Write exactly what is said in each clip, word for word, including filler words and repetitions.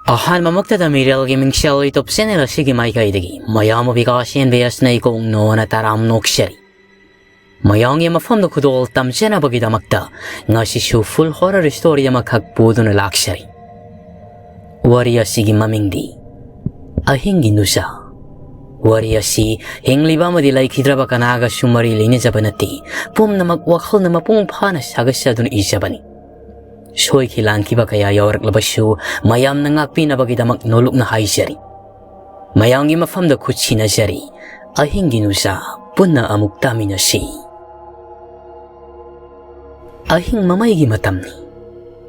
ꯑꯍꯥꯟꯕꯃꯛꯇꯗ ꯃꯤꯔꯦꯜꯒꯤ ꯃꯤꯡꯁꯦꯜ YouTube channel ꯑꯁꯤꯒꯤ ꯃꯥꯏꯀꯩꯗꯒꯤ ꯃꯌꯥꯝꯕꯨ ꯕꯤꯀꯥꯁ ꯑꯦꯟ ꯕꯤ ꯑꯦꯁꯅ ꯏꯀꯣꯛ ꯅꯣꯅ ꯇꯔꯥꯝ ꯅꯣꯛꯆꯔꯤ꯫ ꯃꯌꯥꯝꯒꯤ ꯃꯐꯝꯗ ꯈꯨꯗꯣꯜ ꯇꯝꯖꯅꯕꯒꯤꯗꯃꯛꯇ ꯉꯁꯤꯁꯨ full horror story ꯑꯃꯈꯛ ꯄꯨꯗꯨꯅ ꯂꯥꯛꯆꯔꯤ꯫ ꯋꯥꯔꯤ ꯑꯁꯤꯒꯤ ꯃꯃꯤꯡꯗꯤ ꯑꯍꯤꯡꯒꯤ ꯅꯨꯡꯁꯥ꯫ ꯋꯥꯔꯤ ꯑꯁꯤ ꯍꯤꯡꯂꯤꯕ ꯑꯃꯗꯤ ꯂꯩꯈꯤꯗ꯭ꯔꯕ ꯀꯅꯥꯒꯁꯨ ꯃꯔꯤ ꯂꯩꯅꯖꯕ ꯅꯠꯇꯦ꯫ ꯄꯨꯝꯅꯃꯛ ꯋꯥꯈꯜꯅ ꯃꯄꯨꯡ ꯐꯥꯅ ꯁꯥꯒꯠꯆꯗꯨꯅ ꯏꯖꯕꯅꯤ꯫ ꯁꯣꯏꯈꯤ ꯂꯥꯟꯈꯤꯕ ꯀꯌꯥ ꯌꯥꯎꯔꯛꯂꯕꯁꯨ ꯃꯌꯥꯝꯅ ꯉꯥꯛꯄꯤꯅꯕꯒꯤꯗꯃꯛ ꯅꯣꯂꯨꯛꯅ ꯍꯥꯏꯖꯔꯤ꯫ ꯃꯌꯥꯝꯒꯤ ꯃꯐꯝꯗ ꯈꯨꯠ ꯁꯤꯟꯅꯖꯔꯤ꯫ ꯑꯍꯤꯡꯒꯤ ꯅꯨꯡꯁꯥ ꯄꯨꯟꯅ ꯑꯃꯨꯛ ꯇꯥꯃꯤꯟꯅꯁꯤ꯫ ꯑꯍꯤꯡ ꯃꯃꯩꯒꯤ ꯃꯇꯝꯅꯤ꯫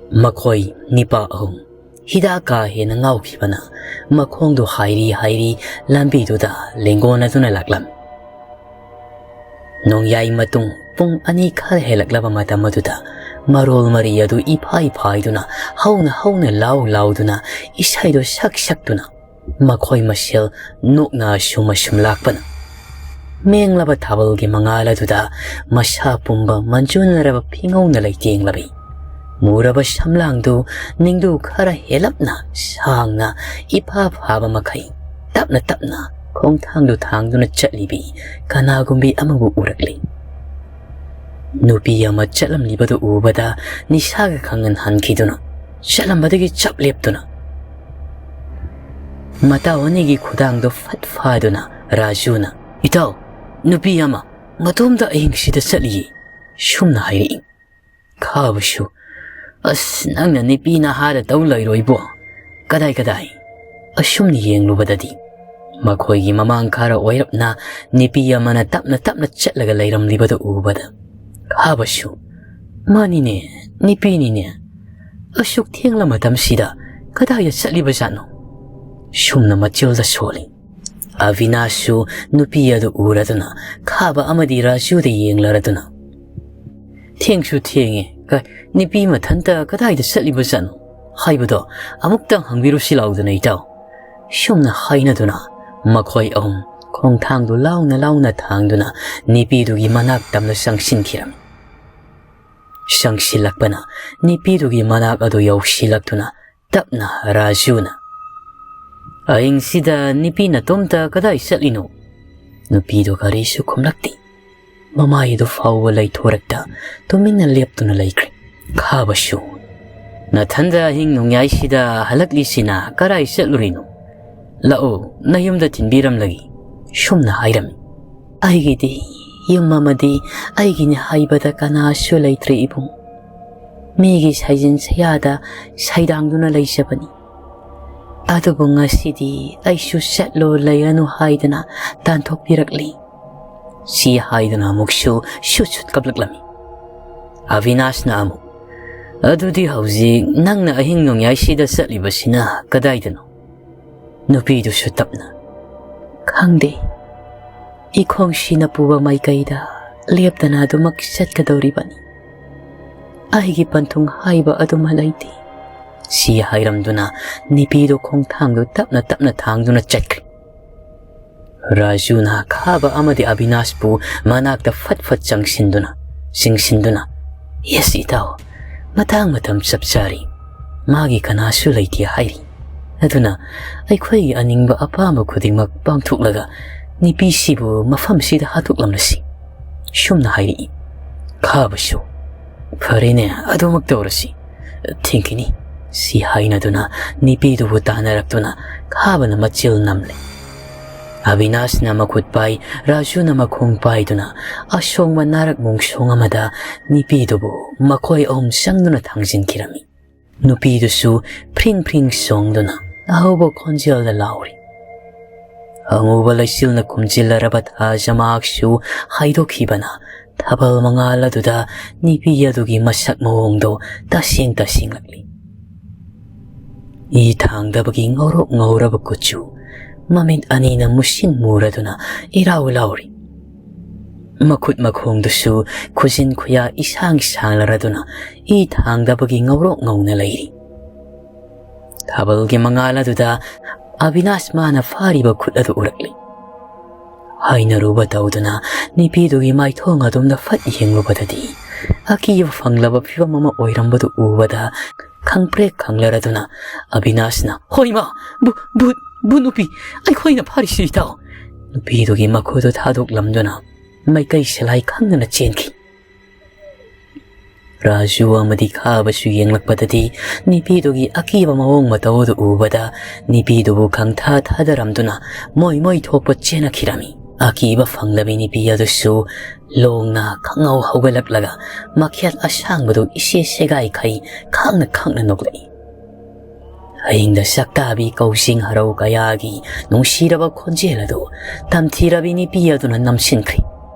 ꯃꯈꯣꯏ ꯅꯤꯄꯥ ꯑꯍꯨꯝ ꯍꯤꯗꯥꯛ ꯀꯥ ꯍꯦꯟꯅ ꯉꯥꯎꯈꯤꯕꯅ ꯃꯈꯣꯡꯗꯨ ꯍꯥꯏꯔꯤ ꯍꯥꯏꯔꯤ ꯂꯝꯕꯤꯗꯨꯗ ꯂꯦꯡꯒꯣꯟꯅꯗꯨꯅ ꯂꯥꯛꯂꯝꯃꯤ꯫ ꯅꯣꯡꯌꯥꯏ ꯃꯇꯨꯡ ꯄꯨꯡ ꯑꯅꯤ ꯈꯔ ꯍꯦꯜꯂꯛꯂꯕ ꯃꯇꯝ ꯑꯗꯨꯗ ꯃꯔꯣꯜ ꯃꯔꯤ ꯑꯗꯨ ꯏꯐꯥꯏ ꯐꯥꯏꯗꯨꯅ, ꯍꯧꯅ ꯍꯧꯅ ꯂꯥꯎ ꯂꯥꯎꯗꯨꯅ, ꯏꯁꯩꯗꯨ ꯁꯛ ꯁꯛꯇꯨꯅ ꯃꯈꯣꯏ ꯃꯁꯦꯜ ꯅꯣꯛꯅ ꯑꯁꯨꯝ ꯑꯁꯨꯝ ꯂꯥꯛꯄꯅ, ꯃꯦꯡꯂꯕ ꯊꯥꯕꯜꯒꯤ ꯃꯉꯥꯜ ꯑꯗꯨꯗ ꯃꯁꯥ ꯄꯨꯝꯕ ꯃꯟꯖꯨꯅꯔꯕ ꯐꯤꯉꯧꯅ ꯂꯩꯇꯦꯡꯂꯕꯤ ꯃꯨꯔꯕ ꯁꯝꯂꯥꯡꯗꯨ ꯅꯤꯡꯗꯨ ꯈꯔ ꯍꯦꯜꯂꯞꯅ ꯁꯥꯡꯅ ꯏꯐꯥ ꯐꯥꯕ ꯃꯈꯩ ꯇꯞꯅ ꯇꯞꯅ ꯈꯣꯡꯊꯥꯡꯗꯨ ꯊꯥꯡꯗꯨꯅ ꯆꯠꯂꯤꯕꯤ ꯀꯅꯥꯒꯨꯝꯕꯤ ꯑꯃꯕꯨ ꯎꯔꯛꯂꯤ꯫ ꯅꯨꯄꯤ ꯑꯃ ꯆꯠꯂꯝꯂꯤꯕꯗꯨ ꯎꯕꯗ ꯅꯤꯁꯥꯒ ꯈꯪꯍꯟ ꯍꯟꯈꯤꯗꯨꯅ ꯆꯠꯂꯝꯕꯗꯒꯤ ꯆꯞ ꯂꯦꯞꯇꯨꯅ ꯃꯇꯥꯎ ꯑꯅꯤꯒꯤ ꯈꯨꯗꯥꯡꯗꯨ ꯐꯠ ꯐꯥꯗꯨꯅ ꯔꯥꯖꯨꯅ, "ꯏꯇꯥꯎ, ꯅꯨꯄꯤ ꯑꯃ ꯃꯇꯣꯝꯇ ꯑꯍꯤꯡꯁꯤꯗ ꯆꯠꯂꯤꯌꯦ," ꯁꯨꯝꯅ ꯍꯥꯏꯔꯛꯏ꯫ ꯈꯥꯕꯁꯨ, "ꯑꯁ, ꯅꯪꯅ ꯅꯨꯄꯤ ꯅꯍꯥꯗ ꯇꯧ ꯂꯩꯔꯣꯏꯕꯣ꯫ ꯀꯗꯥꯏ ꯀꯗꯥꯏ?" ꯑꯁꯨꯝꯅ ꯌꯦꯡꯂꯨꯕꯗꯗꯤ ꯃꯈꯣꯏꯒꯤ ꯃꯃꯥꯡ ꯈꯔ ꯑꯣꯏꯔꯞꯅ ꯅꯨꯄꯤ ꯑꯃꯅ ꯇꯞꯅ ꯇꯞꯅ ꯆꯠꯂꯒ ꯂꯩꯔꯝꯂꯤꯕꯗꯨ ꯎꯕꯗ ꯈꯥꯕꯁꯨ, "ꯃꯥꯅꯤꯅꯦ, ꯅꯨꯄꯤꯅꯤꯅꯦ꯫ ꯑꯁꯨꯛ ꯊꯦꯡꯂ ꯃꯇꯝꯁꯤꯗ ꯀꯗꯥꯏꯗ ꯆꯠꯂꯤꯕꯖꯥꯠꯅꯣ?" ꯁꯨꯝꯅ ꯃꯆꯤꯜꯗ ꯁꯣꯜꯂꯤ꯫ ꯑꯕꯤꯅꯥꯁꯁꯨ ꯅꯨꯄꯤ ꯑꯗꯨ ꯎꯔꯗꯨꯅ ꯈꯥꯕ ꯑꯃꯗꯤ ꯔꯥꯖꯨꯗ ꯌꯦꯡꯂꯔꯗꯨꯅ, "ꯊꯦꯡꯁꯨ ꯊꯦꯡꯉꯦ, ꯀ-, ꯅꯨꯄꯤ ꯃꯊꯟꯇ ꯀꯗꯥꯏꯗ ꯆꯠꯂꯤꯕꯖꯥꯠꯅꯣ ꯍꯥꯏꯕꯗꯣ ꯑꯃꯨꯛꯇꯪ ꯍꯪꯕꯤꯔꯨꯁꯤ ꯂꯥꯎꯗꯅ, ꯏꯇꯥꯎ," ꯁꯨꯝꯅ ꯍꯥꯏꯅꯗꯨꯅ ꯃꯈꯣꯏ ꯑꯍꯨꯝ ꯈꯣꯡꯊꯥꯡꯗꯨ ꯂꯥꯎꯅ ꯂꯥꯎꯅ ꯊꯥꯡꯗꯨꯅ ꯅꯨꯄꯤꯗꯨꯒꯤ ꯃꯅꯥꯛ ꯇꯝꯅ ꯆꯪꯁꯤꯟꯈꯤꯔꯝꯃꯤ꯫ ꯆꯪꯁꯤꯜꯂꯛꯄꯅ ꯅꯨꯄꯤꯗꯨꯒꯤ ꯃꯅꯥꯛ ꯑꯗꯨ ꯌꯧꯁꯤꯜꯂꯛꯇꯨꯅ ꯇꯞꯅ ꯔꯥꯖꯨꯅ, "ꯑꯍꯤꯡꯁꯤꯗ ꯅꯨꯄꯤ ꯅꯇꯣꯝꯇ ꯀꯗꯥꯏ ꯆꯠꯂꯤꯅꯣ?" ꯅꯨꯄꯤꯗꯨ ꯀꯔꯤꯁꯨ ꯈꯨꯝꯂꯛꯇꯦ꯫ ꯃꯃꯥꯏꯗꯨ ꯐꯥꯎꯕ ꯂꯩꯊꯣꯔꯛꯇ ꯇꯨꯃꯤꯟꯅ ꯂꯦꯞꯇꯨꯅ ꯂꯩꯈ꯭ꯔꯦ꯫ ꯈꯥꯕꯁꯨ, "ꯅꯊꯟꯗ ꯑꯍꯤꯡ ꯅꯣꯡꯌꯥꯏꯁꯤꯗ ꯍꯜꯂꯛꯂꯤꯁꯤꯅ ꯀꯔꯥꯏ ꯆꯠꯂꯨꯔꯤꯅꯣ? ꯂꯥꯛꯑꯣ, ꯅꯌꯨꯝꯗ ꯊꯤꯟꯕꯤꯔꯝꯂꯒꯦ," ꯁꯨꯝꯅ ꯍꯥꯏꯔꯝꯃꯤ꯫ "ꯑꯩꯒꯤꯗꯤ ꯌꯨꯝ ꯑꯃꯗꯤ ꯑꯩꯒꯤꯅꯤ ꯍꯥꯏꯕꯗ ꯀꯅꯥꯁꯨ ꯂꯩꯇ꯭ꯔꯦ ꯏꯕꯨꯡ꯫ ꯃꯤꯒꯤ ꯁꯥꯏꯖꯤꯟ ꯁꯌꯥꯗ ꯁꯩꯗꯥꯡꯗꯨꯅ ꯂꯩꯖꯕꯅꯤ꯫ ꯑꯗꯨꯕꯨ ꯉꯁꯤꯗꯤ ꯑꯩꯁꯨ ꯆꯠꯂꯣ ꯂꯩꯔꯅꯨ ꯍꯥꯏꯗꯅ ꯇꯥꯟꯊꯣꯛꯄꯤꯔꯛꯂꯤ," ꯁꯤ ꯍꯥꯏꯗꯨꯅ ꯑꯃꯨꯛꯁꯨ ꯁꯨꯠ ꯁꯨꯠ ꯀꯞꯂꯛꯂꯝꯃꯤ꯫ ꯑꯕꯤꯅꯥꯁꯅ ꯑꯃꯨꯛ, "ꯑꯗꯨꯗꯤ ꯍꯧꯖꯤꯛ ꯅꯪꯅ ꯑꯍꯤꯡ ꯅꯣꯡꯌꯥꯏꯁꯤꯗ ꯆꯠꯂꯤꯕꯁꯤꯅ ꯀꯗꯥꯏꯗꯅꯣ?" ꯅꯨꯄꯤꯗꯨꯁꯨ ꯇꯞꯅ, "ꯈꯪꯗꯦ, ꯏꯈꯣꯡꯁꯤꯅ ꯄꯨꯕ ꯃꯥꯏꯀꯩꯗ ꯂꯦꯞꯇꯅ ꯑꯗꯨꯃꯛ ꯆꯠꯀꯗꯧꯔꯤꯕꯅꯤ꯫ ꯑꯩꯒꯤ ꯄꯟꯊꯨꯡ ꯍꯥꯏꯕ ꯑꯗꯨꯃ ꯂꯩꯇꯦ," ꯁꯤ ꯍꯥꯏꯔꯝꯗꯨꯅ ꯅꯨꯄꯤꯗꯨ ꯈꯣꯡꯊꯥꯡꯗꯨ ꯇꯞꯅ ꯇꯞꯅ ꯊꯥꯡꯗꯨꯅ ꯆꯠꯈ꯭ꯔꯦ꯫ ꯔꯥꯖꯨꯅ ꯈꯥꯕ ꯑꯃꯗꯤ ꯑꯕꯤꯅꯥꯁꯄꯨ ꯃꯅꯥꯛꯇ ꯐꯠ ꯐꯠ ꯆꯪꯁꯤꯟꯗꯨꯅ, ꯆꯤꯡꯁꯤꯟꯗꯨꯅ, "ꯌꯦꯁ ꯏꯇꯥꯎ, ꯃꯇꯥꯡ ꯃꯇꯝ ꯆꯞ ꯆꯥꯔꯤ꯫ ꯃꯥꯒꯤ ꯀꯅꯥꯁꯨ ꯂꯩꯇꯦ ꯍꯥꯏꯔꯤ꯫ ꯑꯗꯨꯅ ꯑꯩꯈꯣꯏꯒꯤ ꯑꯅꯤꯡꯕ ꯑꯄꯥꯝꯕ ꯈꯨꯗꯤꯡꯃꯛ ꯄꯥꯡꯊꯣꯛꯂꯒ ꯅꯨꯄꯤꯁꯤꯕꯨ ꯃꯐꯝꯁꯤꯗ ꯍꯥꯠꯇꯣꯛꯂꯝꯂꯁꯤ," ꯁꯨꯝꯅ ꯍꯥꯏꯔꯛꯏ꯫ ꯈꯥꯕꯁꯨ, "ꯐꯔꯦꯅꯦ, ꯑꯗꯨꯃꯛ ꯇꯧꯔꯁꯤ꯫ ꯊꯤꯡꯈꯤꯅꯤ," ꯁꯤ ꯍꯥꯏꯅꯗꯨꯅ ꯅꯨꯄꯤꯗꯨꯕꯨ ꯇꯥꯟꯅꯔꯛꯇꯨꯅ ꯈꯥꯕꯅ ꯃꯆꯤꯜ ꯅꯝꯂꯦ꯫ ꯑꯕꯤꯅꯥꯁꯅ ꯃꯈꯨꯠ ꯄꯥꯏ, ꯔꯥꯖꯨꯅ ꯃꯈꯣꯡ ꯄꯥꯏꯗꯨꯅ ꯑꯁꯣꯡꯕ ꯅꯥꯔꯛ ꯃꯣꯡꯁꯣꯡ ꯑꯃꯗ ꯅꯨꯄꯤꯗꯨꯕꯨ ꯃꯈꯣꯏ ꯑꯍꯨꯝ ꯆꯪꯗꯨꯅ ꯊꯥꯡꯖꯤꯟꯈꯤꯔꯝꯃꯤ꯫ ꯅꯨꯄꯤꯗꯨꯁꯨ ꯐ꯭ꯔꯤꯡ ꯐ꯭ꯔꯤꯡ ꯆꯣꯡꯗꯨꯅ ꯑꯍꯧꯕ ꯈꯣꯟꯖꯦꯜꯗ ꯂꯥꯎꯔꯤ꯫ ꯑꯉꯧꯕ ꯂꯩꯆꯤꯜꯅ ꯈꯨꯝꯖꯤꯜꯂꯔꯕ ꯊꯥꯖ ꯃꯍꯥꯛꯁꯨ ꯍꯥꯏꯗꯣꯛꯈꯤꯕꯅ ꯊꯥꯕꯜ ꯃꯉꯥꯜ ꯑꯗꯨꯗ ꯅꯨꯄꯤ ꯑꯗꯨꯒꯤ ꯃꯁꯛ ꯃꯑꯣꯡꯗꯣ ꯇꯁꯦꯡ ꯇꯁꯦꯡꯂꯛꯂꯤ꯫ ꯏ ꯊꯥꯡꯗꯕꯒꯤ ꯉꯧꯔꯣꯛ ꯉꯧꯔꯕ ꯀꯨꯆꯨ, ꯃꯃꯤꯠ ꯑꯅꯤꯅ ꯃꯨꯁꯤꯟ ꯃꯨꯔꯗꯨꯅ ꯏꯔꯥꯎ ꯂꯥꯎꯔꯤ꯫ ꯃꯈꯨꯠ ꯃꯈꯣꯡꯗꯨꯁꯨ ꯈꯨꯖꯤꯟ ꯈꯨꯌꯥ ꯏꯁꯥꯡ ꯁꯥꯡꯂꯔꯗꯨꯅ ꯏ ꯊꯥꯡꯗꯕꯒꯤ ꯉꯧꯔꯣꯛ ꯉꯧꯅ ꯂꯩꯔꯤ꯫ ꯊꯥꯕꯜꯒꯤ ꯃꯉꯥꯜ ꯑꯗꯨꯗ ꯑꯕꯤꯅꯥꯁ ꯃꯥꯅ ꯐꯥꯔꯤꯕ ꯈꯨꯠ ꯑꯗꯨ ꯎꯔꯛꯂꯤ꯫ ꯍꯥꯏꯅꯔꯨꯕ ꯇꯧꯗꯨꯅ ꯅꯨꯄꯤꯗꯨꯒꯤ ꯃꯥꯏꯊꯣꯡ ꯑꯗꯣꯝꯗ ꯐꯠ ꯌꯦꯡꯂꯨꯕꯗꯗꯤ ꯑꯀꯤꯕ ꯐꯪꯂꯕ ꯐꯤꯕꯝ ꯑꯃ ꯑꯣꯏꯔꯝꯕꯗꯨ ꯎꯕꯗ ꯈꯪꯄ꯭ꯔꯦꯛ ꯈꯪꯂꯔꯗꯨꯅ ꯑꯕꯤꯅꯥꯁꯅ, "ꯍꯣꯏꯃ, ꯚꯨ-, ꯚꯨꯠ, ꯚꯨꯠ ꯅꯨꯄꯤ, ꯑꯩꯈꯣꯏꯅ ꯐꯥꯔꯤꯁꯤ ꯏꯇꯥꯎ!" ꯅꯨꯄꯤꯗꯨꯒꯤ ꯃꯈꯨꯠꯇꯨ ꯊꯥꯗꯣꯛꯂꯝꯗꯨꯅ ꯃꯥꯏꯀꯩ ꯁꯤꯂꯥꯏ ꯈꯪꯗꯅ ꯆꯦꯟꯈꯤ꯫ ꯔꯥꯖꯨ ꯑꯃꯗꯤ ꯈꯥꯕꯁꯨ ꯌꯦꯡꯂꯛꯄꯗꯗꯤ ꯅꯨꯄꯤꯗꯨꯒꯤ ꯑꯀꯤꯕ ꯃꯑꯣꯡ ꯃꯇꯧ ꯑꯗꯨ ꯎꯕꯗ ꯅꯨꯄꯤꯗꯨꯕꯨ ꯈꯪꯊꯥ ꯊꯥꯗꯔꯝꯗꯨꯅ ꯃꯣꯏ ꯃꯣꯏ ꯊꯣꯛꯄ ꯆꯦꯟꯅꯈꯤꯔꯝꯃꯤ꯫ ꯑꯀꯤꯕ ꯐꯪꯂꯕꯤ ꯅꯨꯄꯤ ꯑꯗꯨꯁꯨ ꯂꯣꯡꯅ ꯈꯪꯍꯧ ꯍꯧꯒꯠꯂꯛꯂꯒ ꯃꯈꯦꯜ ꯑꯁꯥꯡꯕꯗꯨ ꯏꯁꯦ ꯁꯦꯒꯥꯏꯈꯩ ꯈꯪꯅ ꯈꯪꯅ ꯅꯣꯛꯂꯛꯏ꯫ ꯑꯍꯤꯡꯗ ꯁꯛꯇꯥꯕꯤ ꯀꯧꯁꯤꯡ ꯍꯔꯧ ꯀꯌꯥꯒꯤ ꯅꯨꯡꯁꯤꯔꯕ ꯈꯣꯟꯖꯦꯜ ꯑꯗꯨ ꯇꯝꯊꯤꯔꯕꯤ ꯅꯨꯄꯤ ꯑꯗꯨꯅ ꯅꯝꯁꯤꯟꯈ꯭ꯔꯦ꯫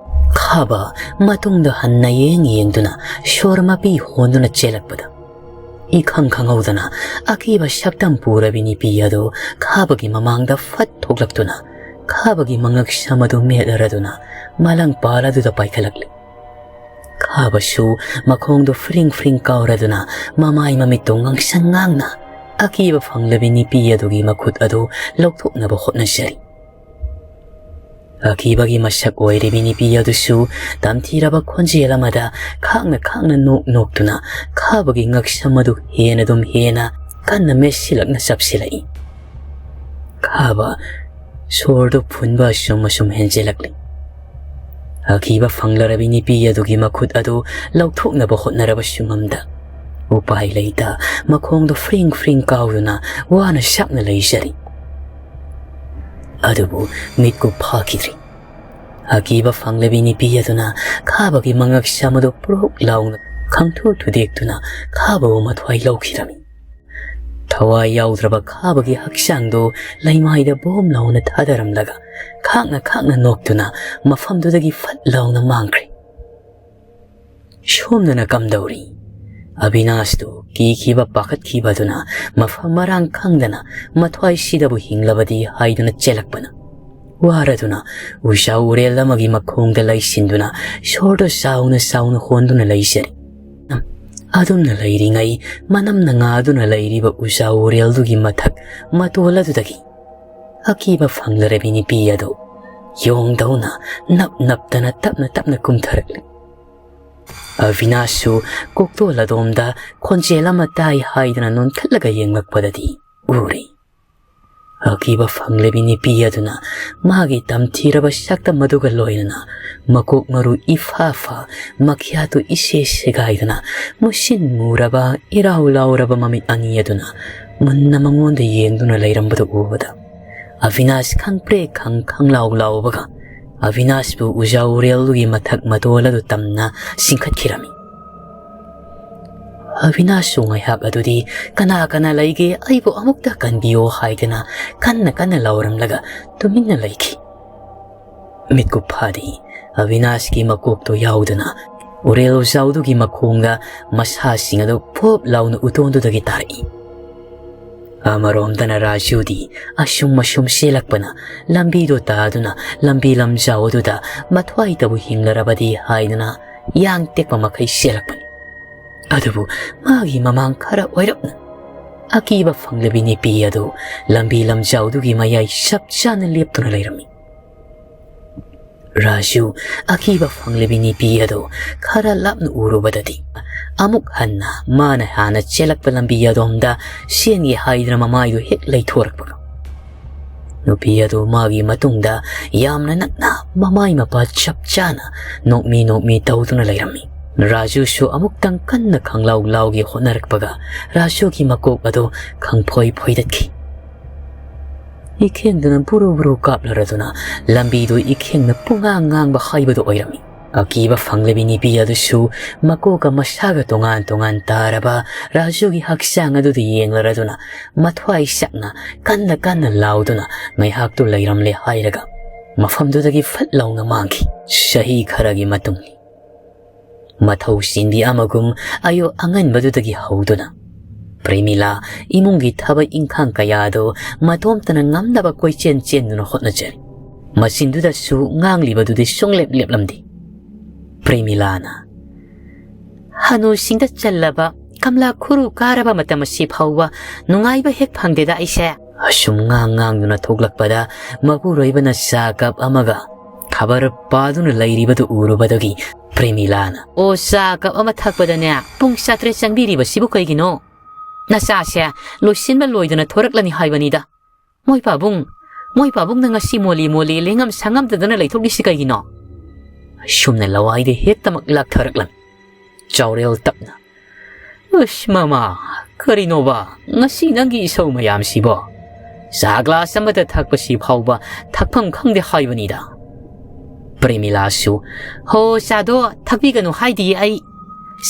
ꯈꯥꯕ ꯃꯇꯨꯡꯗ ꯍꯟꯅ ꯌꯦꯡ ꯌꯦꯡꯗꯨꯅ ꯁꯣꯔ ꯃꯄꯤ ꯍꯣꯟꯗꯨꯅ ꯆꯦꯜꯂꯛꯄꯗ ꯏꯈꯪ ꯈꯪꯍꯧꯗꯅ ꯑꯀꯤꯕ ꯁꯛꯇꯝ ꯄꯨꯔꯕꯤ ꯅꯨꯄꯤ ꯑꯗꯨ ꯈꯥꯕꯒꯤ ꯃꯃꯥꯡꯗ ꯐꯠ ꯊꯣꯛꯂꯛꯇꯨꯅ ꯈꯥꯕꯒꯤ ꯃꯉꯛ ꯁꯝ ꯑꯗꯨ ꯃꯦꯠꯂꯔꯗꯨꯅ ꯃꯂꯪ ꯄꯥꯜ ꯑꯗꯨꯗ ꯄꯥꯏꯈꯠꯂꯛꯂꯤ꯫ ꯈꯥꯕꯁꯨ ꯃꯈꯣꯡꯗꯨ ꯐ꯭ꯔꯤꯡ ꯐ꯭ꯔꯤꯡ ꯀꯥꯎꯔꯗꯨꯅ ꯃꯃꯥꯏ ꯃꯃꯤꯠꯇꯨ ꯉꯥꯡꯁꯪ ꯉꯥꯡꯅ ꯑꯀꯤꯕ ꯐꯪꯂꯕꯤ ꯅꯨꯄꯤ ꯑꯗꯨꯒꯤ ꯃꯈꯨꯠ ꯑꯗꯨ ꯂꯧꯊꯣꯛꯅꯕ ꯍꯣꯠꯅꯖꯔꯤ꯫ ꯑꯀꯤꯕꯒꯤ ꯃꯁꯛ ꯑꯣꯏꯔꯤꯕꯤ ꯅꯨꯄꯤ ꯑꯗꯨꯁꯨ ꯇꯝꯊꯤꯔꯕ ꯈꯣꯟꯖꯦꯜ ꯑꯃꯗ ꯈꯥꯡꯅ ꯈꯥꯡꯅ ꯅꯣꯛ ꯅꯣꯛꯇꯨꯅ ꯈꯥꯕꯒꯤ ꯉꯛꯁꯝ ꯑꯗꯨ ꯍꯦꯟꯅ ꯑꯗꯨꯝ ꯍꯦꯟꯅ ꯀꯟꯅ ꯃꯦꯠꯁꯤꯜꯂꯛꯅ ꯆꯞꯁꯤꯜꯂꯛꯏ꯫ ꯈꯥꯕ ꯁꯣꯔꯗꯨ ꯐꯨꯟꯕ ꯑꯁꯨꯝ ꯑꯁꯨꯝ ꯍꯦꯟꯖꯤꯜꯂꯛꯂꯤ꯫ ꯑꯀꯤꯕ ꯐꯪꯂꯔꯕꯤ ꯅꯨꯄꯤ ꯑꯗꯨꯒꯤ ꯃꯈꯨꯠ ꯑꯗꯨ ꯂꯧꯊꯣꯛꯅꯕ ꯍꯣꯠꯅꯔꯕꯁꯨ ꯉꯝꯗ, ꯎꯄꯥꯏ ꯂꯩꯇ ꯃꯈꯣꯡꯗꯨ ꯐ꯭ꯔꯤꯡ ꯐ꯭ꯔꯤꯡ ꯀꯥꯎꯗꯨꯅ ꯋꯥꯅ ꯁꯛꯅ ꯂꯩꯖꯔꯤ꯫ ꯑꯗꯨꯕꯨ ꯃꯤꯠꯀꯨꯞ ꯐꯥꯈꯤꯗ꯭ꯔꯤ꯫ ꯑꯀꯤꯕ ꯐꯪꯂꯕꯤ ꯅꯨꯄꯤ ꯑꯗꯨꯅ ꯈꯥꯕꯒꯤ ꯃꯉꯛ ꯁꯝ ꯑꯗꯨ ꯄꯨꯔꯨꯛ ꯂꯥꯎꯅ ꯈꯪꯊꯨ ꯊꯨꯗꯦꯛꯇꯨꯅ ꯈꯥꯕꯕꯨ ꯃꯊ꯭ꯋꯥꯏ ꯂꯧꯈꯤꯔꯝꯃꯤ꯫ ꯊꯋꯥꯏ ꯌꯥꯎꯗ꯭ꯔꯕ ꯈꯥꯕꯒꯤ ꯍꯛꯆꯥꯡꯗꯨ ꯂꯩꯃꯥꯏꯗ ꯕꯣꯝ ꯂꯥꯎꯅ ꯊꯥꯗꯔꯝꯂꯒ ꯈꯥꯛꯅ ꯈꯥꯛꯅ ꯅꯣꯛꯇꯨꯅ ꯃꯐꯝꯗꯨꯗꯒꯤ ꯐꯠ ꯂꯥꯎꯅ ꯃꯥꯡꯈ꯭ꯔꯦ꯫ ꯁꯣꯝꯗꯅ ꯀꯝꯗꯧꯔꯤ? ꯑꯕꯤꯅꯥꯁꯇꯨ ꯀꯤꯈꯤꯕ ꯄꯥꯈꯠꯈꯤꯕꯗꯨꯅ ꯃꯐꯝ ꯃꯔꯥꯡ ꯈꯪꯗꯅ ꯃꯊ꯭ꯋꯥꯏꯁꯤꯗꯕꯨ ꯍꯤꯡꯂꯕꯗꯤ ꯍꯥꯏꯗꯨꯅ ꯆꯦꯜꯂꯛꯄꯅ ꯋꯥꯔꯗꯨꯅ ꯎꯖꯥ ꯎꯔꯦꯜ ꯑꯃꯒꯤ ꯃꯈꯣꯡꯗ ꯂꯩꯁꯤꯟꯗꯨꯅ ꯁꯣꯔꯗꯨ ꯆꯥꯎꯅ ꯆꯥꯎꯅ ꯍꯣꯟꯗꯨꯅ ꯂꯩꯖꯔꯤ꯫ ꯑꯗꯨꯝꯅ ꯂꯩꯔꯤꯉꯩ ꯃꯅꯝꯅ ꯉꯥꯗꯨꯅ ꯂꯩꯔꯤꯕ ꯎꯖꯥ ꯎꯔꯦꯜꯗꯨꯒꯤ ꯃꯊꯛ ꯃꯇꯣꯜ ꯑꯗꯨꯗꯒꯤ ꯑꯀꯤꯕ ꯐꯪꯂꯔꯕꯤ ꯅꯨꯄꯤ ꯑꯗꯨ ꯌꯣꯡꯗꯧꯅ ꯅꯞ ꯅꯞꯇꯅ ꯇꯞꯅ ꯇꯞꯅ ꯀꯨꯝꯊꯔꯛꯂꯤ꯫ ꯑꯕꯤꯅꯥꯁꯁꯨ ꯀꯣꯛꯇꯣꯜ ꯑꯗꯣꯝꯗ ꯈꯣꯟꯖꯦꯜ ꯑꯃ ꯇꯥꯏ ꯍꯥꯏꯗꯅ ꯅꯣꯟꯈꯠꯂꯒ ꯌꯦꯡꯂꯛꯄꯗꯗꯤ ꯎꯔꯤ꯫ ꯑꯀꯤꯕ ꯐꯪꯂꯕꯤ ꯅꯨꯄꯤ ꯑꯗꯨꯅ ꯃꯥꯒꯤ ꯇꯝꯊꯤꯔꯕ ꯁꯛꯇꯝ ꯑꯗꯨꯒ ꯂꯣꯏꯅꯅ ꯃꯀꯣꯛ ꯃꯔꯨ ꯏꯐꯥ ꯐꯥ, ꯃꯈ꯭ꯌꯥꯠꯇꯨ ꯏꯁꯦ ꯁꯦꯒꯥꯏꯗꯅ ꯃꯨꯁꯤꯟ ꯃꯨꯔꯕ ꯏꯔꯥꯎ ꯂꯥꯎꯔꯕ ꯃꯃꯤꯠ ꯑꯅꯤ ꯑꯗꯨꯅ ꯃꯨꯟꯅ ꯃꯉꯣꯟꯗ ꯌꯦꯡꯗꯨꯅ ꯂꯩꯔꯝꯕꯗꯨ ꯎꯕꯗ ꯑꯕꯤꯅꯥꯁ ꯈꯪꯄ꯭ꯔꯦꯛ ꯈꯪ ꯈꯪꯂꯥꯎ ꯂꯥꯎꯕꯒ ꯑꯕꯤꯅꯥꯁꯄꯨ ꯎꯖꯥ ꯎꯔꯦꯜꯗꯨꯒꯤ ꯃꯊꯛ ꯃꯇꯣꯜ ꯑꯗꯨ ꯇꯝꯅ ꯆꯤꯡꯈꯠꯈꯤꯔꯝꯃꯤ꯫ ꯑꯕꯤꯅꯥꯁꯁꯨ ꯉꯥꯏꯍꯥꯛ ꯑꯗꯨꯗꯤ "ꯀꯅꯥ ꯀꯅꯥ ꯂꯩꯒꯦ? ꯑꯩꯕꯨ ꯑꯃꯨꯛꯇ ꯀꯟꯕꯤꯌꯣ" ꯍꯥꯏꯗꯅ ꯀꯟꯅ ꯀꯟꯅ ꯂꯥꯎꯔꯝꯂꯒ ꯇꯨꯃꯤꯟꯅ ꯂꯩꯈꯤ꯫ ꯃꯤꯠꯀꯨꯞ ꯐꯥꯗꯤ ꯑꯕꯤꯅꯥꯁꯀꯤ ꯃꯀꯣꯛꯇꯣ ꯌꯥꯎꯗꯅ ꯎꯔꯦꯜ ꯎꯖꯥꯎꯗꯨꯒꯤ ꯃꯈꯣꯡꯗ ꯃꯁꯥꯁꯤꯡ ꯑꯗꯨ ꯄꯣꯞ ꯂꯥꯎꯅ ꯎꯇꯣꯟꯗꯨꯗꯒꯤ ꯇꯥꯔꯛꯏ꯫ ꯑꯃꯔꯣꯝꯗꯅ ꯔꯥꯖꯨꯗꯤ ꯑꯁꯨꯝ ꯑꯁꯨꯝ ꯆꯦꯜꯂꯛꯄꯅ ꯂꯝꯕꯤꯗꯣ ꯇꯥꯗꯨꯅ ꯂꯝꯕꯤ ꯂꯝꯖꯥꯎ ꯑꯗꯨꯗ ꯃꯊ꯭ꯋꯥꯏꯇꯕꯨ ꯍꯤꯡꯂꯔꯕꯗꯤ ꯍꯥꯏꯗꯨꯅ ꯌꯥꯡ ꯇꯦꯛꯄ ꯃꯈꯩ ꯆꯦꯜꯂꯛꯄꯅꯤ꯫ ꯑꯗꯨꯕꯨ ꯃꯥꯒꯤ ꯃꯃꯥꯡ ꯈꯔ ꯑꯣꯏꯔꯞꯅ ꯑꯀꯤꯕ ꯐꯪꯂꯕꯤ ꯅꯨꯄꯤ ꯑꯗꯨ ꯂꯝꯕꯤ ꯂꯝꯖꯥꯎꯗꯨꯒꯤ ꯃꯌꯥꯏ ꯆꯞ ꯆꯥꯅ ꯂꯦꯞꯇꯨꯅ ꯂꯩꯔꯝꯃꯤ꯫ ꯔꯥꯖꯨ ꯑꯀꯤꯕ ꯐꯪꯂꯕꯤ ꯅꯨꯄꯤ ꯑꯗꯨ ꯈꯔ ꯂꯥꯞꯅ ꯎꯔꯨꯕꯗꯗꯤ ꯑꯃꯨꯛ ꯍꯟꯅ ꯃꯥꯅ ꯍꯥꯟꯅ ꯆꯦꯜꯂꯛꯄ ꯂꯝꯕꯤ ꯑꯗꯣꯝꯗ ꯆꯦꯟꯒꯦ ꯍꯥꯏꯗꯅ ꯃꯃꯥꯏꯗꯨ ꯍꯦꯛ ꯂꯩꯊꯣꯔꯛꯄꯒ ꯅꯨꯄꯤ ꯑꯗꯨ ꯃꯥꯒꯤ ꯃꯇꯨꯡꯗ ꯌꯥꯝꯅ ꯅꯛꯅ ꯃꯃꯥꯏ ꯃꯄꯥ ꯆꯞ ꯆꯥꯅ ꯅꯣꯛꯃꯤ ꯅꯣꯛꯃꯤ ꯇꯧꯗꯨꯅ ꯂꯩꯔꯝꯃꯤ꯫ ꯔꯥꯖꯨꯁꯨ ꯑꯃꯨꯛꯇꯪ ꯀꯟꯅ ꯈꯪꯂꯥꯎ ꯂꯥꯎꯒꯦ ꯍꯣꯠꯅꯔꯛꯄꯒ ꯔꯥꯖꯨꯒꯤ ꯃꯀꯣꯛ ꯑꯗꯨ ꯈꯪꯐꯣꯏ ꯐꯣꯏꯗꯠꯈꯤ꯫ ꯏꯈꯦꯡꯗꯨꯅ ꯕꯨꯔꯨ ꯕꯨꯔꯨ ꯀꯥꯞꯂꯔꯗꯨꯅ ꯂꯝꯕꯤꯗꯨ ꯏꯈꯦꯡꯅ ꯄꯨꯡꯉꯥꯡ ꯉꯥꯡꯕ ꯍꯥꯏꯕꯗꯨ ꯑꯣꯏꯔꯝꯃꯤ꯫ ꯑꯀꯤꯕ ꯐꯪꯂꯕꯤ ꯅꯨꯄꯤ ꯑꯗꯨꯁꯨ ꯃꯀꯣꯛꯀ ꯃꯁꯥꯒ ꯇꯣꯉꯥꯟ ꯇꯣꯉꯥꯟ ꯇꯥꯔꯕ ꯔꯥꯖꯨꯒꯤ ꯍꯛꯆꯥꯡ ꯑꯗꯨꯗ ꯌꯦꯡꯂꯔꯗꯨꯅ ꯃꯊ꯭ꯋꯥꯏ ꯁꯛꯅ ꯀꯟꯅ ꯀꯟꯅ ꯂꯥꯎꯗꯨꯅ ꯉꯥꯏꯍꯥꯛꯇꯨ ꯂꯩꯔꯝꯂꯦ ꯍꯥꯏꯔꯒ ꯃꯐꯝꯗꯨꯗꯒꯤ ꯐꯠ ꯂꯥꯎꯅ ꯃꯥꯡꯈꯤ꯫ ꯆꯍꯤ ꯈꯔꯒꯤ ꯃꯇꯨꯡ ꯃꯊꯧ ꯆꯤꯟꯕꯤ ꯑꯃꯒꯨꯝ ꯑꯌꯨꯛ ꯑꯉꯟꯕꯗꯨꯗꯒꯤ ꯍꯧꯗꯨꯅ ꯄ꯭ꯔꯦꯃꯤꯂꯥ ꯏꯃꯨꯡꯒꯤ ꯊꯕꯛ ꯏꯪꯈꯥꯡ ꯀꯌꯥꯗꯨ ꯃꯇꯣꯝꯇꯅ ꯉꯝꯅꯕ ꯀꯣꯏꯆꯦꯟ ꯆꯦꯟꯗꯨꯅ ꯍꯣꯠꯅꯖꯔꯤ꯫ ꯃꯆꯤꯟꯗꯨꯗꯁꯨ ꯉꯥꯡꯂꯤꯕꯗꯨꯗꯤ ꯁꯨꯡꯂꯦꯞ ꯂꯦꯞꯂꯝꯗꯦ꯫ ꯄ꯭ꯔꯦꯃꯤꯂꯥꯅ, "ꯍꯅꯨꯁꯤꯡꯗ ꯆꯜꯂꯕ ꯀꯝꯂꯥ ꯈꯨꯔꯨ ꯀꯥꯔꯕ ꯃꯇꯝ ꯑꯁꯤ ꯐꯥꯎꯕ ꯅꯨꯡꯉꯥꯏꯕ ꯍꯦꯛ ꯐꯪꯗꯦꯗ ꯑꯩꯁꯦ"꯫ ꯑꯁꯨꯝ ꯉꯥꯡ ꯉꯥꯡꯗꯨꯅ ꯊꯣꯛꯂꯛꯄꯗ ꯃꯄꯨꯔꯣꯏꯕꯅ ꯆꯥ ꯀꯞ ꯑꯃꯒ ꯈꯕꯔ ꯄꯥꯗꯨꯅ ꯂꯩꯔꯤꯕꯗꯨ ꯎꯔꯨꯕꯗꯒꯤ ꯄ꯭ꯔꯦꯃꯤꯂꯥꯅ, "ꯑꯣ, ꯆꯥ ꯀꯞ ꯑꯃ ꯊꯛꯄꯗꯅꯦ ꯄꯨꯡ ꯆꯥꯇ꯭ꯔꯦꯠ ꯆꯪꯕꯤꯔꯤꯕꯁꯤꯕꯨ ꯀꯩꯒꯤꯅꯣ? ꯅꯆꯥꯁꯦ ꯂꯣꯏꯁꯤꯟꯕ ꯂꯣꯏꯗꯅ ꯊꯣꯔꯛꯂꯅꯤ ꯍꯥꯏꯕꯅꯤꯗ꯫ ꯃꯣꯏ ꯄꯥꯕꯨꯡ, ꯃꯣꯏ ꯄꯥꯕꯨꯡꯅ ꯉꯁꯤ ꯃꯣꯜꯂꯤ ꯃꯣꯜꯂꯤ ꯂꯦꯡꯉꯝ ꯁꯥꯉꯝꯗꯗꯅ ꯂꯩꯊꯣꯛꯂꯤꯁꯤ ꯀꯩꯒꯤꯅꯣ?" ꯑꯁꯨꯝꯅ ꯂꯋꯥꯏꯗ ꯍꯦꯛꯇꯃꯛ ꯂꯥꯛꯊꯔꯛꯂꯝꯃꯤ꯫ ꯆꯥꯎꯔꯦꯜ ꯇꯞꯅ, "ꯑꯁ ꯃꯃꯥ, ꯀꯔꯤꯅꯣꯕ ꯉꯁꯤ ꯅꯪꯒꯤ ꯏꯁꯧ ꯃꯌꯥꯝꯁꯤꯕꯣ? ꯆꯥ ꯒ꯭ꯂꯥꯁ ꯑꯃꯗ ꯊꯛꯄꯁꯤ ꯐꯥꯎꯕ ꯊꯛꯐꯝ ꯈꯪꯗꯦ ꯍꯥꯏꯕꯅꯤꯗ꯫" ꯄ꯭ꯔꯦꯃꯤꯂꯥꯁꯨ, "ꯍꯣ, ꯆꯥꯗꯣ ꯊꯛꯄꯤꯒꯅꯨ ꯍꯥꯏꯗꯤꯌꯦ ꯑꯩ꯫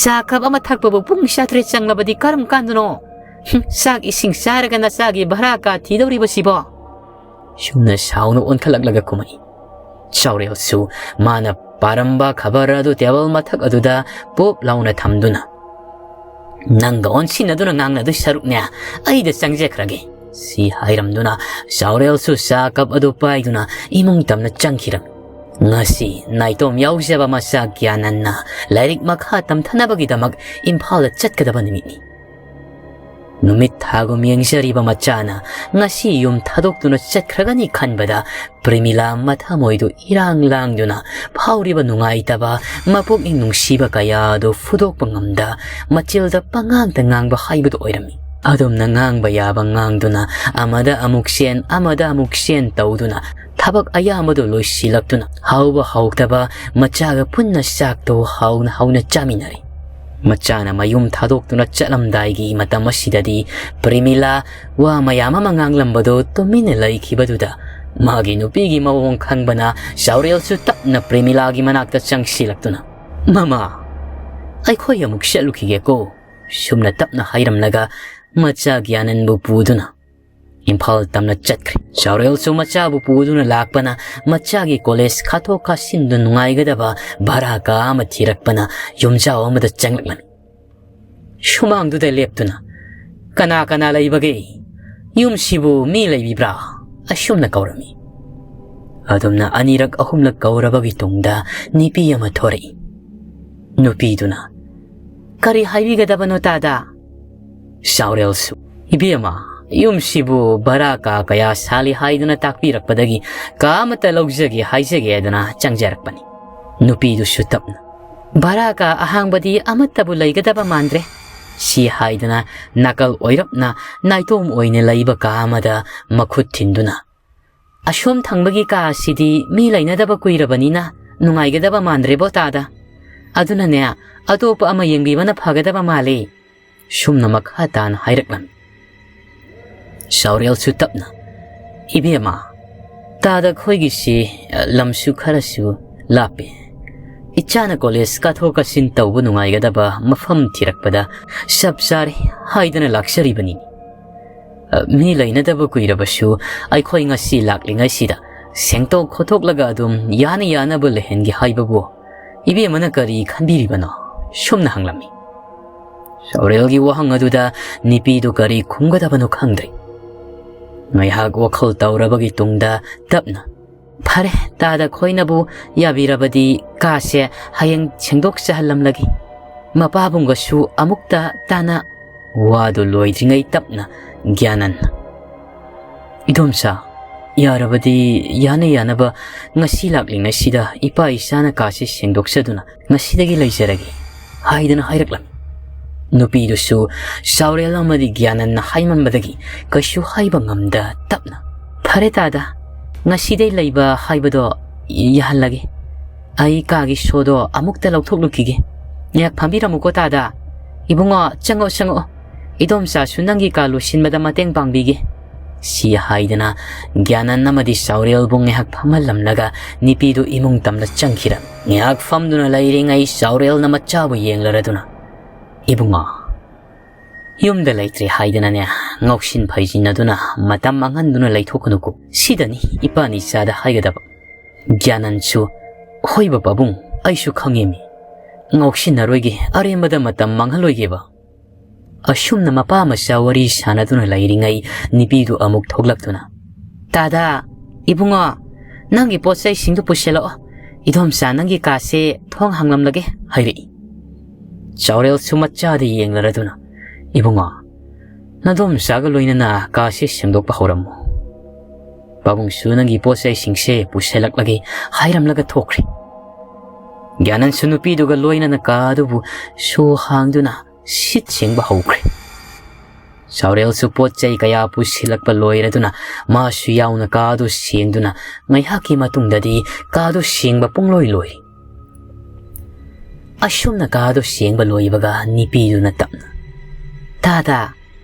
ꯆꯥ ꯀꯞ ꯑꯃ ꯊꯛꯄꯕꯨ ꯄꯨꯡ ꯆꯥꯇ꯭ꯔꯦꯠ ꯆꯪꯂꯕꯗꯤ ꯀꯔꯝ ꯀꯥꯟꯗꯅꯣ? ꯍꯨꯝ, ꯆꯥꯛ ꯏꯁꯤꯡ ꯆꯥꯔꯒ ꯅꯆꯥꯒꯤ ꯚꯔꯥ ꯀꯥ ꯊꯤꯗꯧꯔꯤꯕꯁꯤꯕꯣ?" ꯁꯨꯝꯅ ꯁꯥꯎꯅ ꯑꯣꯟꯈꯠꯂꯛꯂꯒ ꯀꯨꯝꯃꯛꯏ꯫ ꯆꯥꯎꯔꯦꯜꯁꯨ ꯃꯥꯅ ꯄꯥꯔꯝꯕ ꯈꯕꯔ ꯑꯗꯨ ꯇꯦꯕꯜ ꯃꯊꯛ ꯑꯗꯨꯗ ꯄꯣꯞ ꯂꯥꯎꯅ ꯊꯝꯗꯨꯅ, "ꯅꯪꯒ ꯑꯣꯟꯁꯤꯟꯅꯗꯨꯅ ꯉꯥꯡꯅꯗꯣꯏ ꯁꯔꯨꯛꯅꯦ, ꯑꯩꯗ ꯆꯪꯖꯈ꯭ꯔꯒꯦ," ꯁꯤ ꯍꯥꯏꯔꯝꯗꯨꯅ ꯆꯥꯎꯔꯦꯜꯁꯨ ꯆꯥ ꯀꯞ ꯑꯗꯨ ꯄꯥꯏꯗꯨꯅ ꯏꯃꯨꯡ ꯇꯝꯅ ꯆꯪꯈꯤꯔꯝꯃꯤ꯫ ꯉꯁꯤ ꯅꯥꯏꯇꯣꯝ ꯌꯥꯎꯖꯕ ꯃꯆꯥ ꯒ꯭ꯌꯥꯅꯟꯅ ꯂꯥꯏꯔꯤꯛ ꯃꯈꯥ ꯇꯝꯊꯅꯕꯒꯤꯗꯃꯛ ꯏꯝꯐꯥꯜꯗ ꯆꯠꯀꯗꯕ ꯅꯨꯃꯤꯠꯅꯤ꯫ ꯅꯨꯃꯤꯠ ꯊꯥꯒꯨꯝ ꯌꯦꯡꯖꯔꯤꯕ ꯃꯆꯥꯅ ꯉꯁꯤ ꯌꯨꯝ ꯊꯥꯗꯣꯛꯇꯨꯅ ꯆꯠꯈ꯭ꯔꯒꯅꯤ ꯈꯟꯕꯗ ꯄ꯭ꯔꯦꯃꯤꯂꯥ ꯃꯊꯃꯣꯏꯗꯨ ꯏꯔꯥꯡ ꯂꯥꯡꯗꯨꯅ ꯐꯥꯎꯔꯤꯕ ꯅꯨꯡꯉꯥꯏꯇꯕ, ꯃꯄꯨꯛꯅꯤꯡ ꯅꯨꯡꯁꯤꯕ ꯀꯌꯥ ꯑꯗꯨ ꯐꯨꯗꯣꯛꯄ ꯉꯝꯗ ꯃꯆꯤꯜꯗ ꯄꯉꯥꯡꯗ ꯉꯥꯡꯕ ꯍꯥꯏꯕꯗꯨ ꯑꯣꯏꯔꯝꯃꯤ꯫ ꯑꯗꯨꯝꯅ ꯉꯥꯡꯕ ꯌꯥꯕ ꯉꯥꯡꯗꯨꯅ ꯑꯃꯗ ꯑꯃꯨꯛ ꯆꯦꯟ, ꯑꯃꯗ ꯑꯃꯨꯛ ꯆꯦꯟ ꯇꯧꯗꯨꯅ ꯊꯕꯛ ꯑꯌꯥꯝꯕꯗꯨ ꯂꯣꯏꯁꯤꯜꯂꯛꯇꯨꯅ ꯍꯥꯎꯕ ꯍꯥꯎꯇꯕ ꯃꯆꯥꯒ ꯄꯨꯟꯅ ꯆꯥꯛꯇꯨ ꯍꯥꯎꯅ ꯍꯥꯎꯅ ꯆꯥꯃꯤꯟꯅꯔꯤ꯫ ꯃꯆꯥꯅ ꯃꯌꯨꯝ ꯊꯥꯗꯣꯛꯇꯨꯅ ꯆꯠꯂꯝꯗꯥꯏꯒꯤ ꯃꯇꯝ ꯑꯁꯤꯗꯗꯤ ꯄ꯭ꯔꯦꯃꯤꯂꯥ ꯋꯥ ꯃꯌꯥꯝ ꯑꯃ ꯉꯥꯡꯂꯝꯕꯗꯨ ꯇꯨꯃꯤꯟꯅ ꯂꯩꯈꯤꯕꯗꯨꯗ ꯃꯥꯒꯤ ꯅꯨꯄꯤꯒꯤ ꯃꯑꯣꯡ ꯈꯪꯕꯅ ꯆꯥꯎꯔꯦꯜꯁꯨ ꯇꯞꯅ ꯄ꯭ꯔꯦꯃꯤꯂꯥꯒꯤ ꯃꯅꯥꯛꯇ ꯆꯪꯁꯤꯜꯂꯛꯇꯨꯅ, "ꯃꯃꯥ, ꯑꯩꯈꯣꯏ ꯑꯃꯨꯛ ꯆꯠꯂꯨꯈꯤꯒꯦꯀꯣ," ꯁꯨꯝꯅ ꯇꯞꯅ ꯍꯥꯏꯔꯝꯂꯒ ꯃꯆꯥ ꯒ꯭ꯌꯥꯅꯟꯕꯨ ꯄꯨꯗꯨꯅ ꯏꯝꯐꯥꯜ ꯇꯝꯅ ꯆꯠꯈ꯭ꯔꯦ꯫ ꯆꯥꯎꯔꯦꯜꯁꯨ ꯃꯆꯥꯕꯨ ꯄꯨꯗꯨꯅ ꯂꯥꯛꯄꯅ ꯃꯆꯥꯒꯤ ꯀꯣꯂꯦꯖ ꯀꯥꯊꯣꯛ ꯀꯥꯁꯤꯟꯗ ꯅꯨꯡꯉꯥꯏꯒꯗꯕ ꯚꯔꯥ ꯀꯥ ꯑꯃ ꯊꯤꯔꯛꯄꯅ ꯌꯨꯝꯖꯥꯎ ꯑꯃꯗ ꯆꯪꯂꯛꯂꯝꯃꯤ꯫ ꯁꯨꯃꯥꯡꯗꯨꯗ ꯂꯦꯞꯇꯨꯅ, "ꯀꯅꯥ ꯀꯅꯥ ꯂꯩꯕꯒꯦ? ꯌꯨꯝꯁꯤꯕꯨ ꯃꯤ ꯂꯩꯕꯤꯕ꯭ꯔꯥ?" ꯑꯁꯨꯝꯅ ꯀꯧꯔꯝꯃꯤ꯫ ꯑꯗꯨꯝꯅ ꯑꯅꯤꯔꯛ ꯑꯍꯨꯝꯂꯛ ꯀꯧꯔꯕꯒꯤ ꯇꯨꯡꯗ ꯅꯨꯄꯤ ꯑꯃ ꯊꯣꯔꯛꯏ꯫ ꯅꯨꯄꯤꯗꯨꯅ, "ꯀꯔꯤ ꯍꯥꯏꯕꯤꯒꯗꯕꯅꯣ ꯇꯥꯗ?" ꯆꯥꯎꯔꯦꯜꯁꯨ, "ꯏꯕꯦꯝꯃ, ꯌꯨꯝꯁꯤꯕꯨ ꯚꯔꯥ ꯀꯥ ꯀꯌꯥ ꯁꯥꯜꯂꯤ ꯍꯥꯏꯗꯨꯅ ꯇꯥꯛꯄꯤꯔꯛꯄꯗꯒꯤ ꯀꯥ ꯑꯃꯠꯇ ꯂꯧꯖꯒꯦ ꯍꯥꯏꯖꯒꯦ ꯍꯥꯏꯗꯨꯅ ꯆꯪꯖꯔꯛꯄꯅꯤ꯫ ꯅꯨꯄꯤꯗꯨꯁꯨ ꯇꯞꯅ, "ꯚꯔꯥ ꯀꯥ ꯑꯍꯥꯡꯕꯗꯤ ꯑꯃꯠꯇꯕꯨ ꯂꯩꯒꯗꯕ ꯃꯥꯟꯗ꯭ꯔꯦ" ꯁꯤ ꯍꯥꯏꯗꯨꯅ ꯅꯥꯀꯜ ꯑꯣꯏꯔꯞꯅ ꯅꯥꯏꯇꯣꯝ ꯑꯣꯏꯅ ꯂꯩꯕ ꯀꯥ ꯑꯃꯗ ꯃꯈꯨꯠ ꯊꯤꯟꯗꯨꯅ, "ꯑꯁꯣꯝ ꯊꯪꯕꯒꯤ ꯀꯥ ꯑꯁꯤꯗꯤ ꯃꯤ ꯂꯩꯅꯗꯕ ꯀꯨꯏꯔꯕꯅꯤꯅ ꯅꯨꯡꯉꯥꯏꯒꯗꯕ ꯃꯥꯟꯗ꯭ꯔꯦꯕꯣ ꯇꯥꯗ꯫ ꯑꯗꯨꯅꯅꯦ, ꯑꯇꯣꯞꯄ ꯑꯃ ꯌꯦꯡꯕꯤꯕꯅ ꯐꯒꯗꯕ ꯃꯥꯜꯂꯤ" ꯁꯨꯝꯅ ꯃꯈꯥ ꯇꯥꯅ ꯍꯥꯏꯔꯛꯂꯝꯃꯤ꯫ ꯆꯥꯎꯔꯦꯜꯁꯨ ꯇꯞꯅ, "ꯏꯕꯦꯝꯃ, ꯇꯥꯗ ꯈꯣꯏꯒꯤꯁꯤ ꯂꯝꯁꯨ ꯈꯔꯁꯨ ꯂꯥꯞꯄꯦ꯫ ꯏꯆꯥꯅ ꯀꯣꯂꯦꯖ ꯀꯥꯊꯣꯛ ꯀꯥꯁꯤꯟ ꯇꯧꯕ ꯅꯨꯡꯉꯥꯏꯒꯗꯕ ꯃꯐꯝ ꯊꯤꯔꯛꯄꯗ ꯆꯞ ꯆꯥꯔꯦ ꯍꯥꯏꯗꯅ ꯂꯥꯛꯆꯔꯤꯕꯅꯤ꯫ ꯃꯤ ꯂꯩꯅꯗꯕ ꯀꯨꯏꯔꯕꯁꯨ ꯑꯩꯈꯣꯏ ꯉꯁꯤ ꯂꯥꯛꯂꯤꯉꯩꯁꯤꯗ ꯁꯦꯡꯇꯣꯛ ꯈꯣꯠꯇꯣꯛꯂꯒ ꯑꯗꯨꯝ ꯌꯥꯅ ꯌꯥꯅꯕ ꯂꯩꯍꯟꯒꯦ ꯍꯥꯏꯕꯕꯨ ꯏꯕꯦꯝꯃꯅ ꯀꯔꯤ ꯈꯟꯕꯤꯔꯤꯕꯅꯣ?" ꯁꯨꯝꯅ ꯍꯪꯂꯝꯃꯤ꯫ ꯆꯥꯎꯔꯦꯜꯒꯤ ꯋꯥꯍꯪ ꯑꯗꯨꯗ ꯅꯨꯄꯤꯗꯨ ꯀꯔꯤ ꯈꯨꯝꯒꯗꯕꯅꯣ ꯈꯪꯗ꯭ꯔꯦ꯫ ꯉꯥꯏꯍꯥꯛ ꯋꯥꯈꯜ ꯇꯧꯔꯕꯒꯤ ꯇꯨꯡꯗ ꯇꯞꯅ, "ꯐꯔꯦ, ꯇꯥꯗ ꯈꯣꯏꯅꯕꯨ ꯌꯥꯕꯤꯔꯕꯗꯤ ꯀꯥꯁꯦ ꯍꯌꯦꯡ ꯁꯦꯡꯗꯣꯛꯆꯍꯜꯂꯝꯂꯒꯦ꯫ ꯃꯄꯥꯕꯨꯡꯒꯁꯨ ꯑꯃꯨꯛꯇ ꯇꯥꯟꯅ" ꯋꯥꯗꯨ ꯂꯣꯏꯗ꯭ꯔꯤꯉꯩ ꯇꯞꯅ ꯒ꯭ꯌꯥꯅꯟ, "ꯏꯗꯣꯝꯆꯥ, ꯌꯥꯔꯕꯗꯤ ꯌꯥꯅ ꯌꯥꯅꯕ ꯉꯁꯤ ꯂꯥꯛꯂꯤꯉꯩꯁꯤꯗ ꯏꯄꯥ ꯏꯆꯥꯅ ꯀꯥꯁꯤ ꯁꯦꯡꯗꯣꯛꯆꯗꯨꯅ ꯉꯁꯤꯗꯒꯤ ꯂꯩꯖꯔꯒꯦ" ꯍꯥꯏꯗꯅ ꯍꯥꯏꯔꯛꯂꯝꯃꯤ꯫ ꯅꯨꯄꯤꯗꯨꯁꯨ ꯆꯥꯎꯔꯦꯜ ꯑꯃꯗꯤ ꯒ꯭ꯌꯥꯅꯟꯅ ꯍꯥꯏꯃꯟꯕꯗꯒꯤ ꯀꯩꯁꯨ ꯍꯥꯏꯕ ꯉꯝꯗ ꯇꯞꯅ, "ꯐꯔꯦ ꯇꯥꯗ, ꯉꯁꯤꯗꯩ ꯂꯩꯕ ꯍꯥꯏꯕꯗꯣ ꯌꯥꯍꯜꯂꯒꯦ꯫ ꯑꯩ ꯀꯥꯒꯤ ꯁꯣꯗꯣ ꯑꯃꯨꯛꯇ ꯂꯧꯊꯣꯛꯂꯨꯈꯤꯒꯦ꯫ ꯉꯥꯏꯍꯥꯛ ꯐꯝꯕꯤꯔꯝꯃꯨꯀꯣ ꯇꯥꯗ꯫ ꯏꯕꯨꯡꯉꯣ, ꯆꯪꯉꯛꯑꯣ, ꯆꯪꯉꯛꯑꯣ꯫ ꯏꯗꯣꯝꯆꯥꯁꯨ ꯅꯪꯒꯤ ꯀꯥ ꯂꯣꯏꯁꯤꯟꯕꯗ ꯃꯇꯦꯡ ꯄꯥꯡꯕꯤꯒꯦ" ꯁꯤ ꯍꯥꯏꯗꯅ ꯒ꯭ꯌꯥꯅꯟ ꯑꯃꯗꯤ ꯆꯥꯎꯔꯦꯜꯕꯨ ꯉꯥꯏꯍꯥꯛ ꯐꯝꯍꯜꯂꯝꯂꯒ ꯅꯨꯄꯤꯗꯨ ꯏꯃꯨꯡ ꯇꯝꯅ ꯆꯪꯈꯤꯔꯝꯃꯤ꯫ ꯉꯥꯏꯍꯥꯛ ꯐꯝꯗꯨꯅ ꯂꯩꯔꯤꯉꯩ ꯆꯥꯎꯔꯦꯜꯅ ꯃꯆꯥꯕꯨ ꯌꯦꯡꯂꯔꯗꯨꯅ, "ꯏꯕꯨꯡꯉꯣ, ꯌꯨꯝꯗ ꯂꯩꯇ꯭ꯔꯦ ꯍꯥꯏꯗꯅꯅꯦ ꯉꯥꯎꯁꯤꯟ ꯐꯩꯖꯤꯟꯅꯗꯨꯅ ꯃꯇꯝ ꯃꯥꯡꯍꯟꯗꯨꯅ ꯂꯩꯊꯣꯛꯀꯅꯨꯀꯣ꯫ ꯁꯤꯗꯅꯤ ꯏꯄꯥꯅꯤ ꯏꯆꯥꯗ ꯍꯥꯏꯒꯗꯕ"꯫ ꯒ꯭ꯌꯥꯅꯟꯁꯨ, "ꯍꯣꯏꯕ ꯄꯥꯕꯨꯡ, ꯑꯩꯁꯨ ꯈꯪꯉꯤꯃꯤ꯫ ꯉꯥꯎꯁꯤꯟꯅꯔꯣꯏꯒꯦ, ꯑꯔꯦꯝꯕꯗ ꯃꯇꯝ ꯃꯥꯡꯍꯜꯂꯣꯏꯒꯦꯕ"꯫ ꯑꯁꯨꯝꯅ ꯃꯄꯥ ꯃꯆꯥ ꯋꯥꯔꯤ ꯁꯥꯟꯅꯗꯨꯅ ꯂꯩꯔꯤꯉꯩ ꯅꯨꯄꯤꯗꯨ ꯑꯃꯨꯛ ꯊꯣꯛꯂꯛꯇꯨꯅ, "ꯇꯥꯗ, ꯏꯕꯨꯡꯉꯣ, ꯅꯪꯒꯤ ꯄꯣꯠ ꯆꯩꯁꯤꯡꯗꯨ ꯄꯨꯁꯤꯜꯂꯛꯑꯣ꯫ ꯏꯗꯣꯝꯆꯥ ꯅꯪꯒꯤ ꯀꯥꯁꯦ ꯊꯣꯡ ꯍꯥꯡꯂꯝꯂꯒꯦ" ꯍꯥꯏꯔꯛꯏ꯫ ꯆꯥꯎꯔꯦꯜꯁꯨ ꯃꯆꯥꯗ ꯌꯦꯡꯂꯔꯗꯨꯅ, "ꯏꯕꯨꯡꯉꯣ, ꯅꯗꯣꯝꯆꯥꯒ ꯂꯣꯏꯅꯅ ꯀꯥꯁꯤ ꯁꯦꯡꯗꯣꯛꯄ ꯍꯧꯔꯝꯃꯨ꯫ ꯄꯥꯕꯨꯡꯁꯨ ꯅꯪꯒꯤ ꯄꯣꯠ ꯆꯩꯁꯤꯡꯁꯦ ꯄꯨꯁꯤꯜꯂꯛꯂꯒꯦ ꯍꯥꯏꯔꯝꯂꯒ ꯊꯣꯛꯈ꯭ꯔꯦ꯫ ꯒ꯭ꯌꯥꯅꯟꯁꯨ ꯅꯨꯄꯤꯗꯨꯒ ꯂꯣꯏꯅꯅ ꯀꯥ ꯑꯗꯨꯕꯨ ꯁꯣ ꯍꯥꯡꯗꯨꯅ ꯁꯤꯠ ꯁꯦꯡꯕ ꯍꯧꯈ꯭ꯔꯦ꯫ ꯆꯥꯎꯔꯦꯜꯁꯨ ꯄꯣꯠ ꯆꯩ ꯀꯌꯥ ꯄꯨꯁꯤꯜꯂꯛꯄ ꯂꯣꯏꯔꯗꯨꯅ ꯃꯥꯁꯨ ꯌꯥꯎꯅ ꯀꯥ ꯑꯗꯨ ꯁꯦꯡꯗꯨꯅ ꯉꯥꯏꯍꯥꯛꯀꯤ ꯃꯇꯨꯡꯗꯗꯤ ꯀꯥ ꯑꯗꯨ ꯁꯦꯡꯕ ꯄꯨꯡꯂꯣꯏ ꯂꯣꯏꯔꯦ꯫ ꯑꯁꯨꯝꯅ ꯀꯥ ꯑꯗꯨ ꯁꯦꯡꯕ ꯂꯣꯏꯕꯒ ꯅꯨꯄꯤꯗꯨꯅ ꯇꯞꯅ, "ꯇꯥ ꯇꯥ,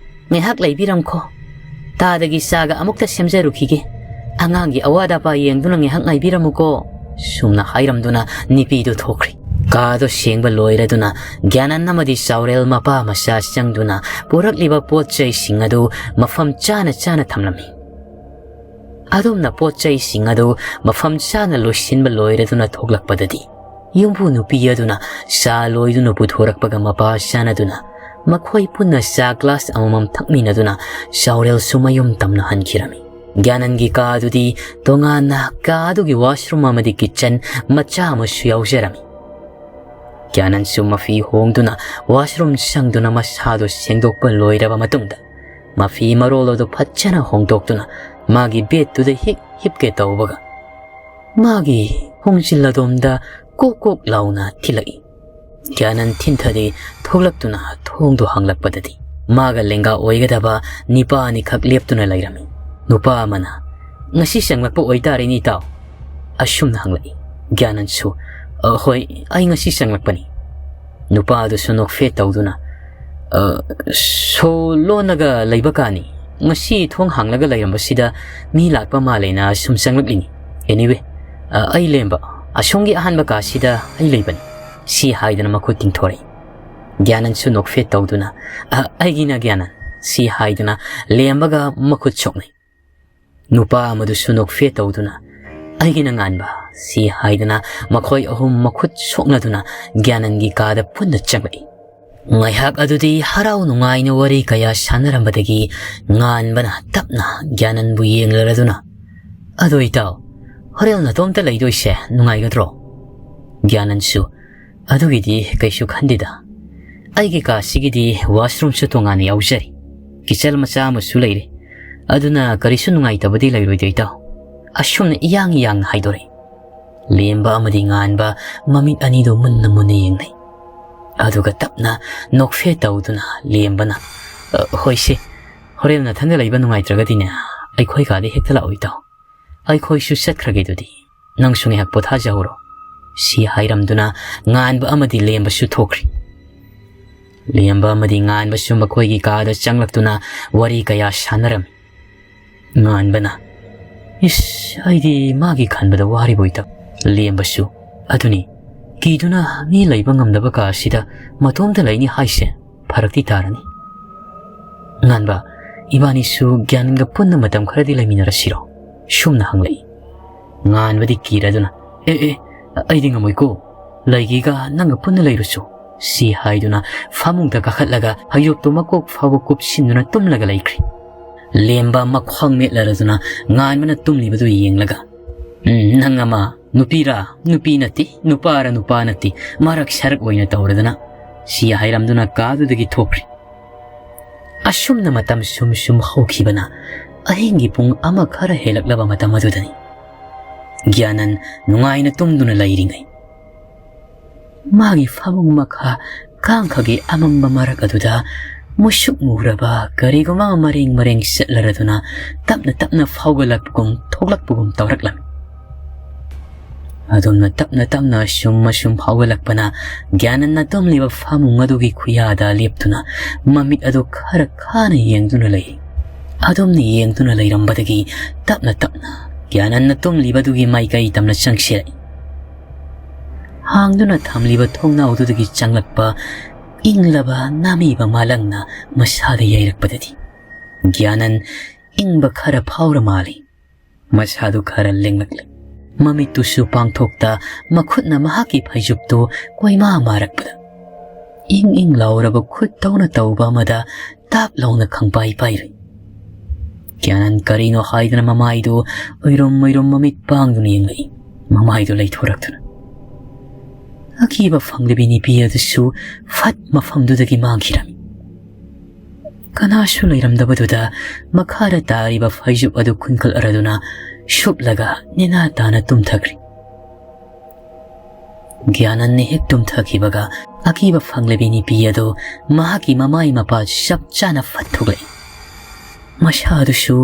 ꯉꯥꯏꯍꯥꯛ ꯂꯩꯕꯤꯔꯝꯈꯣ꯫ ꯇꯥꯗꯒꯤ ꯆꯥꯒ ꯑꯃꯨꯛꯇ ꯁꯦꯝꯖꯔꯨꯈꯤꯒꯦ꯫ ꯑꯉꯥꯡꯒꯤ ꯑꯋꯥꯠ ꯑꯄꯥ ꯌꯦꯡꯗꯨꯅ ꯉꯥꯏꯍꯥꯛ ꯉꯥꯏꯕꯤꯔꯝꯃꯨꯀꯣ," ꯁꯨꯝꯅ ꯍꯥꯏꯔꯝꯗꯨꯅ ꯅꯨꯄꯤꯗꯨ ꯊꯣꯛꯈ꯭ꯔꯦ꯫ ꯀꯥ ꯑꯗꯨ ꯁꯦꯡꯕ ꯂꯣꯏꯔꯗꯨꯅ ꯒ꯭ꯌꯥꯅꯟ ꯑꯃꯗꯤ ꯆꯥꯎꯔꯦꯜ ꯃꯄꯥ ꯃꯆꯥ ꯆꯪꯗꯨꯅ ꯄꯨꯔꯛꯂꯤꯕ ꯄꯣꯠ ꯆꯩꯁꯤꯡ ꯑꯗꯨ ꯃꯐꯝ ꯆꯥꯅ ꯆꯥꯅ ꯊꯝꯂꯝꯃꯤ꯫ ꯑꯗꯣꯝꯅ ꯄꯣꯠ ꯆꯩꯁꯤꯡ ꯑꯗꯨ ꯃꯐꯝ ꯆꯥꯅ ꯂꯣꯏꯁꯤꯟꯕ ꯂꯣꯏꯔꯗꯨꯅ ꯊꯣꯛꯂꯛꯄꯗꯗꯤ, ꯌꯨꯝꯕꯨ ꯅꯨꯄꯤ ꯑꯗꯨꯅ ꯆꯥ ꯂꯣꯏꯗꯨꯅ ꯄꯨꯊꯣꯔꯛꯄꯒ ꯃꯄꯥ ꯆꯥꯅꯗꯨꯅ ꯃꯈꯣꯏ ꯄꯨꯟꯅ ꯆꯥ ꯒ꯭ꯂꯥꯁ ꯑꯃꯃꯝ ꯊꯛꯃꯤꯟꯅꯗꯨꯅ ꯆꯥꯎꯔꯦꯜꯁꯨ ꯃꯌꯨꯝ ꯇꯝꯅ ꯍꯟꯈꯤꯔꯝꯃꯤ꯫ ꯒ꯭ꯌꯥꯅꯟꯒꯤ ꯀꯥ ꯑꯗꯨꯗꯤ ꯇꯣꯉꯥꯟꯅ ꯀꯥ ꯑꯗꯨꯒꯤ ꯋꯥꯁꯔꯨꯝ ꯑꯃꯗꯤ ꯀꯤꯠꯆꯟ ꯃꯆꯥ ꯑꯃꯁꯨ ꯌꯥꯎꯖꯔꯝꯃꯤ꯫ ꯒ꯭ꯌꯥꯅꯟꯁꯨ ꯃꯐꯤ ꯍꯣꯡꯗꯨꯅ ꯋꯥꯁꯔꯨꯝ ꯆꯪꯗꯨꯅ ꯃꯁꯥꯗꯨ ꯁꯦꯡꯗꯣꯛꯄ ꯂꯣꯏꯔꯕ ꯃꯇꯨꯡꯗ, ꯃꯐꯤ ꯃꯔꯣꯜ ꯑꯗꯨ ꯐꯖꯅ ꯍꯣꯡꯗꯣꯛꯇꯨꯅ ꯃꯥꯒꯤ ꯕꯦꯗꯇꯨꯗ ꯍꯤꯛ ꯍꯤꯞꯀꯦ ꯇꯧꯕꯒ, ꯃꯥꯒꯤ ꯈꯣꯡꯖꯤꯜ ꯑꯗꯣꯝꯗ ꯀꯣꯛ ꯀꯣꯛ ꯂꯥꯎꯅ ꯊꯤꯜꯂꯛꯏ꯫ ꯒ꯭ꯌꯥꯅꯟ ꯊꯤꯟꯊꯗꯤ ꯊꯣꯛꯂꯛꯇꯨꯅ ꯊꯣꯡꯗꯨ ꯍꯥꯡꯂꯛꯄꯗꯗꯤ, ꯃꯥꯒ ꯂꯦꯡꯒꯥ ꯑꯣꯏꯒꯗꯕ ꯅꯤꯄꯥ ꯑꯅꯤꯈꯛ ꯂꯦꯞꯇꯨꯅ ꯂꯩꯔꯝꯃꯤ꯫ ꯅꯨꯄꯥ ꯑꯃꯅ, "ꯉꯁꯤ ꯆꯪꯂꯛꯄ ꯑꯣꯏꯇꯥꯔꯦꯅꯦ, ꯏꯇꯥꯎ?" ꯑꯁꯨꯝꯅ ꯍꯪꯂꯛꯏ꯫ ꯒ꯭ꯌꯥꯅꯟꯁꯨ, "ꯑ, ꯍꯣꯏ, ꯑꯩ ꯉꯁꯤ ꯆꯪꯂꯛꯄꯅꯤ꯫" ꯅꯨꯄꯥ ꯑꯗꯨꯁꯨ ꯅꯣꯛꯐꯦꯠ ꯇꯧꯗꯨꯅ, "ꯑ, ꯁꯣ ꯂꯣꯟꯅꯒ ꯂꯩꯕ ꯀꯥꯅꯤ꯫ ꯉꯁꯤ ꯊꯣꯡ ꯍꯥꯡꯂꯒ ꯂꯩꯔꯝꯕꯁꯤꯗ ꯃꯤ ꯂꯥꯛꯄ ꯃꯥꯜꯂꯦꯅ ꯁꯨꯝ ꯆꯪꯂꯛꯂꯤꯅꯤ꯫ Anyway, ꯑ, ꯑꯩ ꯂꯦꯝꯕ, ꯑꯁꯣꯝꯒꯤ ꯑꯍꯥꯟꯕ ꯀꯥꯁꯤꯗ ꯑꯩ ꯂꯩꯕꯅꯤ," ꯁꯤ ꯍꯥꯏꯗꯨꯅ ꯃꯈꯨꯠ ꯇꯤꯡꯊꯣꯔꯛꯏ꯫ ꯒ꯭ꯌꯥꯅꯟꯁꯨ ꯅꯣꯛꯐꯦꯠ ꯇꯧꯗꯨꯅ, "ꯑ, ꯑꯩꯒꯤꯅ ꯒ꯭ꯌꯥꯅꯟ," ꯁꯤ ꯍꯥꯏꯗꯨꯅ ꯂꯦꯝꯕꯒ ꯃꯈꯨꯠ ꯁꯣꯛꯅꯩ꯫ ꯅꯨꯄꯥ ꯑꯃꯗꯨꯁꯨ ꯅꯣꯛꯐꯦꯠ ꯇꯧꯗꯨꯅ, "ꯑꯩꯒꯤꯅ ꯉꯥꯟꯕ," ꯁꯤ ꯍꯥꯏꯗꯨꯅ ꯃꯈꯣꯏ ꯑꯍꯨꯝ ꯃꯈꯨꯠ ꯁꯣꯛꯅꯗꯨꯅ ꯒ꯭ꯌꯥꯅꯟꯒꯤ ꯀꯥꯗ ꯄꯨꯟꯅ ꯆꯪꯂꯛꯏ꯫ ꯉꯥꯏꯍꯥꯛ ꯑꯗꯨꯗꯤ ꯍꯔꯥꯎ ꯅꯨꯡꯉꯥꯏꯅ ꯋꯥꯔꯤ ꯀꯌꯥ ꯁꯥꯟꯅꯔꯝꯕꯗꯒꯤ ꯉꯥꯟꯕꯅ ꯇꯞꯅ ꯒ꯭ꯌꯥꯅꯟꯕꯨ ꯌꯦꯡꯂꯔꯗꯨꯅ, "ꯑꯗꯣ ꯏꯇꯥꯎ, ꯍꯣꯔꯦꯟ ꯅꯇꯣꯝꯇ ꯂꯩꯗꯣꯏꯁꯦ ꯅꯨꯡꯉꯥꯏꯒꯗ꯭ꯔꯣ?" ꯒ꯭ꯌꯥꯅꯟꯁꯨ, "ꯑꯗꯨꯒꯤꯗꯤ ꯀꯩꯁꯨ ꯈꯟꯗꯦꯗ꯫ ꯑꯩꯒꯤ ꯀꯥꯁꯤꯒꯤꯗꯤ ꯋꯥꯁꯔꯨꯝꯁꯨ ꯇꯣꯉꯥꯟꯅ ꯌꯥꯎꯖꯔꯤ꯫ ꯀꯤꯆꯜ ꯃꯆꯥ ꯑꯃꯁꯨ ꯂꯩꯔꯦ꯫ ꯑꯗꯨꯅ ꯀꯔꯤꯁꯨ ꯅꯨꯡꯉꯥꯏꯇꯕꯗꯤ ꯂꯩꯔꯣꯏꯗꯣ, ꯏꯇꯥꯎ꯫ ꯑꯁꯨꯝꯅ ꯏꯌꯥꯡ ꯌꯥꯡꯅ ꯍꯥꯏꯗꯣꯔꯛꯏ꯫ ꯂꯦꯝꯕ ꯑꯃꯗꯤ ꯉꯥꯟꯕ ꯃꯃꯤꯠ ꯑꯅꯤꯗꯨ ꯃꯨꯟꯅ ꯃꯨꯟꯅ ꯌꯦꯡꯅꯩ꯫ ꯑꯗꯨꯒ ꯇꯞꯅ ꯅꯣꯛꯐꯦꯠ ꯇꯧꯗꯨꯅ ꯂꯦꯝꯕꯅ, "ꯑ, ꯍꯣꯏꯁꯦ, ꯍꯣꯔꯦꯟ ꯅꯊꯟꯗ ꯂꯩꯕ ꯅꯨꯡꯉꯥꯏꯇ꯭ꯔꯒꯗꯤꯅꯦ, ꯑꯩꯈꯣꯏ ꯀꯥꯗ ꯍꯦꯛꯇ ꯂꯥꯛꯑꯣ, ꯏꯇꯥꯎ꯫ ꯑꯩꯈꯣꯏꯁꯨ ꯆꯠꯈ꯭ꯔꯒꯦ ꯑꯗꯨꯗꯤ꯫ ꯅꯪꯁꯨ ꯉꯥꯏꯍꯥꯛ ꯄꯣꯊꯥꯖꯍꯧꯔꯣ"꯫ ꯁꯤ ꯍꯥꯏꯔꯝꯗꯨꯅ ꯉꯥꯟꯕ ꯑꯃꯗꯤ ꯂꯦꯝꯕꯁꯨ ꯊꯣꯛꯈ꯭ꯔꯤ꯫ ꯂꯦꯝꯕ ꯑꯃꯗꯤ ꯉꯥꯟꯕꯁꯨ ꯃꯈꯣꯏꯒꯤ ꯀꯥꯗ ꯆꯪꯂꯛꯇꯨꯅ ꯋꯥꯔꯤ ꯀꯌꯥ ꯁꯥꯟꯅꯔꯝꯃꯤ꯫ ꯉꯥꯟꯕꯅ, "ꯏꯁ, ꯑꯩꯗꯤ ꯃꯥꯒꯤ ꯈꯟꯕꯗ ꯋꯥꯔꯤꯕꯣꯏꯇ"꯫ ꯂꯦꯝꯕꯁꯨ, "ꯑꯗꯨꯅꯤ, ꯀꯤꯗꯨꯅ ꯃꯤ ꯂꯩꯕ ꯉꯝꯗꯕ ꯀꯥ ꯑꯁꯤꯗ ꯃꯇꯣꯝꯇ ꯂꯩꯅꯤ ꯍꯥꯏꯁꯦ ꯐꯔꯛꯇꯤ ꯇꯥꯔꯅꯤ"꯫ ꯉꯥꯟꯕ, "ꯏꯕꯥꯅꯤꯁꯨ ꯒ꯭ꯌꯥꯟꯒ ꯄꯨꯟꯅ ꯃꯇꯝ ꯈꯔꯗꯤ ꯂꯩꯃꯤꯟꯅꯔꯁꯤꯔꯣ?" ꯁꯨꯝꯅ ꯍꯪꯂꯛꯏ꯫ ꯉꯥꯟꯕꯗꯤ ꯀꯤꯔꯗꯨꯅ, "ꯑꯦ, ꯑꯦ, ꯑꯩꯗꯤ ꯉꯝꯃꯣꯏꯀꯣ, ꯂꯩꯒꯦꯒ ꯅꯪꯒ ꯄꯨꯟꯅ ꯂꯩꯔꯨꯁꯨ"꯫ ꯁꯤ ꯍꯥꯏꯗꯨꯅ ꯐꯃꯨꯡꯗ ꯀꯥꯈꯠꯂꯒ ꯐꯩꯖꯨꯞꯇꯨ ꯃꯀꯣꯛ ꯐꯥꯎꯕ ꯀꯨꯞꯁꯤꯟꯗꯨꯅ ꯇꯨꯝꯂꯒ ꯂꯩꯈ꯭ꯔꯦ꯫ ꯂꯦꯝꯕ ꯃꯈ꯭ꯋꯥꯡ ꯃꯦꯠꯂꯔꯗꯨꯅ ꯉꯥꯟꯕꯅ ꯇꯨꯝꯂꯤꯕꯗꯨ ꯌꯦꯡꯂꯒ, "ꯎꯝ, ꯅꯪ ꯑꯃ ꯅꯨꯄꯤꯔꯥ ꯅꯨꯄꯤ ꯅꯠꯇꯦ, ꯅꯨꯄꯥꯔ ꯅꯨꯄꯥ ꯅꯠꯇꯦ, ꯃꯔꯛ ꯁꯔꯛ ꯑꯣꯏꯅ ꯇꯧꯔꯗꯅ"꯫ ꯁꯤ ꯍꯥꯏꯔꯝꯗꯨꯅ ꯀꯥꯗꯨꯗꯒꯤ ꯊꯣꯛꯈ꯭ꯔꯦ꯫ ꯑꯁꯨꯝꯅ ꯃꯇꯝ ꯁꯨꯝ ꯁꯨꯝ ꯍꯧꯈꯤꯕꯅ ꯑꯍꯤꯡꯒꯤ ꯄꯨꯡ ꯑꯃ ꯈꯔ ꯍꯦꯜꯂꯛꯂꯕ ꯃꯇꯝ ꯑꯗꯨꯗꯅꯤ ꯒ꯭ꯌꯥꯅꯟ ꯅꯨꯡꯉꯥꯏꯅ ꯇꯨꯝꯗꯨꯅ ꯂꯩꯔꯤꯉꯩ, ꯃꯥꯒꯤ ꯐꯃꯨꯡ ꯃꯈꯥ ꯀꯥꯡꯈꯒꯤ ꯑꯃꯝꯕ ꯃꯔꯛ ꯑꯗꯨꯗ ꯃꯨꯁꯨꯛ ꯃꯨꯔꯕ ꯀꯔꯤꯒꯨꯝꯕ ꯑꯃ ꯃꯔꯦꯡ ꯃꯔꯦꯡ ꯆꯠꯂꯔꯗꯨꯅ ꯇꯞꯅ ꯇꯞꯅ ꯐꯥꯎꯒꯠꯂꯛꯄꯒꯨꯝ ꯊꯣꯛꯂꯛꯄꯒꯨꯝ ꯇꯧꯔꯛꯂꯝꯃꯤ꯫ ꯑꯗꯨꯝꯅ ꯇꯞꯅ ꯇꯞꯅ ꯑꯁꯨꯝ ꯑꯁꯨꯝ ꯐꯥꯎꯒꯠꯂꯛꯄꯅ ꯒ꯭ꯌꯥꯅꯟꯅ ꯇꯨꯝꯂꯤꯕ ꯐꯃꯨꯡ ꯑꯗꯨꯒꯤ ꯈꯨꯌꯥꯗ ꯂꯦꯞꯇꯨꯅ ꯃꯃꯤꯠ ꯑꯗꯨ ꯈꯔ ꯈꯥꯅ ꯌꯦꯡꯗꯨꯅ ꯂꯩ꯫ ꯑꯗꯨꯝꯅ ꯌꯦꯡꯗꯨꯅ ꯂꯩꯔꯝꯕꯗꯒꯤ ꯇꯞꯅ ꯇꯞꯅ ꯒ꯭ꯌꯥꯅꯟꯅ ꯇꯨꯝꯂꯤꯕꯗꯨꯒꯤ ꯃꯥꯏꯀꯩ ꯇꯝꯅ ꯆꯪꯁꯤꯜꯂꯛꯏ꯫ ꯍꯥꯡꯗꯨꯅ ꯊꯝꯂꯤꯕ ꯊꯣꯡꯅꯥꯎꯗꯨꯗꯒꯤ ꯆꯪꯂꯛꯄ ꯏꯪꯂꯕ ꯅꯥꯃꯤꯕ ꯃꯥꯂꯪꯅ ꯃꯁꯥꯗ ꯌꯩꯔꯛꯄꯗꯗꯤ ꯒ꯭ꯌꯥꯅꯟ ꯏꯪꯕ ꯈꯔ ꯐꯥꯎꯔ ꯃꯥꯜꯂꯤ꯫ ꯃꯁꯥꯗꯨ ꯈꯔ ꯂꯦꯡꯂꯛꯂꯦ꯫ ꯃꯃꯤꯠꯇꯨꯁꯨ ꯄꯥꯡꯊꯣꯛꯇ ꯃꯈꯨꯠꯅ ꯃꯍꯥꯛꯀꯤ ꯐꯩꯖꯨꯞꯇꯨ ꯀꯣꯏꯃꯥ ꯃꯥꯔꯛꯄꯗ ꯏꯪ ꯏꯪ ꯂꯥꯎꯔꯕ ꯈꯨꯠ ꯇꯧꯅ ꯇꯧꯕ ꯑꯃꯗ ꯇꯥꯞ ꯂꯥꯎꯅ ꯈꯪꯄꯥꯏ ꯄꯥꯏꯔꯨꯏ꯫ ꯒ꯭ꯌꯥꯅꯟ ꯀꯔꯤꯅꯣ ꯍꯥꯏꯗꯅ ꯃꯃꯥꯏꯗꯨ ꯎꯏꯔꯨꯝ ꯎꯏꯔꯨꯝ ꯃꯃꯤꯠ ꯄꯥꯡꯗꯨꯅ ꯌꯦꯡꯂꯛꯏ꯫ ꯃꯃꯥꯏꯗꯨ ꯂꯩꯊꯣꯔꯛꯇꯨꯅ ꯑꯀꯤꯕ ꯐꯪꯂꯤꯕꯤ ꯅꯨꯄꯤ ꯑꯗꯨꯁꯨ ꯐꯠ ꯃꯐꯝꯗꯨꯗꯒꯤ ꯃꯥꯡꯈꯤꯔꯝꯃꯤ꯫ ꯀꯅꯥꯁꯨ ꯂꯩꯔꯝꯗꯕꯗꯨꯗ ꯃꯈꯥꯗ ꯇꯥꯔꯤꯕ ꯐꯩꯖꯨꯞ ꯑꯗꯨ ꯈꯨꯟꯒꯠꯂꯔꯗꯨꯅ ꯁꯨꯞꯂꯒ ꯅꯦꯅꯥ ꯇꯥꯅ ꯇꯨꯝꯊꯈ꯭ꯔꯦ꯫ ꯒ꯭ꯌꯥꯅꯟꯅ ꯍꯦꯛ ꯇꯨꯝꯊꯈꯤꯕꯒ ꯑꯀꯤꯕ ꯐꯪꯂꯕꯤ ꯅꯨꯄꯤ ꯑꯗꯨ ꯃꯍꯥꯛꯀꯤ ꯃꯃꯥꯏ ꯃꯄꯥ ꯆꯞ ꯆꯥꯅ ꯐꯠꯊꯣꯛꯂꯛꯏ꯫ ꯃꯁꯥꯗꯨꯁꯨ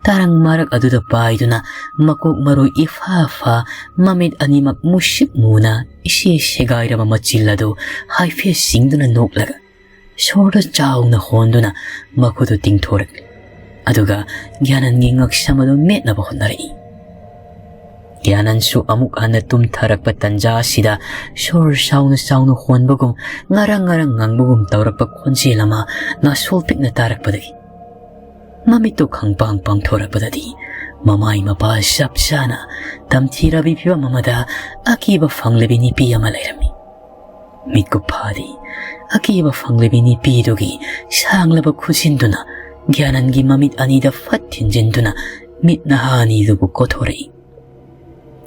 ꯇꯔꯪ ꯃꯔꯛ ꯑꯗꯨꯗ ꯄꯥꯏꯗꯨꯅ ꯃꯀꯣꯛ ꯃꯔꯨ ꯏꯐꯥ ꯐꯥ, ꯃꯃꯤꯠ ꯑꯅꯤꯃꯛ ꯃꯨꯁꯤꯛ ꯃꯨꯅ ꯏꯁꯦ ꯁꯦꯒꯥꯏꯔꯕ ꯃꯆꯤꯜ ꯑꯗꯨ ꯍꯥꯏꯐꯦꯠ ꯆꯤꯡꯗꯨꯅ ꯅꯣꯛꯂꯒ ꯁꯣꯔꯗ ꯆꯥꯎꯅ ꯍꯣꯟꯗꯨꯅ ꯃꯈꯨꯠꯇꯨ ꯇꯤꯡꯊꯣꯔꯛꯂꯤ꯫ ꯑꯗꯨꯒ ꯒ꯭ꯌꯥꯅꯟꯒꯤ ꯉꯛꯁꯝ ꯑꯗꯨ ꯃꯦꯠꯅꯕ ꯍꯣꯠꯅꯔꯛꯏ꯫ ꯒ꯭ꯌꯥꯅꯟꯁꯨ ꯑꯃꯨꯛ ꯍꯟꯅ ꯇꯨꯝꯊꯔꯛꯄ ꯇꯟꯖꯥ ꯑꯁꯤꯗ ꯁꯣꯔ ꯆꯥꯎꯅ ꯆꯥꯎꯅ ꯍꯣꯟꯕꯒꯨꯝ, ꯉꯔꯪ ꯉꯔꯪ ꯉꯪꯕꯒꯨꯝ ꯇꯧꯔꯛꯄ ꯈꯣꯟꯖꯦꯜ ꯑꯃ ꯅꯥꯁꯣꯜ ꯄꯤꯛꯅ ꯇꯥꯔꯛꯄꯗꯒꯤ ꯃꯃꯤꯠꯇꯨ ꯈꯪꯄꯥꯡ ꯄꯥꯡꯊꯣꯔꯛꯄꯗꯗꯤ ꯃꯃꯥꯏ ꯃꯄꯥ ꯆꯞ ꯆꯥꯅ ꯇꯝꯊꯤꯔꯕꯤ ꯐꯤꯕꯝ ꯑꯃꯗ ꯑꯀꯤꯕ ꯐꯪꯂꯕꯤ ꯅꯨꯄꯤ ꯑꯃ ꯂꯩꯔꯝꯃꯤ꯫ ꯃꯤꯠꯀꯨꯞ ꯐꯥꯗꯤ ꯑꯀꯤꯕ ꯐꯪꯂꯕꯤ ꯅꯨꯄꯤꯗꯨꯒꯤ ꯁꯥꯡꯂꯕ ꯈꯨꯖꯤꯟꯗꯨꯅ ꯒ꯭ꯌꯥꯅꯟꯒꯤ ꯃꯃꯤꯠ ꯑꯅꯤꯗ ꯐꯠ ꯊꯤꯟꯖꯤꯟꯗꯨꯅ ꯃꯤꯠ ꯅꯍꯥ ꯑꯅꯤꯗꯨꯕꯨ ꯀꯣꯊꯣꯔꯛꯏ꯫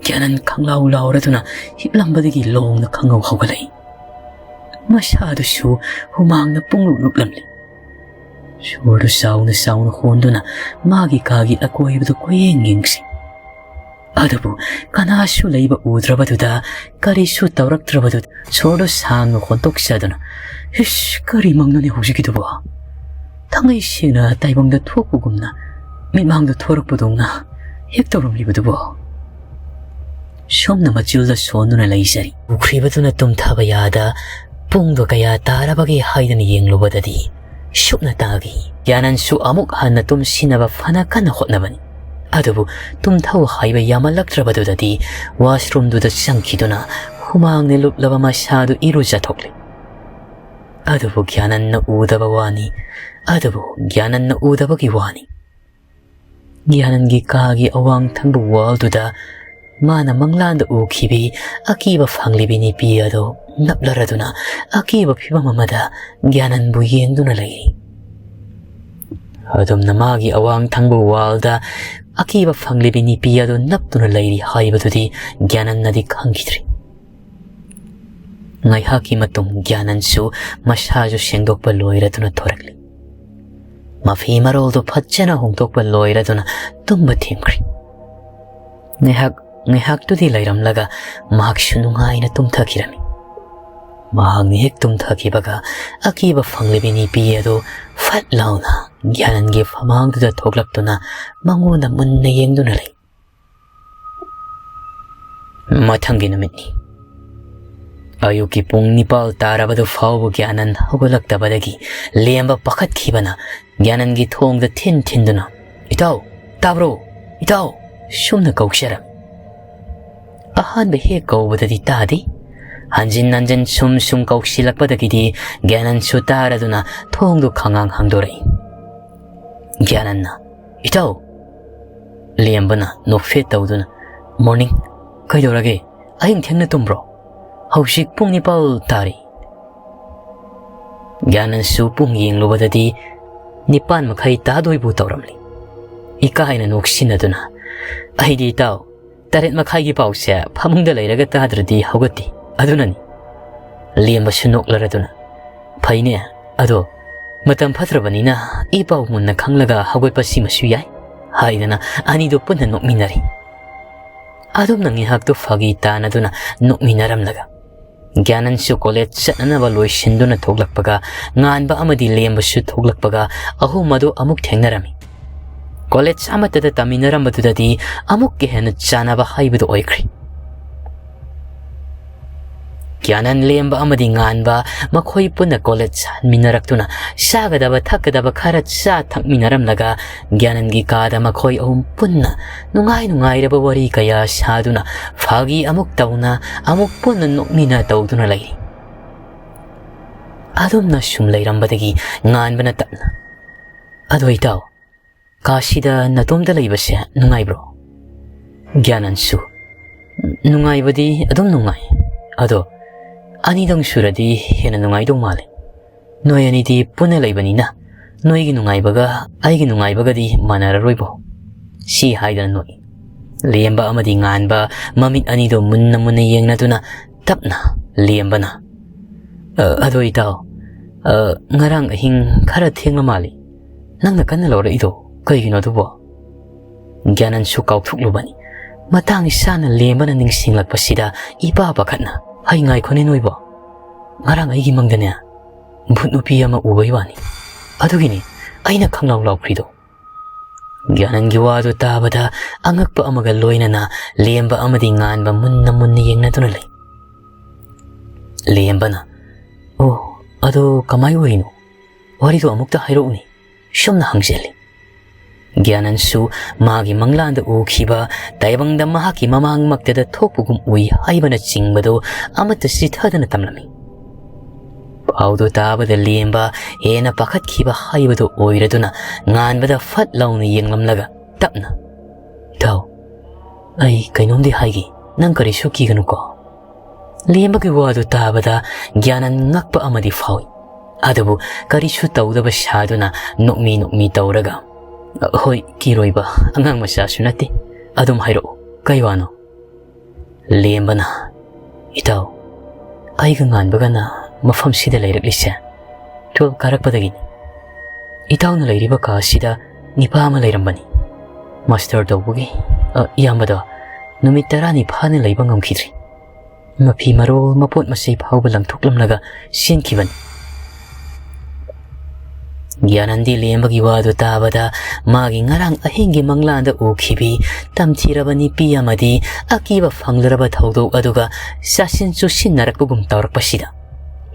ꯒ꯭ꯌꯥꯅꯟ ꯈꯪꯂꯥꯎ ꯂꯥꯎꯔꯗꯨꯅ ꯍꯤꯞꯂꯝꯕꯗꯒꯤ ꯂꯣꯡꯅ ꯈꯪꯍꯧ ꯍꯧꯒꯠꯂꯛꯏ꯫ ꯃꯁꯥꯗꯨꯁꯨ ꯍꯨꯃꯥꯡꯅ ꯄꯨꯡꯂꯨꯞ ꯂꯨꯞꯂꯝꯂꯤ꯫ ꯁꯣꯔꯗꯨ ꯆꯥꯎꯅ ꯆꯥꯎꯅ ꯍꯣꯟꯗꯨꯅ ꯃꯥꯒꯤ ꯀꯥꯒꯤ ꯑꯀꯣꯏꯕꯗꯨ ꯀꯣꯏꯌꯦꯡ ꯌꯦꯡꯁꯤ꯫ ꯑꯗꯨꯕꯨ ꯀꯅꯥꯁꯨ ꯂꯩꯕ ꯎꯗ꯭ꯔꯕꯗꯨꯗ, ꯀꯔꯤꯁꯨ ꯇꯧꯔꯛꯇ꯭ꯔꯕꯗꯨꯗ ꯁꯣꯔꯗꯨ ꯁꯥꯡꯅ ꯍꯣꯟꯇꯣꯛꯆꯗꯨꯅ, "ꯏꯁ, ꯀꯔꯤ ꯃꯪꯅꯣꯅꯦ ꯍꯧꯖꯤꯛꯀꯤꯗꯨꯕꯣ? ꯊꯥꯡꯒꯩ ꯁꯦꯡꯅ ꯇꯥꯏꯕꯪꯗ ꯊꯣꯛꯄꯒꯨꯝꯅ ꯃꯤꯠꯃꯥꯡꯗ ꯊꯣꯔꯛꯄꯗꯧꯅ ꯍꯦꯛ ꯇꯧꯔꯝꯂꯤꯕꯗꯨꯕꯣ?" ꯁꯣꯝꯅ ꯃꯆꯤꯜꯗ ꯁꯣꯟꯗꯨꯅ ꯂꯩꯖꯔꯤ꯫ ꯎꯈ꯭ꯔꯤꯕꯗꯨꯅ ꯇꯨꯝꯊꯕ ꯌꯥꯗ ꯄꯨꯡꯗꯣ ꯀꯌꯥ ꯇꯥꯔꯕꯒꯦ ꯍꯥꯏꯗꯅ ꯌꯦꯡꯂꯨꯕꯗꯗꯤ ꯁꯨꯞꯅ ꯇꯥꯈꯤ꯫ ꯒ꯭ꯌꯥꯅꯟꯁꯨ ꯑꯃꯨꯛ ꯍꯟꯅ ꯇꯨꯝꯁꯤꯟꯅꯕ ꯐꯅ ꯀꯟꯅ ꯍꯣꯠꯅꯕꯅꯤ꯫ ꯑꯗꯨꯕꯨ ꯇꯨꯝꯊꯧ ꯍꯥꯏꯕ ꯌꯥꯝꯃꯜꯂꯛꯇ꯭ꯔꯕꯗꯨꯗꯗꯤ ꯋꯥꯁꯔꯨꯝꯗꯨꯗ ꯆꯪꯈꯤꯗꯨꯅ ꯍꯨꯃꯥꯡꯅ ꯂꯨꯞꯂꯕ ꯃꯁꯥꯗꯨ ꯏꯔꯨꯖꯊꯣꯛꯂꯤ꯫ ꯑꯗꯨꯕꯨ ꯒ꯭ꯌꯥꯅꯟꯅ ꯎꯗꯕ ꯋꯥꯅꯤ꯫ ꯑꯗꯨꯕꯨ ꯒ꯭ꯌꯥꯅꯟꯅ ꯎꯗꯕꯒꯤ ꯋꯥꯅꯤ꯫ ꯒ꯭ꯌꯥꯅꯟꯒꯤ ꯀꯥꯒꯤ ꯑꯋꯥꯡ ꯊꯪꯕ ꯋꯥꯜꯗꯨꯗ ꯃꯥꯅ ꯃꯪꯂꯥꯟꯗ ꯎꯈꯤꯕꯤ ꯑꯀꯤꯕ ꯐꯪꯂꯤꯕꯤ ꯅꯨꯄꯤ ꯑꯗꯨ ꯅꯞꯂꯔꯗꯨꯅ ꯑꯀꯤꯕ ꯐꯤꯕꯝ ꯑꯃꯗ ꯒ꯭ꯌꯥꯅꯟꯕꯨ ꯌꯦꯡꯗꯨꯅ ꯂꯩꯔꯤ꯫ ꯑꯗꯨꯝꯅ ꯃꯥꯒꯤ ꯑꯋꯥꯡ ꯊꯪꯕ ꯋꯥꯜꯗ ꯑꯀꯤꯕ ꯐꯪꯂꯤꯕꯤ ꯅꯨꯄꯤ ꯑꯗꯨ ꯅꯞꯇꯨꯅ ꯂꯩꯔꯤ ꯍꯥꯏꯕꯗꯨꯗꯤ ꯒ꯭ꯌꯥꯅꯟꯅꯗꯤ ꯈꯪꯈꯤꯗ꯭ꯔꯤ꯫ ꯉꯥꯏꯍꯥꯛꯀꯤ ꯃꯇꯨꯡ ꯒ꯭ꯌꯥꯅꯟꯁꯨ ꯃꯁꯥꯁꯨ ꯁꯦꯡꯗꯣꯛꯄ ꯂꯣꯏꯔꯗꯨꯅ ꯊꯣꯔꯛꯂꯤ꯫ ꯃꯐꯤ ꯃꯔꯣꯜꯗꯨ ꯐꯖꯅ ꯍꯣꯡꯗꯣꯛꯄ ꯂꯣꯏꯔꯗꯨꯅ ꯇꯨꯝꯕ ꯊꯦꯝꯈ꯭ꯔꯦ꯫ ꯉꯥꯏꯍꯥꯛ ꯉꯥꯏꯍꯥꯛꯇꯨꯗꯤ ꯂꯩꯔꯝꯂꯒ ꯃꯍꯥꯛꯁꯨ ꯅꯨꯡꯉꯥꯏꯅ ꯇꯨꯝꯊꯈꯤꯔꯝꯃꯤ꯫ ꯃꯍꯥꯛꯅ ꯍꯦꯛ ꯇꯨꯝꯊꯈꯤꯕꯒ ꯑꯀꯤꯕ ꯐꯪꯂꯤꯕꯤ ꯅꯨꯄꯤ ꯑꯗꯨ ꯐꯠ ꯂꯥꯎꯅ ꯒ꯭ꯌꯥꯅꯟꯒꯤ ꯐꯃꯥꯡꯗꯨꯗ ꯊꯣꯛꯂꯛꯇꯨꯅ ꯃꯉꯣꯟꯗ ꯃꯨꯟꯅ ꯌꯦꯡꯗꯨꯅ ꯂꯩ꯫ ꯃꯊꯪꯒꯤ ꯅꯨꯃꯤꯠꯅꯤ꯫ ꯑꯌꯨꯛꯀꯤ ꯄꯨꯡ ꯅꯤꯄꯥꯜ ꯇꯥꯔꯕꯗꯨ ꯐꯥꯎꯕ ꯒ꯭ꯌꯥꯅꯟ ꯍꯧꯒꯠꯂꯛꯇꯕꯗꯒꯤ ꯂꯦꯝꯕ ꯄꯥꯈꯠꯈꯤꯕꯅ ꯒ꯭ꯌꯥꯅꯟꯒꯤ ꯊꯣꯡꯗ ꯊꯤꯟ ꯊꯤꯟꯗꯨꯅ, "ꯏꯇꯥꯎ, ꯇꯥꯕ꯭ꯔꯣ? ꯏꯇꯥꯎ!" ꯁꯨꯝꯅ ꯀꯧꯖꯔꯝꯃꯤ꯫ ꯑꯍꯥꯟꯕ ꯍꯦꯛ ꯀꯧꯕꯗꯗꯤ ꯇꯥꯗꯦ꯫ ꯍꯟꯖꯤꯟ ꯍꯟꯖꯤꯟ ꯁꯨꯝ ꯁꯨꯝ ꯀꯧꯁꯤꯜꯂꯛꯄꯗꯒꯤꯗꯤ ꯒ꯭ꯌꯥꯅꯟꯁꯨ ꯇꯥꯔꯗꯨꯅ ꯊꯣꯡꯗꯨ ꯈꯪꯉꯥꯡ ꯍꯥꯡꯗꯣꯔꯛꯏ꯫ ꯒ꯭ꯌꯥꯅꯟꯅ, "ꯏꯇꯥꯎ!" ꯂꯦꯝꯕꯅ ꯅꯣꯛꯐꯦꯠ ꯇꯧꯗꯨꯅ, "ꯃꯣꯔꯅꯤꯡ, ꯀꯩꯗꯧꯔꯒꯦ? ꯑꯍꯤꯡ ꯊꯦꯡꯅ ꯇꯨꯝꯕ꯭ꯔꯣ? ꯍꯧꯖꯤꯛ ꯄꯨꯡ ꯅꯤꯄꯥꯜ ꯇꯥꯔꯦ꯫" ꯒ꯭ꯌꯥꯅꯟꯁꯨ ꯄꯨꯡ ꯌꯦꯡꯂꯨꯕꯗꯗꯤ ꯅꯤꯄꯥꯟ ꯃꯈꯥꯏ ꯇꯥꯗꯣꯏꯕꯨ ꯇꯧꯔꯝꯂꯤ꯫ ꯏꯀꯥꯏꯅ ꯅꯣꯛꯁꯤꯟꯅꯗꯨꯅ, "ꯑꯩꯗꯤ ꯏꯇꯥꯎ, ꯇꯔꯦꯠ ꯃꯈꯥꯏꯒꯤ ꯄꯥꯎꯁꯦ ꯐꯃꯨꯡꯗ ꯂꯩꯔꯒ ꯇꯥꯗ꯭ꯔꯗꯤ ꯍꯧꯒꯠꯇꯦ, ꯑꯗꯨꯅꯅꯤ꯫" ꯂꯦꯝꯕꯁꯨ ꯅꯣꯛꯂꯔꯗꯨꯅ, "ꯐꯩꯅꯦ, ꯑꯗꯣ ꯃꯇꯝ ꯐꯠꯇ꯭ꯔꯕꯅꯤꯅ ꯏ ꯄꯥꯎ ꯃꯨꯟꯅ ꯈꯪꯂꯒ ꯍꯧꯒꯠꯄ ꯁꯤꯃꯁꯨ ꯌꯥꯏ," ꯍꯥꯏꯗꯅ ꯑꯅꯤꯗꯨ ꯄꯨꯟꯅ ꯅꯣꯛꯃꯤꯟꯅꯔꯤ꯫ ꯑꯗꯨꯝꯅ ꯉꯥꯏꯍꯥꯛꯇꯨ ꯐꯥꯒꯤ ꯇꯥꯅꯗꯨꯅ ꯅꯣꯛꯃꯤꯟꯅꯔꯝꯂꯒ, ꯒ꯭ꯌꯥꯅꯟꯁꯨ ꯀꯣꯂꯦꯖ ꯆꯠꯅꯅꯕ ꯂꯣꯏꯁꯤꯟꯗꯨꯅ ꯊꯣꯛꯂꯛꯄꯒ, ꯉꯥꯟꯕ ꯑꯃꯗꯤ ꯂꯦꯝꯕꯁꯨ ꯊꯣꯛꯂꯛꯄꯒ, ꯑꯍꯨꯝ ꯑꯗꯨ ꯑꯃꯨꯛ ꯊꯦꯡꯅꯔꯝꯃꯤ꯫ ꯀꯣꯂꯦꯖ ꯑꯃꯠꯇꯗ ꯇꯝꯃꯤꯟꯅꯔꯝꯕꯗꯨꯗꯗꯤ ꯑꯃꯨꯛꯀ ꯍꯦꯟꯅ ꯆꯥꯟꯅꯕ ꯍꯥꯏꯕꯗꯨ ꯑꯣꯏꯈ꯭ꯔꯦ꯫ ꯒ꯭ꯌꯥꯅꯟ, ꯂꯦꯝꯕ ꯑꯃꯗꯤ ꯉꯥꯟꯕ ꯃꯈꯣꯏ ꯄꯨꯟꯅ ꯀꯣꯂꯦꯖ ꯍꯟꯃꯤꯟꯅꯔꯛꯇꯨꯅ ꯆꯥꯒꯗꯕ ꯊꯛꯀꯗꯕ ꯈꯔ ꯆꯥ ꯊꯛꯃꯤꯟꯅꯔꯝꯂꯒ, ꯒ꯭ꯌꯥꯅꯟꯒꯤ ꯀꯥꯗ ꯃꯈꯣꯏ ꯑꯍꯨꯝ ꯄꯨꯟꯅ ꯅꯨꯡꯉꯥꯏ ꯅꯨꯡꯉꯥꯏꯔꯕ ꯋꯥꯔꯤ ꯀꯌꯥ ꯁꯥꯗꯨꯅ, ꯐꯥꯒꯤ ꯑꯃꯨꯛ ꯇꯧꯅ, ꯑꯃꯨꯛ ꯄꯨꯟꯅ ꯅꯣꯛꯃꯤꯟꯅ ꯇꯧꯗꯨꯅ ꯂꯩꯔꯤ꯫ ꯑꯗꯨꯝꯅ ꯁꯨꯝ ꯂꯩꯔꯝꯕꯗꯒꯤ ꯉꯥꯟꯕꯅ ꯇꯞꯅ, "ꯑꯗꯣ ꯏꯇꯥꯎ, ꯀꯥꯁꯤꯗ ꯅꯇꯣꯝꯇ ꯂꯩꯕꯁꯦ ꯅꯨꯡꯉꯥꯏꯕ꯭ꯔꯣ?" ꯒ꯭ꯌꯥꯅꯟꯁꯨ, "ꯅꯨꯡꯉꯥꯏꯕꯗꯤ ꯑꯗꯨꯝ ꯅꯨꯡꯉꯥꯏ꯫ ꯑꯗꯣ ꯑꯅꯤꯗꯪ ꯁꯨꯔꯗꯤ ꯍꯦꯟꯅ ꯅꯨꯡꯉꯥꯏꯗꯧ ꯃꯥꯜꯂꯦ꯫ ꯅꯣꯏ ꯑꯅꯤꯗꯤ ꯄꯨꯟꯅ ꯂꯩꯕꯅꯤꯅ ꯅꯣꯏꯒꯤ ꯅꯨꯡꯉꯥꯏꯕꯒ ꯑꯩꯒꯤ ꯅꯨꯡꯉꯥꯏꯕꯒꯗꯤ ꯃꯥꯟꯅꯔꯔꯣꯏꯕꯣ?" ꯁꯤ ꯍꯥꯏꯗꯅ ꯅꯣꯛꯏ꯫ ꯂꯦꯝꯕ ꯑꯃꯗꯤ ꯉꯥꯟꯕ ꯃꯃꯤꯠ ꯑꯅꯤꯗꯣ ꯃꯨꯟꯅ ꯃꯨꯟꯅ ꯌꯦꯡꯅꯗꯨꯅ ꯇꯞꯅ ꯂꯦꯝꯕꯅ, "ꯑ, ꯑꯗꯣ ꯏꯇꯥꯎ, ꯑ, ꯉꯔꯥꯡ ꯑꯍꯤꯡ ꯈꯔ ꯊꯦꯡꯂ ꯃꯥꯜꯂꯤ꯫ ꯅꯪꯅ ꯀꯟꯅ ꯂꯧꯔꯛꯏꯗꯣ ꯀꯩꯒꯤꯅꯣ ꯑꯗꯨꯕꯣ?" ꯒ꯭ꯌꯥꯅꯟꯁꯨ ꯀꯥꯎꯊꯣꯛꯂꯨꯕꯅꯤ꯫ ꯃꯇꯥꯡ ꯏꯆꯥꯅ ꯂꯦꯝꯕꯅ ꯅꯤꯡꯁꯤꯡꯂꯛꯄꯁꯤꯗ ꯏꯄꯥ ꯄꯥꯈꯠꯅ, "ꯍꯩ, ꯉꯥꯏꯈꯣꯅꯦ ꯅꯣꯏꯕꯣ, ꯉꯔꯥꯡ ꯑꯩꯒꯤ ꯃꯪꯗꯅꯦ ꯚꯨꯠ ꯅꯨꯄꯤ ꯑꯃ ꯎꯕꯩ ꯋꯥꯅꯤ꯫ ꯑꯗꯨꯒꯤꯅꯤ ꯑꯩꯅ ꯈꯪꯂꯥꯎ ꯂꯥꯎꯈ꯭ꯔꯤꯗꯣ꯫" ꯒ꯭ꯌꯥꯅꯟꯒꯤ ꯋꯥꯗꯨ ꯇꯥꯕꯗ ꯑꯉꯛꯄ ꯑꯃꯒ ꯂꯣꯏꯅꯅ ꯂꯦꯝꯕ ꯑꯃꯗꯤ ꯉꯥꯟꯕ ꯃꯨꯟꯅ ꯃꯨꯟꯅ ꯌꯦꯡꯅꯗꯨꯅ ꯂꯩ꯫ ꯂꯦꯝꯕꯅ, "ꯑꯣ, ꯑꯗꯣ ꯀꯃꯥꯏ ꯑꯣꯏꯔꯤꯅꯣ? ꯋꯥꯔꯤꯗꯣ ꯑꯃꯨꯛꯇ ꯍꯥꯏꯔꯛꯎꯅꯦ, ꯁꯣꯝꯅ ꯍꯪꯖꯜꯂꯤ꯫" ꯒ꯭ꯌꯥꯅꯟꯁꯨ ꯃꯥꯒꯤ ꯃꯪꯂꯥꯟꯗ ꯎꯈꯤꯕ ꯇꯥꯏꯕꯪꯗ ꯃꯍꯥꯛꯀꯤ ꯃꯃꯥꯡꯃꯛꯇꯗ ꯊꯣꯛꯄꯒꯨꯝ ꯎꯏ ꯍꯥꯏꯕꯅꯆꯤꯡꯕꯗꯨ ꯑꯃꯠꯇ ꯆꯤꯊꯗꯅ ꯇꯝꯂꯝꯃꯤ꯫ ꯄꯥꯎꯗꯨ ꯇꯥꯕꯗ ꯂꯦꯝꯕ ꯍꯦꯟꯅ ꯄꯥꯈꯠꯈꯤꯕ ꯍꯥꯏꯕꯗꯨ ꯑꯣꯏꯔꯗꯨꯅ ꯉꯥꯟꯕꯗ ꯐꯠ ꯂꯥꯎꯅ ꯌꯦꯡꯂꯝꯂꯒ ꯇꯞꯅ, "ꯏꯇꯥꯎ, ꯑꯩ ꯀꯩꯅꯣꯝꯗꯤ ꯍꯥꯏꯒꯦ, ꯅꯪ ꯀꯔꯤꯁꯨ ꯀꯤꯒꯅꯨꯀꯣ꯫" ꯂꯦꯝꯕꯒꯤ ꯋꯥꯗꯨ ꯇꯥꯕꯗ ꯒ꯭ꯌꯥꯅꯟ ꯉꯛꯄ ꯑꯃꯗꯤ ꯐꯥꯎꯏ꯫ ꯑꯗꯨꯕꯨ ꯀꯔꯤꯁꯨ ꯇꯧꯗꯕ ꯁꯥꯗꯨꯅ ꯅꯣꯛꯃꯤ ꯅꯣꯛꯃꯤ ꯇꯧꯔꯒ, "ꯍꯣꯏ, ꯀꯤꯔꯣꯏꯕ, ꯑꯉꯥꯡ ꯃꯆꯥꯁꯨ ꯅꯠꯇꯦ꯫ ꯑꯗꯨꯝ ꯍꯥꯏꯔꯛꯑꯣ, ꯀꯩ ꯋꯥꯅꯣ?" ꯂꯦꯝꯕꯅ, "ꯏꯇꯥꯎ, ꯑꯩꯒ ꯉꯥꯟꯕꯒꯅ ꯃꯐꯝꯁꯤꯗ ꯂꯩꯔꯛꯂꯤꯁꯦ ꯇꯨꯋꯦꯜꯐ ꯀꯥꯔꯛꯄꯗꯒꯤꯅꯤ꯫ ꯏꯇꯥꯎꯅ ꯂꯩꯔꯤꯕ ꯀꯥ ꯑꯁꯤꯗ ꯅꯤꯄꯥ ꯑꯃ ꯂꯩꯔꯝꯕꯅꯤ꯫ ꯃꯥꯁꯇꯔ ꯇꯧꯕꯒꯤ, ꯑ, ꯏꯌꯥꯝꯕꯗꯣ ꯅꯨꯃꯤꯠ ꯇꯔꯥꯅꯤ ꯐꯥꯅ ꯂꯩꯕ ꯉꯝꯈꯤꯗ꯭ꯔꯤ꯫ ꯃꯐꯤ ꯃꯔꯣꯜ, ꯃꯄꯣꯠ ꯃꯆꯩ ꯐꯥꯎꯕ ꯂꯪꯊꯣꯛꯂꯝꯂꯒ ꯆꯦꯟꯈꯤꯕꯅꯤ꯫" ꯒ꯭ꯌꯥꯅꯟꯗꯤ ꯂꯦꯝꯕꯒꯤ ꯋꯥꯗꯨ ꯇꯥꯕꯗ ꯃꯥꯒꯤ ꯉꯔꯥꯡ ꯑꯍꯤꯡꯒꯤ ꯃꯪꯂꯥꯟꯗ ꯎꯈꯤꯕꯤ ꯇꯝꯊꯤꯔꯕ ꯅꯨꯄꯤ ꯑꯃꯗꯤ ꯑꯀꯤꯕ ꯐꯪꯂꯔꯕ ꯊꯧꯗꯣꯛ ꯑꯗꯨꯒ ꯆꯥꯁꯤꯟ ꯆꯨꯁꯤꯟꯅꯔꯛꯄꯒꯨꯝ ꯇꯧꯔꯛꯄꯁꯤꯗ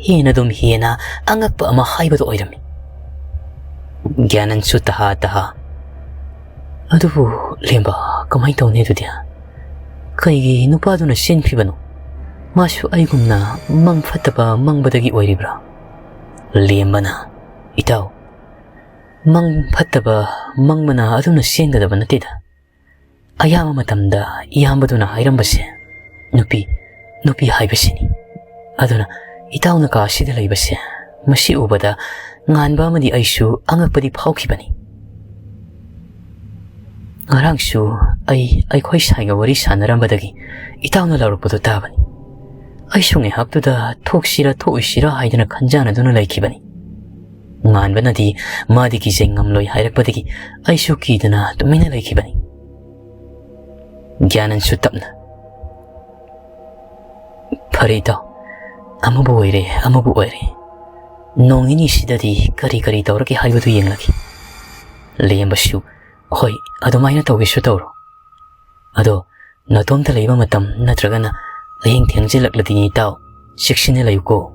ꯍꯦꯟꯅ ꯑꯗꯨꯝ ꯍꯦꯟꯅ ꯑꯉꯛꯄ ꯑꯃ ꯍꯥꯏꯕꯗꯨ ꯑꯣꯏꯔꯝꯃꯤ꯫ ꯒ꯭ꯌꯥꯅꯟꯁꯨ ꯇꯍꯥ ꯇꯍꯥ, "ꯑꯗꯨꯕꯨ ꯂꯦꯝꯕ, ꯀꯃꯥꯏꯅ ꯇꯧꯅꯤ ꯑꯗꯨꯗꯤ? ꯀꯩꯒꯤ ꯅꯨꯄꯥꯗꯨꯅ ꯆꯦꯟꯈ꯭ꯔꯤꯕꯅꯣ? ꯃꯥꯁꯨ ꯑꯩꯒꯨꯝꯅ ꯃꯪ ꯐꯠꯇꯕ ꯃꯪꯕꯗꯒꯤ ꯑꯣꯏꯔꯤꯕ꯭ꯔꯥ?" ꯂꯦꯝꯕꯅ, "ꯏꯇꯥꯎ, ꯃꯪ ꯐꯠꯇꯕ ꯃꯪꯕꯅ ꯑꯗꯨꯝꯅ ꯆꯦꯟꯒꯗꯕ ꯅꯠꯇꯦꯗ꯫ ꯑꯌꯥꯝꯕ ꯃꯇꯝꯗ ꯏꯌꯥꯝꯕꯗꯨꯅ ꯍꯥꯏꯔꯝꯕꯁꯦ ꯅꯨꯄꯤ, ꯅꯨꯄꯤ ꯍꯥꯏꯕꯁꯤꯅꯤ꯫ ꯑꯗꯨꯅ ꯏꯇꯥꯎꯅ ꯀꯥ ꯑꯁꯤꯗ ꯂꯩꯕꯁꯦ, ꯃꯁꯤ ꯎꯕꯗ ꯉꯥꯟꯕ ꯑꯃꯗꯤ ꯑꯩꯁꯨ ꯑꯉꯛꯄꯗꯤ ꯐꯥꯎꯈꯤꯕꯅꯤ꯫ ꯉꯔꯥꯡꯁꯨ ꯑꯩ ꯑꯩꯈꯣꯏ ꯁꯥꯏꯒ ꯋꯥꯔꯤ ꯁꯥꯟꯅꯔꯝꯕꯗꯒꯤ ꯏꯇꯥꯎꯅ ꯂꯥꯎꯔꯛꯄꯗꯨ ꯇꯥꯕꯅꯤ꯫ ꯑꯩꯁꯨ ꯉꯥꯏꯍꯥꯛꯇꯨꯗ ꯊꯣꯛꯁꯤꯔꯥ ꯊꯣꯛꯑꯣꯏꯁꯤꯔꯥ ꯍꯥꯏꯗꯨꯅ ꯈꯟꯖꯥꯟꯅꯗꯨꯅ ꯂꯩꯈꯤꯕꯅꯤ꯫ ꯉꯥꯟꯕꯅꯗꯤ ꯃꯥꯗꯤ ꯀꯤꯖꯩ ꯉꯝꯂꯣꯏ ꯍꯥꯏꯔꯛꯄꯗꯒꯤ ꯑꯩꯁꯨ ꯀꯤꯗꯅ ꯇꯨꯃꯤꯟꯅ ꯂꯩꯈꯤꯕꯅꯤ꯫ ꯒ꯭ꯌꯥꯅꯟꯁꯨ ꯇꯞꯅ, "ꯐꯔꯦ ꯏꯇꯥꯎ, ꯑꯃꯕꯨ ꯑꯣꯏꯔꯦ ꯑꯃꯕꯨ ꯑꯣꯏꯔꯦ, ꯅꯣꯡ ꯅꯤꯅꯤꯁꯤꯗꯗꯤ ꯀꯔꯤ ꯀꯔꯤ ꯇꯧꯔꯒꯦ ꯍꯥꯏꯕꯗꯨ ꯌꯦꯡꯂꯒꯦ꯫ ꯂꯦꯝꯕꯁꯨ, ꯍꯣꯏ, ꯑꯗꯨꯃꯥꯏꯅ ꯇꯧꯒꯦꯁꯨ ꯇꯧꯔꯣ꯫ ꯑꯗꯣ ꯅꯇꯣꯝꯇ ꯂꯩꯕ ꯃꯇꯝ ꯅꯠꯇ꯭ꯔꯒꯅ ꯑꯍꯤꯡ ꯊꯦꯡꯖꯤꯜꯂꯛꯂꯗꯤꯅꯦ ꯏꯇꯥꯎ, ꯆꯦꯛꯁꯤꯟꯅ ꯂꯩꯌꯨꯀꯣ"꯫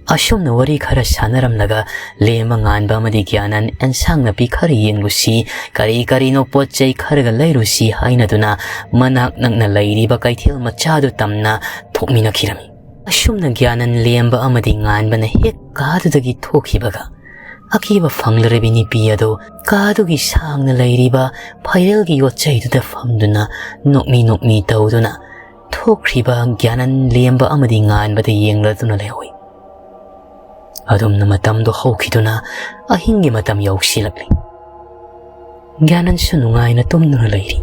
ꯑꯁꯨꯝꯅ ꯋꯥꯔꯤ ꯈꯔ ꯁꯥꯟꯅꯔꯝꯂꯒ ꯂꯦꯝꯕ, ꯉꯥꯟꯕ ꯑꯃꯗꯤ ꯒ꯭ꯌꯥꯅꯟ ꯑꯦꯟꯁꯥꯡ ꯅꯥꯄꯤ ꯈꯔ ꯌꯦꯡꯂꯨꯁꯤ, ꯀꯔꯤ ꯀꯔꯤꯅꯣ ꯄꯣꯠ ꯆꯩ ꯈꯔꯒ ꯂꯩꯔꯨꯁꯤ ꯍꯥꯏꯅꯗꯨꯅ ꯃꯅꯥꯛ ꯅꯛꯅ ꯂꯩꯔꯤꯕ ꯀꯩꯊꯦꯜ ꯃꯆꯥꯗꯨ ꯇꯝꯅ ꯊꯣꯛꯃꯤꯟꯅꯈꯤꯔꯝꯃꯤ꯫ ꯑꯁꯨꯝꯅ ꯒ꯭ꯌꯥꯅꯟ, ꯂꯦꯝꯕ ꯑꯃꯗꯤ ꯉꯥꯟꯕꯅ ꯍꯦꯛ ꯀꯥꯗꯨꯗꯒꯤ ꯊꯣꯛꯈꯤꯕꯒ ꯑꯀꯤꯕ ꯐꯪꯂꯔꯕꯤ ꯅꯨꯄꯤ ꯑꯗꯨ ꯀꯥꯗꯨꯒꯤ ꯁꯥꯡꯅ ꯂꯩꯔꯤꯕ ꯐꯩꯔꯦꯜꯒꯤ ꯌꯣꯠꯆꯩꯗꯨꯗ ꯐꯝꯗꯨꯅ ꯅꯣꯛꯃꯤ ꯅꯣꯛꯃꯤ ꯇꯧꯗꯨꯅ ꯊꯣꯛꯈ꯭ꯔꯤꯕ ꯒ꯭ꯌꯥꯅꯟ, ꯂꯦꯝꯕ ꯑꯃꯗꯤ ꯉꯥꯟꯕꯗ ꯌꯦꯡꯂꯗꯨꯅ ꯂꯩꯍꯧꯏ꯫ ꯑꯗꯨꯝꯅ ꯃꯇꯝꯗꯣ ꯍꯧꯈꯤꯗꯨꯅ ꯑꯍꯤꯡꯒꯤ ꯃꯇꯝ ꯌꯧꯁꯤꯜꯂꯛꯂꯤ꯫ ꯒ꯭ꯌꯥꯅꯟꯁꯨ ꯅꯨꯡꯉꯥꯏꯅ ꯇꯨꯝꯗꯨꯅ ꯂꯩꯔꯤ꯫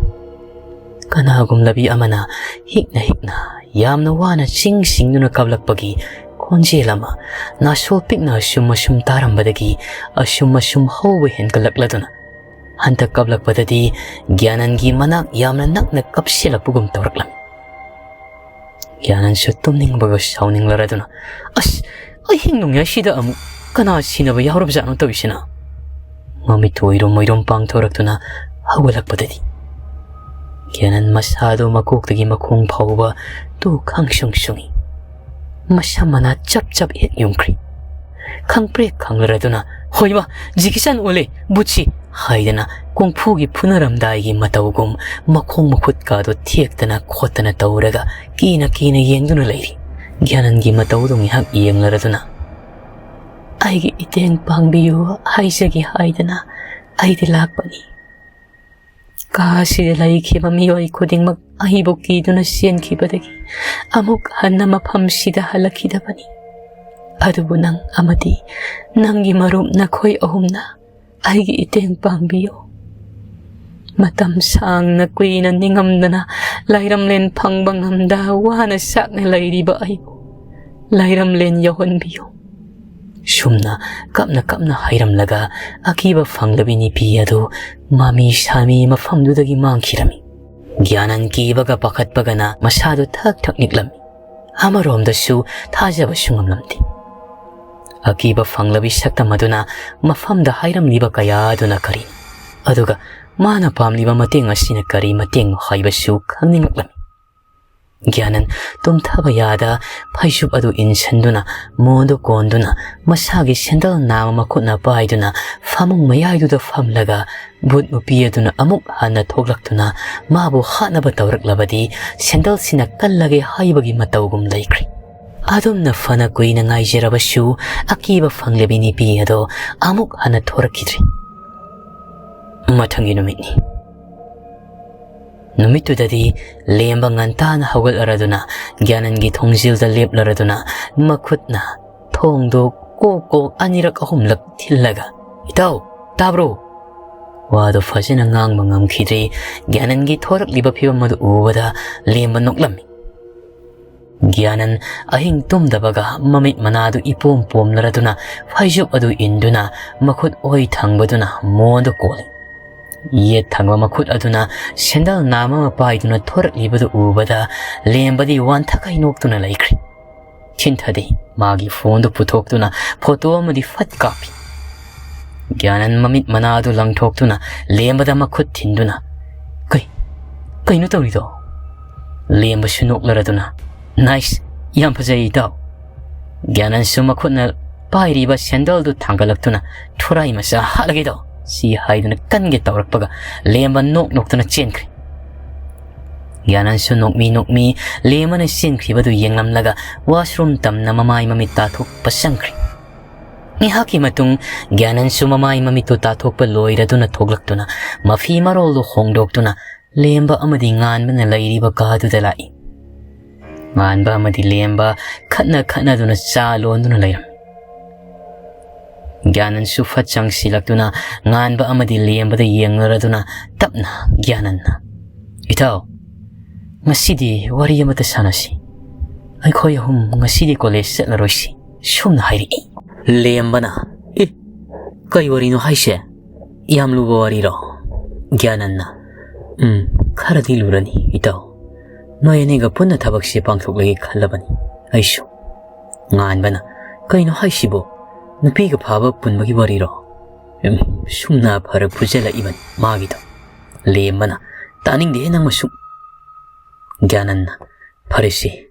ꯀꯅꯥꯒꯨꯝꯂꯕꯤ ꯑꯃꯅ ꯍꯤꯛꯅ ꯍꯤꯛꯅ ꯌꯥꯝꯅ ꯋꯥꯅ ꯆꯤꯡ ꯆꯤꯡꯗꯨꯅ ꯀꯞꯂꯛꯄꯒꯤ ꯈꯣꯟꯖꯦꯜ ꯑꯃ ꯅꯥꯁꯣꯜ ꯄꯤꯛꯅ ꯑꯁꯨꯝ ꯑꯁꯨꯝ ꯇꯥꯔꯝꯕꯗꯒꯤ ꯑꯁꯨꯝ ꯑꯁꯨꯝ ꯍꯧꯕ ꯍꯦꯟꯒꯠꯂꯛꯂꯗꯨꯅ ꯍꯟꯗꯛ ꯀꯞꯂꯛꯄꯗꯗꯤ ꯒ꯭ꯌꯥꯅꯟꯒꯤ ꯃꯅꯥꯛ ꯌꯥꯝꯅ ꯅꯛꯅ ꯀꯞꯁꯤꯜꯂꯛꯄꯒꯨꯝ ꯇꯧꯔꯛꯂꯝꯃꯤ꯫ ꯒ꯭ꯌꯥꯅꯟꯁꯨ ꯇꯨꯝꯅꯤꯡꯕꯒ ꯁꯥꯎꯅꯤꯡꯂꯔꯗꯨꯅ, "ꯑꯁ, ꯑꯍꯤꯡ ꯅꯣꯡꯌꯥꯏꯁꯤꯗ ꯑꯃꯨꯛ ꯀꯅꯥ ꯁꯤꯟꯅꯕ ꯌꯥꯎꯔꯕꯖꯥꯠꯅꯣ ꯇꯧꯔꯤꯁꯤꯅ?" ꯃꯃꯤꯠꯇꯨ ꯑꯣꯏꯔꯨꯝ ꯑꯣꯏꯔꯨꯝ ꯄꯥꯡꯊꯣꯔꯛꯇꯨꯅ ꯍꯧꯒꯠꯂꯛꯄꯗꯗꯤ ꯒ꯭ꯌꯥꯅꯟ ꯃꯁꯥꯗꯨ ꯃꯀꯣꯛꯇꯒꯤ ꯃꯈꯣꯡ ꯐꯥꯎꯕ ꯇꯨ ꯈꯪꯁꯨꯡ ꯁꯨꯡꯏ꯫ ꯃꯁꯝ ꯃꯅꯥ ꯆꯞ ꯆꯞ ꯍꯦꯛ ꯌꯨꯡꯈ꯭ꯔꯤ꯫ ꯈꯪꯄ꯭ꯔꯦꯛ ꯈꯪꯂꯔꯗꯨꯅ, "ꯍꯣꯏꯕ, ꯖꯤꯀꯤꯆꯥꯟ ꯑꯣꯜꯂꯦ, ꯕꯨꯠꯁꯤ!" ꯍꯥꯏꯗꯅ ꯀꯨꯡꯐꯨꯒꯤ ꯐꯨꯅꯔꯝꯗꯥꯏꯒꯤ ꯃꯇꯧꯒꯨꯝ ꯃꯈꯣꯡ ꯃꯈꯨꯠꯀꯥꯗꯣ ꯊꯦꯛꯇꯅ ꯈꯣꯠꯇꯅ ꯇꯧꯔꯒ ꯀꯤꯅ ꯀꯤꯅ ꯌꯦꯡꯗꯨꯅ ꯂꯩꯔꯤ꯫ ꯒ꯭ꯌꯥꯅꯟꯒꯤ ꯃꯇꯧꯗꯨ ꯉꯥꯏꯍꯥꯛ ꯌꯦꯡꯂꯔꯗꯨꯅ, "ꯑꯩꯒꯤ ꯏꯇꯦꯡ ꯄꯥꯡꯕꯤꯌꯨ ꯍꯥꯏꯖꯒꯦ ꯍꯥꯏꯗꯅ ꯑꯩꯗꯤ ꯂꯥꯛꯄꯅꯤ꯫ ꯀꯥ ꯑꯁꯤꯗ ꯂꯩꯈꯤꯕ ꯃꯤꯑꯣꯏ ꯈꯨꯗꯤꯡꯃꯛ ꯑꯩꯕꯨ ꯀꯤꯗꯨꯅ ꯆꯦꯟꯈꯤꯕꯗꯒꯤ ꯑꯃꯨꯛ ꯍꯟꯅ ꯃꯐꯝꯁꯤꯗ ꯍꯜꯂꯛꯈꯤꯗꯕꯅꯤ꯫ ꯑꯗꯨꯕꯨ ꯅꯪ ꯑꯃꯗꯤ ꯅꯪꯒꯤ ꯃꯔꯨꯞ ꯅꯈꯣꯏ ꯑꯍꯨꯝꯅ ꯑꯩꯒꯤ ꯏꯇꯦꯡ ꯄꯥꯡꯕꯤꯌꯨ꯫ ꯃꯇꯝ ꯁꯥꯡꯅ ꯀꯨꯏꯅ ꯅꯤꯡꯉꯝꯗꯅ ꯂꯥꯏꯔꯝꯂꯦꯟ ꯐꯪꯕ ꯉꯝꯗ ꯋꯥꯅ ꯆꯥꯛꯅ ꯂꯩꯔꯤꯕ ꯑꯩꯕꯨ ꯂꯥꯏꯔꯝꯂꯦꯟ ꯌꯧꯍꯟꯕꯤꯌꯨ꯫ ꯁꯨꯝꯅ ꯀꯞꯅ ꯀꯞꯅ ꯍꯥꯏꯔꯝꯂꯒ ꯑꯀꯤꯕ ꯐꯪꯂꯕꯤ ꯅꯨꯄꯤ ꯑꯗꯨ ꯃꯃꯤ ꯁꯥꯃꯤ ꯃꯐꯝꯗꯨꯗꯒꯤ ꯃꯥꯡꯈꯤꯔꯝꯃꯤ꯫ ꯒ꯭ꯌꯥꯅꯟ ꯀꯤꯕꯒ ꯄꯥꯈꯠꯄꯒꯅ ꯃꯁꯥꯗꯨ ꯊꯛ ꯊꯛ ꯅꯤꯛꯂꯝꯃꯤ꯫ ꯑꯃꯔꯣꯝꯗꯁꯨ ꯊꯥꯖꯕꯁꯨ ꯉꯝꯂꯝꯗꯦ꯫ ꯑꯀꯤꯕ ꯐꯪꯂꯕꯤ ꯁꯛꯇꯝ ꯑꯗꯨꯅ ꯃꯐꯝꯗ ꯍꯥꯏꯔꯝꯂꯤꯕ ꯀꯌꯥ ꯑꯗꯨꯅ ꯀꯔꯤꯅꯣ? ꯑꯗꯨꯒ ꯃꯥꯅ ꯄꯥꯝꯂꯤꯕ ꯃꯇꯦꯡ ꯑꯁꯤꯅ ꯀꯔꯤ ꯃꯇꯦꯡꯅꯣ ꯍꯥꯏꯕꯁꯨ ꯈꯪꯅꯤꯡꯂꯛꯂꯝꯃꯤ꯫ ꯒ꯭ꯌꯥꯅꯟ ꯇꯨꯝꯊꯕ ꯌꯥꯗ ꯐꯩꯖꯨꯞ ꯑꯗꯨ ꯏꯟꯁꯤꯟꯗꯨꯅ, ꯃꯣꯟꯗꯨ ꯀꯣꯟꯗꯨꯅ, ꯃꯁꯥꯒꯤ ꯁꯦꯟꯗꯜ ꯅꯥꯝꯃ ꯃꯈꯨꯠꯅ ꯄꯥꯏꯗꯨꯅ ꯐꯃꯨꯡ ꯃꯌꯥꯏꯗꯨꯗ ꯐꯝꯂꯒ ꯚꯨꯠ ꯅꯨꯄꯤ ꯑꯗꯨꯅ ꯑꯃꯨꯛ ꯍꯟꯅ ꯊꯣꯛꯂꯛꯇꯨꯅ ꯃꯥꯕꯨ ꯍꯥꯠꯅꯕ ꯇꯧꯔꯛꯂꯕꯗꯤ ꯁꯦꯟꯗꯜꯁꯤꯅ ꯀꯜꯂꯒꯦ ꯍꯥꯏꯕꯒꯤ ꯃꯇꯧꯒꯨꯝ ꯂꯩꯈ꯭ꯔꯦ꯫ ꯑꯗꯨꯝꯅ ꯐꯅ ꯀꯨꯏꯅ ꯉꯥꯏꯖꯔꯕꯁꯨ ꯑꯀꯤꯕ ꯐꯪꯂꯕꯤ ꯅꯨꯄꯤ ꯑꯗꯣ ꯑꯃꯨꯛ ꯍꯟꯅ ꯊꯣꯔꯛꯈꯤꯗ꯭ꯔꯦ꯫ ꯃꯊꯪꯒꯤ ꯅꯨꯃꯤꯠꯅꯤ꯫ ꯅꯨꯃꯤꯠꯇꯨꯗꯗꯤ ꯂꯦꯝꯕ ꯉꯟꯇꯥꯅ ꯍꯧꯒꯠꯂꯔꯗꯨꯅ ꯒ꯭ꯌꯥꯅꯟꯒꯤ ꯊꯣꯡꯖꯤꯜꯗ ꯂꯦꯞꯂꯔꯗꯨꯅ ꯃꯈꯨꯠꯅ ꯊꯣꯡꯗꯣ ꯀꯣꯛ ꯀꯣꯛ ꯑꯅꯤꯔꯛ ꯑꯍꯨꯝꯂꯛ ꯊꯤꯜꯂꯒ, "ꯏꯇꯥꯎ, ꯇꯥꯕ꯭ꯔꯣ?" ꯋꯥꯗꯨ ꯐꯖꯅ ꯉꯥꯡꯕ ꯉꯝꯈꯤꯗ꯭ꯔꯦ꯫ ꯒ꯭ꯌꯥꯅꯟꯒꯤ ꯊꯣꯔꯛꯂꯤꯕ ꯐꯤꯕꯝ ꯑꯗꯨ ꯎꯕꯗ ꯂꯦꯝꯕ ꯅꯣꯛꯂꯝꯃꯤ꯫ ꯒ꯭ꯌꯥꯅꯟ ꯑꯍꯤꯡ ꯇꯨꯝꯗꯕꯒ ꯃꯃꯤꯠ ꯃꯅꯥꯗꯨ ꯏꯄꯣꯝ ꯄꯣꯝꯂꯔꯗꯨꯅ ꯐꯩꯖꯨꯞ ꯑꯗꯨ ꯏꯟꯗꯨꯅ ꯃꯈꯨꯠ ꯑꯣꯏ ꯊꯪꯕꯗꯨꯅ ꯃꯣꯟꯗꯨ ꯀꯣꯜꯂꯤ꯫ ꯌꯦꯠ ꯊꯪꯕ ꯃꯈꯨꯠ ꯑꯗꯨꯅ ꯁꯦꯟꯗꯜ ꯅꯥꯝꯃ ꯑꯃ ꯄꯥꯏꯗꯨꯅ ꯊꯣꯔꯛꯂꯤꯕꯗꯨ ꯎꯕꯗ ꯂꯦꯝꯕꯗꯤ ꯋꯥꯟꯊꯈꯩ ꯅꯣꯛꯇꯨꯅ ꯂꯩꯈ꯭ꯔꯦ꯫ ꯊꯤꯟꯊꯗꯦ꯫ ꯃꯥꯒꯤ ꯐꯣꯟꯗꯨ ꯄꯨꯊꯣꯛꯇꯨꯅ ꯐꯣꯇꯣ ꯑꯃꯗꯤ ꯐꯠ ꯀꯥꯞꯄꯤ꯫ ꯒ꯭ꯌꯥꯅꯟ ꯃꯃꯤꯠ ꯃꯅꯥꯗꯨ ꯂꯪꯊꯣꯛꯇꯨꯅ ꯂꯦꯝꯕꯗ ꯃꯈꯨꯠ ꯊꯤꯟꯗꯨꯅ, "ꯀꯩ, ꯀꯩꯅꯣ ꯇꯧꯔꯤꯗꯣ?" ꯂꯦꯝꯕꯁꯨ ꯅꯣꯛꯂꯔꯗꯨꯅ, "ꯅꯥꯏꯁ, ꯌꯥꯝ ꯐꯖꯩ ꯏꯇꯥꯎ"꯫ ꯒ꯭ꯌꯥꯅꯟꯁꯨ ꯃꯈꯨꯠꯅ ꯄꯥꯏꯔꯤꯕ ꯁꯦꯟꯗꯜꯗꯨ ꯊꯥꯡꯒꯠꯂꯛꯇꯨꯅ, "ꯊꯨꯔꯥꯏ ꯃꯆꯥ ꯍꯥꯠꯂꯒꯦꯗꯣ" ꯁꯤ ꯍꯥꯏꯗꯨꯅ ꯀꯟꯒꯦ ꯇꯧꯔꯛꯄꯒ ꯂꯦꯝꯕ ꯅꯣꯛ ꯅꯣꯛꯇꯨꯅ ꯆꯦꯟꯈ꯭ꯔꯦ꯫ ꯒ꯭ꯌꯥꯅꯟꯁꯨ ꯅꯣꯛꯃꯤ ꯅꯣꯛꯃꯤ ꯂꯦꯝꯕꯅ ꯆꯦꯟꯈ꯭ꯔꯤꯕꯗꯨ ꯌꯦꯡꯂꯝꯂꯒ ꯋꯥꯁꯔꯨꯝ ꯇꯝꯅ ꯃꯃꯥꯏ ꯃꯃꯤꯠ ꯇꯥꯊꯣꯛꯄ ꯆꯪꯈ꯭ꯔꯦ꯫ ꯉꯥꯏꯍꯥꯛꯀꯤ ꯃꯇꯨꯡ ꯒ꯭ꯌꯥꯅꯟꯁꯨ ꯃꯃꯥꯏ ꯃꯃꯤꯠꯇꯨ ꯇꯥꯊꯣꯛꯄ ꯂꯣꯏꯔꯗꯨꯅ ꯊꯣꯛꯂꯛꯇꯨꯅ ꯃꯐꯤ ꯃꯔꯣꯜꯗꯨ ꯍꯣꯡꯗꯣꯛꯇꯨꯅ ꯂꯦꯝꯕ ꯑꯃꯗꯤ ꯉꯥꯟꯕꯅ ꯂꯩꯔꯤꯕ ꯀꯥꯗꯨꯗ ꯂꯥꯛꯏ꯫ ꯉꯥꯟꯕ ꯑꯃꯗꯤ ꯂꯦꯝꯕ ꯈꯠꯅ ꯈꯠꯅꯗꯨꯅ ꯆꯥ ꯂꯣꯟꯗꯨꯅ ꯂꯩꯔꯝꯃꯤ꯫ ꯒ꯭ꯌꯥꯅꯟꯁꯨ ꯐꯠ ꯆꯪꯁꯤꯜꯂꯛꯇꯨꯅ ꯉꯥꯟꯕ ꯑꯃꯗꯤ ꯂꯦꯝꯕꯗ ꯌꯦꯡꯂꯔꯗꯨꯅ ꯇꯞꯅ ꯒ꯭ꯌꯥꯅꯟꯅ, "ꯏꯇꯥꯎ, ꯉꯁꯤꯗꯤ ꯋꯥꯔꯤ ꯑꯃꯇ ꯁꯥꯟꯅꯁꯤ꯫ ꯑꯩꯈꯣꯏ ꯑꯍꯨꯝ ꯉꯁꯤꯗꯤ ꯀꯣꯂꯦꯖ ꯆꯠꯂꯔꯣꯏꯁꯤ"꯫ ꯁꯨꯝꯅ ꯍꯥꯏꯔꯛꯏ꯫ ꯂꯦꯝꯕꯅ, "ꯑꯦ, ꯀꯩ ꯋꯥꯔꯤꯅꯣ ꯍꯥꯏꯁꯦ? ꯌꯥꯝ ꯂꯨꯕ ꯋꯥꯔꯤꯔꯣ?" ꯒ꯭ꯌꯥꯅꯟꯅ, "ꯎꯝ, ꯈꯔꯗꯤ ꯂꯨꯔꯅꯤ ꯏꯇꯥꯎ꯫ ꯅꯣꯏ ꯑꯅꯤꯒ ꯄꯨꯟꯅ ꯊꯕꯛꯁꯦ ꯄꯥꯡꯊꯣꯛꯂꯒꯦ ꯈꯜꯂꯕꯅꯤ ꯑꯩꯁꯨ꯫" ꯉꯥꯟꯕꯅ, "ꯀꯩꯅꯣ ꯍꯥꯏꯁꯤꯕꯣ? ꯅꯨꯄꯤꯒ ꯐꯥꯕ ꯄꯨꯟꯕꯒꯤ ꯋꯥꯔꯤꯔꯣ?" ꯎꯝ, ꯁꯨꯝꯅ ꯐꯔꯛ ꯐꯨꯖꯜꯂꯛꯏꯕꯅꯤ ꯃꯥꯒꯤꯗꯣ꯫ ꯂꯦꯝꯕꯅ, "ꯇꯥꯅꯤꯡꯗꯦꯍꯦ ꯅꯪ ꯃꯁꯨ꯫" ꯒ꯭ꯌꯥꯅꯟꯅ, "ꯐꯔꯦꯁꯦ,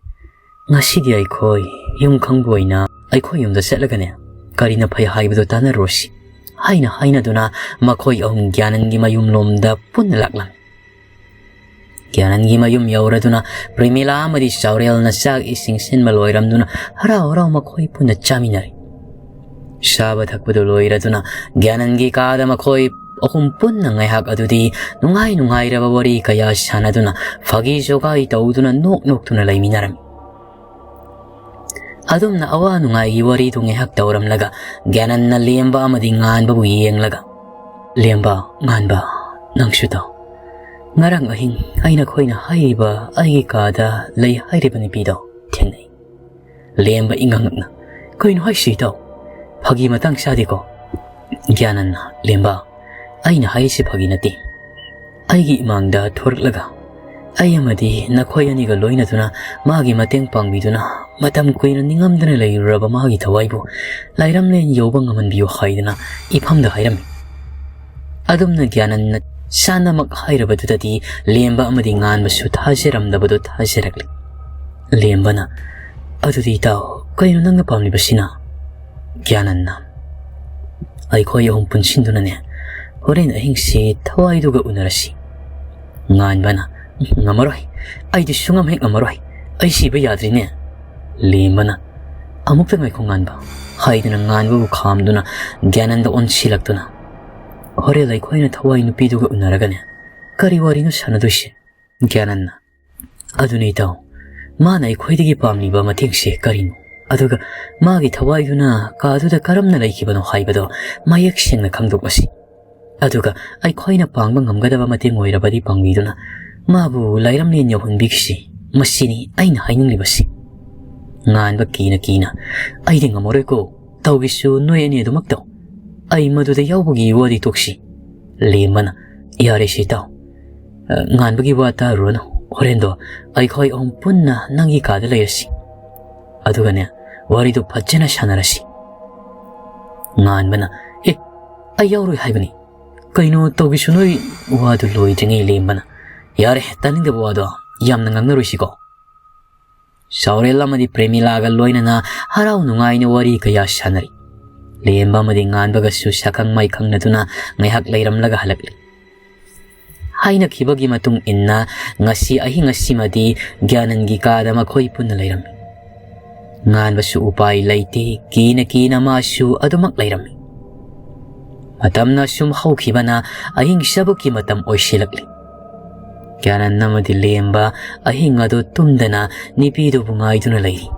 ꯉꯁꯤꯗꯤ ꯑꯩꯈꯣꯏ ꯌꯨꯝ ꯈꯪꯕ ꯑꯣꯏꯅ ꯑꯩꯈꯣꯏ ꯌꯨꯝꯗ ꯆꯠꯂꯒꯅꯦ, ꯀꯔꯤꯅ ꯐꯩ ꯍꯥꯏꯕꯗꯣ ꯇꯥꯟꯅꯔꯨꯔꯁꯤ" ꯍꯥꯏꯅ ꯍꯥꯏꯅꯗꯨꯅ ꯃꯈꯣꯏ ꯑꯍꯨꯝ ꯒ꯭ꯌꯥꯅꯟꯒꯤ ꯃꯌꯨꯝꯂꯣꯝꯗ ꯄꯨꯟꯅ ꯂꯥꯛꯂꯝꯃꯤ꯫ ꯒ꯭ꯌꯥꯅꯟꯒꯤ ꯃꯌꯨꯝ ꯌꯧꯔꯗꯨꯅ ꯄ꯭ꯔꯦꯃꯤꯂꯥ ꯑꯃꯗꯤ ꯆꯥꯎꯔꯦꯜꯅ ꯆꯥꯛ ꯏꯁꯤꯡ ꯁꯤꯟꯕ ꯂꯣꯏꯔꯝꯗꯨꯅ ꯍꯔꯥꯎ ꯍꯔꯥꯎ ꯃꯈꯣꯏ ꯄꯨꯟꯅ ꯆꯥꯃꯤꯟꯅꯔꯤ꯫ ꯆꯥꯕ ꯊꯛꯄꯗꯨ ꯂꯣꯏꯔꯗꯨꯅ ꯒ꯭ꯌꯥꯅꯟꯒꯤ ꯀꯥꯗ ꯃꯈꯣꯏ ꯑꯍꯨꯝ ꯄꯨꯟꯅ ꯉꯥꯏꯍꯥꯛ ꯑꯗꯨꯗꯤ ꯅꯨꯡꯉꯥꯏ ꯅꯨꯡꯉꯥꯏꯔꯕ ꯋꯥꯔꯤ ꯀꯌꯥ ꯁꯥꯟꯅꯗꯨꯅ ꯐꯥꯒꯤ ꯖꯣꯒꯥꯏ ꯇꯧꯗꯨꯅ ꯅꯣꯛ ꯅꯣꯛꯇꯨꯅ ꯂꯩꯃꯤꯟꯅꯔꯝꯃꯤ꯫ ꯑꯗꯨꯝꯅ ꯑꯋꯥ ꯅꯨꯡꯉꯥꯏꯒꯤ ꯋꯥꯔꯤꯗꯨ ꯉꯥꯏꯍꯥꯛ ꯇꯧꯔꯝꯂꯒ ꯒ꯭ꯌꯥꯅꯟꯅ ꯂꯦꯝꯕ ꯑꯃꯗꯤ ꯉꯥꯟꯕꯕꯨ ꯌꯦꯡꯂꯒ, "ꯂꯦꯝꯕ, ꯉꯥꯟꯕ, ꯅꯪꯁꯨ ꯇꯧ꯫ ꯉꯔꯥꯡ ꯑꯍꯤꯡ ꯑꯩ ꯅꯈꯣꯏꯅ ꯍꯥꯏꯔꯤꯕ ꯑꯩꯒꯤ ꯀꯥꯗ ꯂꯩ ꯍꯥꯏꯔꯤꯕ ꯅꯨꯄꯤꯗꯣ ꯊꯦꯡꯅꯩ꯫" ꯂꯦꯝꯕ ꯏꯉꯛꯅ, "ꯀꯩꯅꯣ ꯍꯥꯏꯁꯤ ꯏꯇꯥꯎ? ꯐꯥꯒꯤ ꯃꯇꯥꯡ ꯆꯥꯗꯦꯀꯣ?" ꯒ꯭ꯌꯥꯅꯟꯅ, "ꯂꯦꯝꯕ, ꯑꯩꯅ ꯍꯥꯏꯔꯤꯁꯤ ꯐꯥꯒꯤ ꯅꯠꯇꯦ꯫ ꯑꯩꯒꯤ ꯏꯃꯥꯡꯗ ꯊꯣꯔꯛꯂꯒ ꯑꯩ ꯑꯃꯗꯤ ꯅꯈꯣꯏ ꯑꯅꯤꯒ ꯂꯣꯏꯅꯗꯨꯅ ꯃꯥꯒꯤ ꯃꯇꯦꯡ ꯄꯥꯡꯕꯤꯗꯨꯅ ꯃꯇꯝ ꯀꯨꯏꯅ ꯅꯤꯡꯉꯝꯗꯅ ꯂꯩꯔꯨꯔꯕ ꯃꯥꯒꯤ ꯊꯋꯥꯏꯕꯨ ꯂꯥꯏꯔꯝꯂꯦꯟ ꯌꯧꯕ ꯉꯝꯍꯟꯕꯤꯌꯨ ꯍꯥꯏꯗꯨꯅ ꯏꯐꯝꯗ ꯍꯥꯏꯔꯝꯃꯤ꯫" ꯑꯗꯨꯝꯅ ꯒ꯭ꯌꯥꯅꯟꯅ ꯆꯥꯅꯃꯛ ꯍꯥꯏꯔꯕꯗꯨꯗꯗꯤ ꯂꯦꯝꯕ ꯑꯃꯗꯤ ꯉꯥꯟꯕꯁꯨ ꯊꯥꯖꯔꯝꯗꯕꯗꯨ ꯊꯥꯖꯔꯛꯂꯤ꯫ ꯂꯦꯝꯕꯅ, "ꯑꯗꯨꯗꯤ ꯏꯇꯥꯎ, ꯀꯩꯅꯣ ꯅꯪꯅ ꯄꯥꯝꯂꯤꯕꯁꯤꯅ?" ꯒ꯭ꯌꯥꯅꯟꯅ, "ꯑꯩꯈꯣꯏ ꯑꯍꯨꯝ ꯄꯨꯟꯁꯤꯟꯗꯨꯅꯅꯦ, ꯍꯣꯔꯦꯟ ꯑꯍꯤꯡꯁꯤ ꯊꯋꯥꯏꯗꯨꯒ ꯎꯅꯔꯁꯤ꯫" ꯉꯥꯟꯕꯅ, "ꯉꯝꯃꯔꯣꯏ, ꯑꯩꯗꯤ ꯁꯨꯡꯉꯝ ꯍꯦꯛ ꯉꯝꯃꯔꯣꯏ, ꯑꯩ ꯁꯤꯕ ꯌꯥꯗ꯭ꯔꯤꯅꯦ꯫" ꯂꯦꯝꯕꯅ, "ꯑꯃꯨꯛꯇ ꯉꯥꯏꯈꯣ ꯉꯥꯟꯕ" ꯍꯥꯏꯗꯨꯅ ꯉꯥꯟꯕꯕꯨ ꯈꯥꯝꯗꯨꯅ ꯒ꯭ꯌꯥꯅꯟꯗ ꯑꯣꯟꯁꯤꯜꯂꯛꯇꯨꯅ, "ꯍꯣꯔꯦꯟ ꯑꯩꯈꯣꯏꯅ ꯊꯋꯥꯏ ꯅꯨꯄꯤꯗꯨꯒ ꯎꯅꯔꯒꯅꯦ, ꯀꯔꯤ ꯋꯥꯔꯤꯅꯣ ꯁꯥꯟꯅꯗꯣꯏꯁꯦ?" ꯒ꯭ꯌꯥꯅꯟꯅ, "ꯑꯗꯨꯅꯤ ꯏꯇꯥꯎ, ꯃꯥꯅ ꯑꯩꯈꯣꯏꯗꯒꯤ ꯄꯥꯝꯂꯤꯕ ꯃꯇꯦꯡꯁꯦ ꯀꯔꯤꯅꯣ? ꯑꯗꯨꯒ ꯃꯥꯒꯤ ꯊꯋꯥꯏꯗꯨꯅ ꯀꯥꯗꯨꯗ ꯀꯔꯝꯅ ꯂꯩꯈꯤꯕꯅꯣ ꯍꯥꯏꯕꯗꯣ ꯃꯌꯦꯛ ꯁꯦꯡꯅ ꯈꯪꯗꯣꯛꯂꯁꯤ꯫ ꯑꯗꯨꯒ ꯑꯩꯈꯣꯏꯅ ꯄꯥꯡꯕ ꯉꯝꯒꯗꯕ ꯃꯇꯦꯡ ꯑꯣꯏꯔꯕꯗꯤ ꯄꯥꯡꯕꯤꯗꯨꯅ ꯃꯥꯕꯨ ꯂꯥꯏꯔꯝꯂꯦꯟ ꯌꯧꯍꯟꯕꯤꯈꯤꯁꯤ꯫ ꯃꯁꯤꯅꯤ ꯑꯩꯅ ꯍꯥꯏꯅꯤꯡꯂꯤꯕꯁꯤ꯫" ꯉꯥꯟꯕ ꯀꯤꯅ ꯀꯤꯅ, "ꯑꯩꯗꯤ ꯉꯝꯃꯔꯣꯏꯀꯣ, ꯇꯧꯒꯤꯁꯨ ꯅꯣꯏ ꯑꯅꯤ ꯑꯗꯨꯃꯛ ꯇꯧ꯫ ꯑꯩ ꯃꯗꯨꯗ ꯌꯥꯎꯕꯒꯤ ꯋꯥꯔꯤ ꯇꯣꯛꯁꯤ꯫" ꯂꯦꯝꯕꯅ, "ꯌꯥꯔꯦ ꯁꯤ ꯇꯥꯎ꯫ ꯑ, ꯉꯥꯟꯕꯒꯤ ꯋꯥ ꯇꯥꯔꯨꯔꯅꯨ꯫ ꯍꯣꯔꯦꯟꯗꯣ ꯑꯩꯈꯣꯏ ꯑꯍꯨꯝ ꯄꯨꯟꯅ ꯅꯪꯒꯤ ꯀꯥꯗ ꯂꯩꯔꯁꯤ꯫ ꯑꯗꯨꯒꯅꯦ, ꯋꯥꯔꯤꯗꯨ ꯐꯖꯅ ꯁꯥꯟꯅꯔꯁꯤ꯫" ꯉꯥꯟꯕꯅ, "ꯑꯦ, ꯑꯩ ꯌꯥꯎꯔꯣꯏ ꯍꯥꯏꯕꯅꯤ꯫ ꯀꯩꯅꯣ ꯇꯧꯒꯤꯁꯨ ꯅꯣꯏ?" ꯋꯥꯗꯨ ꯂꯣꯏꯗ꯭ꯔꯤꯉꯩ ꯂꯦꯝꯕꯅ, "ꯌꯥꯔꯦ, ꯇꯥꯅꯤꯡꯗꯕ ꯋꯥꯗꯣ ꯌꯥꯝꯅ ꯉꯥꯡꯅꯔꯣꯏꯁꯤꯀꯣ꯫" ꯆꯥꯎꯔꯦꯜ ꯑꯃꯗꯤ ꯄ꯭ꯔꯦꯃꯤꯂꯥꯒ ꯂꯣꯏꯅꯅ ꯍꯔꯥꯎ ꯅꯨꯡꯉꯥꯏꯅ ꯋꯥꯔꯤ ꯀꯌꯥ ꯁꯥꯟꯅꯔꯤ꯫ ꯂꯦꯝꯕ ꯑꯃꯗꯤ ꯉꯥꯟꯕꯒꯁꯨ ꯁꯛꯈꯪ ꯃꯥꯏꯈꯪꯅꯗꯨꯅ ꯉꯥꯏꯍꯥꯛ ꯂꯩꯔꯝꯂꯒ ꯍꯜꯂꯛꯂꯤ꯫ ꯍꯥꯏꯅꯈꯤꯕꯒꯤ ꯃꯇꯨꯡ ꯏꯟꯅ ꯉꯁꯤ ꯑꯍꯤꯡ ꯑꯁꯤꯃꯗꯤ ꯒ꯭ꯌꯥꯅꯟꯒꯤ ꯀꯥꯗ ꯃꯈꯣꯏ ꯄꯨꯟꯅ ꯂꯩꯔꯝꯃꯤ꯫ ꯉꯥꯟꯕꯁꯨ ꯎꯄꯥꯏ ꯂꯩꯇꯦ, ꯀꯤꯅ ꯀꯤꯅ ꯃꯥꯁꯨ ꯑꯗꯨꯃꯛ ꯂꯩꯔꯝꯃꯤ꯫ ꯃꯇꯝꯅ ꯁꯨꯝ ꯍꯧꯈꯤꯕꯅ ꯑꯍꯤꯡ ꯆꯕꯨꯛꯀꯤ ꯃꯇꯝ ꯑꯣꯏꯁꯤꯜꯂꯛꯂꯤ꯫ ꯒ꯭ꯌꯥꯅꯟ ꯑꯃꯗꯤ ꯂꯦꯝꯕ ꯑꯍꯤꯡ ꯑꯗꯨ ꯇꯨꯝꯗꯅ ꯅꯨꯄꯤꯗꯨꯕꯨ ꯉꯥꯏꯗꯨꯅ ꯂꯩꯔꯤ꯫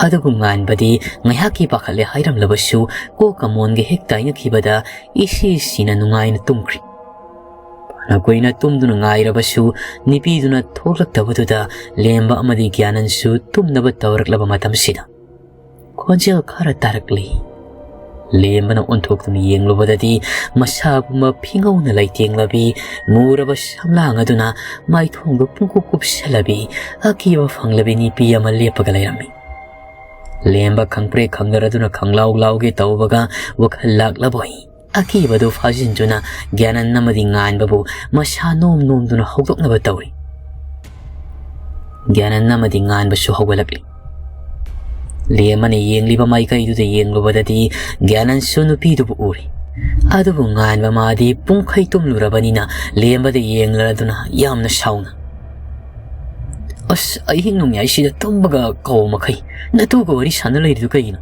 ꯑꯗꯨꯕꯨ ꯉꯥꯟꯕꯗꯤ ꯉꯥꯏꯍꯥꯛꯀꯤ ꯄꯥꯈꯠꯂꯦ ꯍꯥꯏꯔꯝꯂꯕꯁꯨ, ꯀꯣꯛꯀ ꯃꯣꯟꯒ ꯍꯦꯛ ꯇꯥꯏꯅꯈꯤꯕꯗ ꯏꯁꯤ ꯁꯤꯅ ꯅꯨꯡꯉꯥꯏꯅ ꯇꯨꯝꯈ꯭ꯔꯤ꯫ ꯐꯅ ꯀꯨꯏꯅ ꯇꯨꯝꯗꯨꯅ ꯉꯥꯏꯔꯕꯁꯨ ꯅꯨꯄꯤꯗꯨꯅ ꯊꯣꯛꯂꯛꯇꯕꯗꯨꯗ ꯂꯦꯝꯕ ꯑꯃꯗꯤ ꯒ꯭ꯌꯥꯅꯟꯁꯨ ꯇꯨꯝꯅꯕ ꯇꯧꯔꯛꯂꯕ ꯃꯇꯝꯁꯤꯗ ꯈꯣꯟꯖꯦꯜ ꯈꯔ ꯇꯥꯔꯛꯂꯤ꯫ ꯂꯦꯝꯕꯅ ꯑꯣꯟꯊꯣꯛꯇꯨꯅ ꯌꯦꯡꯂꯨꯕꯗꯗꯤ ꯃꯁꯥ ꯄꯨꯝꯕ ꯐꯤꯉꯧꯅ ꯂꯩꯇꯦꯡꯂꯕꯤ, ꯃꯨꯔꯕ ꯁꯝꯂꯥꯡ ꯑꯗꯨꯅ ꯃꯥꯏꯊꯣꯡꯗꯨ ꯄꯨꯡꯀꯨꯞ ꯀꯨꯞꯁꯜꯂꯕꯤ, ꯑꯀꯤꯕ ꯐꯪꯂꯕꯤ ꯅꯨꯄꯤ ꯑꯃ ꯂꯦꯞꯄꯒ ꯂꯩꯔꯝꯃꯤ꯫ ꯂꯦꯝꯕ ꯈꯪꯄ꯭ꯔꯦꯛ ꯈꯪꯅꯔꯗꯨꯅ ꯈꯪꯂꯥꯎ ꯂꯥꯎꯒꯦ ꯇꯧꯕꯒ ꯋꯥꯈꯜ ꯂꯥꯛꯂꯕꯣꯏ ꯑꯀꯤꯕꯗꯨ ꯐꯥꯖꯤꯟꯗꯨꯅ ꯒ꯭ꯌꯥꯅꯟ ꯑꯃꯗꯤ ꯉꯥꯟꯕꯕꯨ ꯃꯁꯥ ꯅꯣꯝ ꯅꯣꯝꯗꯨꯅ ꯍꯧꯗꯣꯛꯅꯕ ꯇꯧꯔꯤ꯫ ꯒ꯭ꯌꯥꯅꯟ ꯑꯃꯗꯤ ꯉꯥꯟꯕꯁꯨ ꯍꯧꯒꯠꯂꯛꯂꯤ꯫ ꯂꯦꯝꯕꯅ ꯌꯦꯡꯂꯤꯕ ꯃꯥꯏꯀꯩꯗꯨꯗ ꯌꯦꯡꯂꯨꯕꯗꯗꯤ ꯒ꯭ꯌꯥꯅꯟꯁꯨ ꯅꯨꯄꯤꯗꯨꯕꯨ ꯎꯔꯤ꯫ ꯑꯗꯨꯕꯨ ꯉꯥꯟꯕ ꯃꯥꯗꯤ ꯄꯨꯡꯈꯩ ꯇꯨꯝꯂꯨꯔꯕꯅꯤꯅ ꯂꯦꯝꯕꯗ ꯌꯦꯡꯂꯔꯗꯨꯅ ꯌꯥꯝꯅ ꯁꯥꯎꯅ, "ꯑꯁ, ꯑꯍꯤꯡ ꯅꯣꯡꯌꯥꯏꯁꯤꯗ ꯇꯨꯝꯕꯒ ꯀꯧ ꯃꯈꯩ ꯅꯇꯨꯒ ꯋꯥꯔꯤ ꯁꯥꯟꯅ ꯂꯩꯔꯤꯗꯨ ꯀꯩꯒꯤꯅꯣ?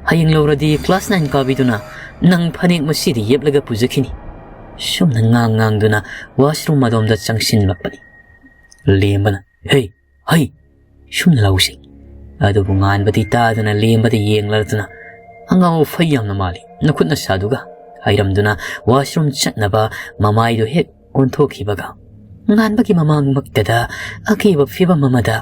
ꯍꯌꯦꯡ ꯂꯧꯔꯗꯤ class nine ꯀꯥꯕꯤꯗꯨꯅ ꯅꯪ ꯐꯅꯦꯛ ꯃꯁꯤꯗ ꯌꯦꯞꯂꯒ ꯄꯨꯖꯈꯤꯅꯤ꯫" ꯁꯨꯝꯅ ꯉꯥꯡ ꯉꯥꯡꯗꯨꯅ washroom ꯑꯗꯣꯝꯗ ꯆꯪꯁꯤꯜꯂꯛꯄꯅꯤ꯫ ꯂꯦꯝꯕꯅ, "ꯍꯦ, ꯍꯩ, ꯁꯨꯝꯅ ꯂꯧꯁꯤ꯫" ꯑꯗꯨꯕꯨ ꯉꯥꯟꯕꯗꯤ ꯇꯥꯗꯅ ꯂꯦꯝꯕꯗ ꯌꯦꯡꯂꯗꯨꯅ, "ꯑꯉꯥꯎ ꯑꯐꯩ ꯌꯥꯝꯅ ꯃꯥꯜꯂꯤ ꯅꯈꯨꯠ ꯅꯁꯥꯗꯨꯒ," ꯍꯥꯏꯔꯝꯗꯨꯅ washroom ꯆꯠꯅꯕ ꯃꯃꯥꯏꯗꯨ ꯍꯦꯛ ꯑꯣꯟꯊꯣꯛꯈꯤꯕꯒ, ꯉꯥꯟꯕꯒꯤ ꯃꯃꯥꯡꯃꯛꯇꯗ ꯑꯀꯤꯕ ꯐꯤꯕꯝ ꯑꯃꯗ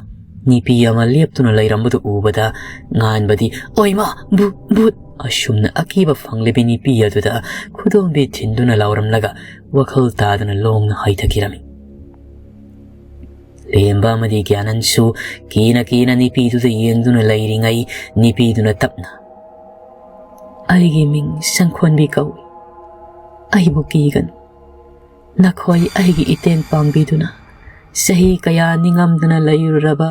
ꯅꯨꯄꯤ ꯑꯃ ꯂꯦꯞꯇꯨꯅ ꯂꯩꯔꯝꯕꯗꯨ ꯎꯕꯗ ꯉꯥꯟꯕꯗꯤ, "ꯑꯣꯏꯃꯥ, ꯚꯨꯠ, ꯚꯨꯠ!" ꯑꯁꯨꯝꯅ ꯑꯀꯤꯕ ꯐꯪꯂꯤꯕꯤ ꯅꯨꯄꯤ ꯑꯗꯨꯗ ꯈꯨꯗꯣꯝꯕꯤ ꯊꯤꯟꯗꯨꯅ ꯂꯥꯎꯔꯝꯂꯒ ꯋꯥꯈꯜ ꯇꯥꯗꯅ ꯂꯣꯡꯅ ꯍꯥꯏꯊꯈꯤꯔꯝꯃꯤ꯫ ꯂꯦꯝꯕ ꯑꯃꯗꯤ ꯒ꯭ꯌꯥꯅꯟꯁꯨ ꯀꯤꯅ ꯀꯤꯅ ꯅꯨꯄꯤꯗꯨꯗ ꯌꯦꯡꯗꯨꯅ ꯂꯩꯔꯤꯉꯩ, ꯅꯨꯄꯤꯗꯨꯅ ꯇꯞꯅ, "ꯑꯩꯒꯤ ꯃꯤꯡ ꯁꯪꯈꯣꯟꯕꯤ ꯀꯧꯏ꯫ ꯑꯩꯕꯨ ꯀꯤꯒꯅꯨ꯫ ꯅꯈꯣꯏ ꯑꯩꯒꯤ ꯏꯇꯦꯡ ꯄꯥꯡꯕꯤꯗꯨꯅ ꯆꯍꯤ ꯀꯌꯥ ꯅꯤꯡꯉꯝꯗꯅ ꯂꯩꯔꯨꯔꯕ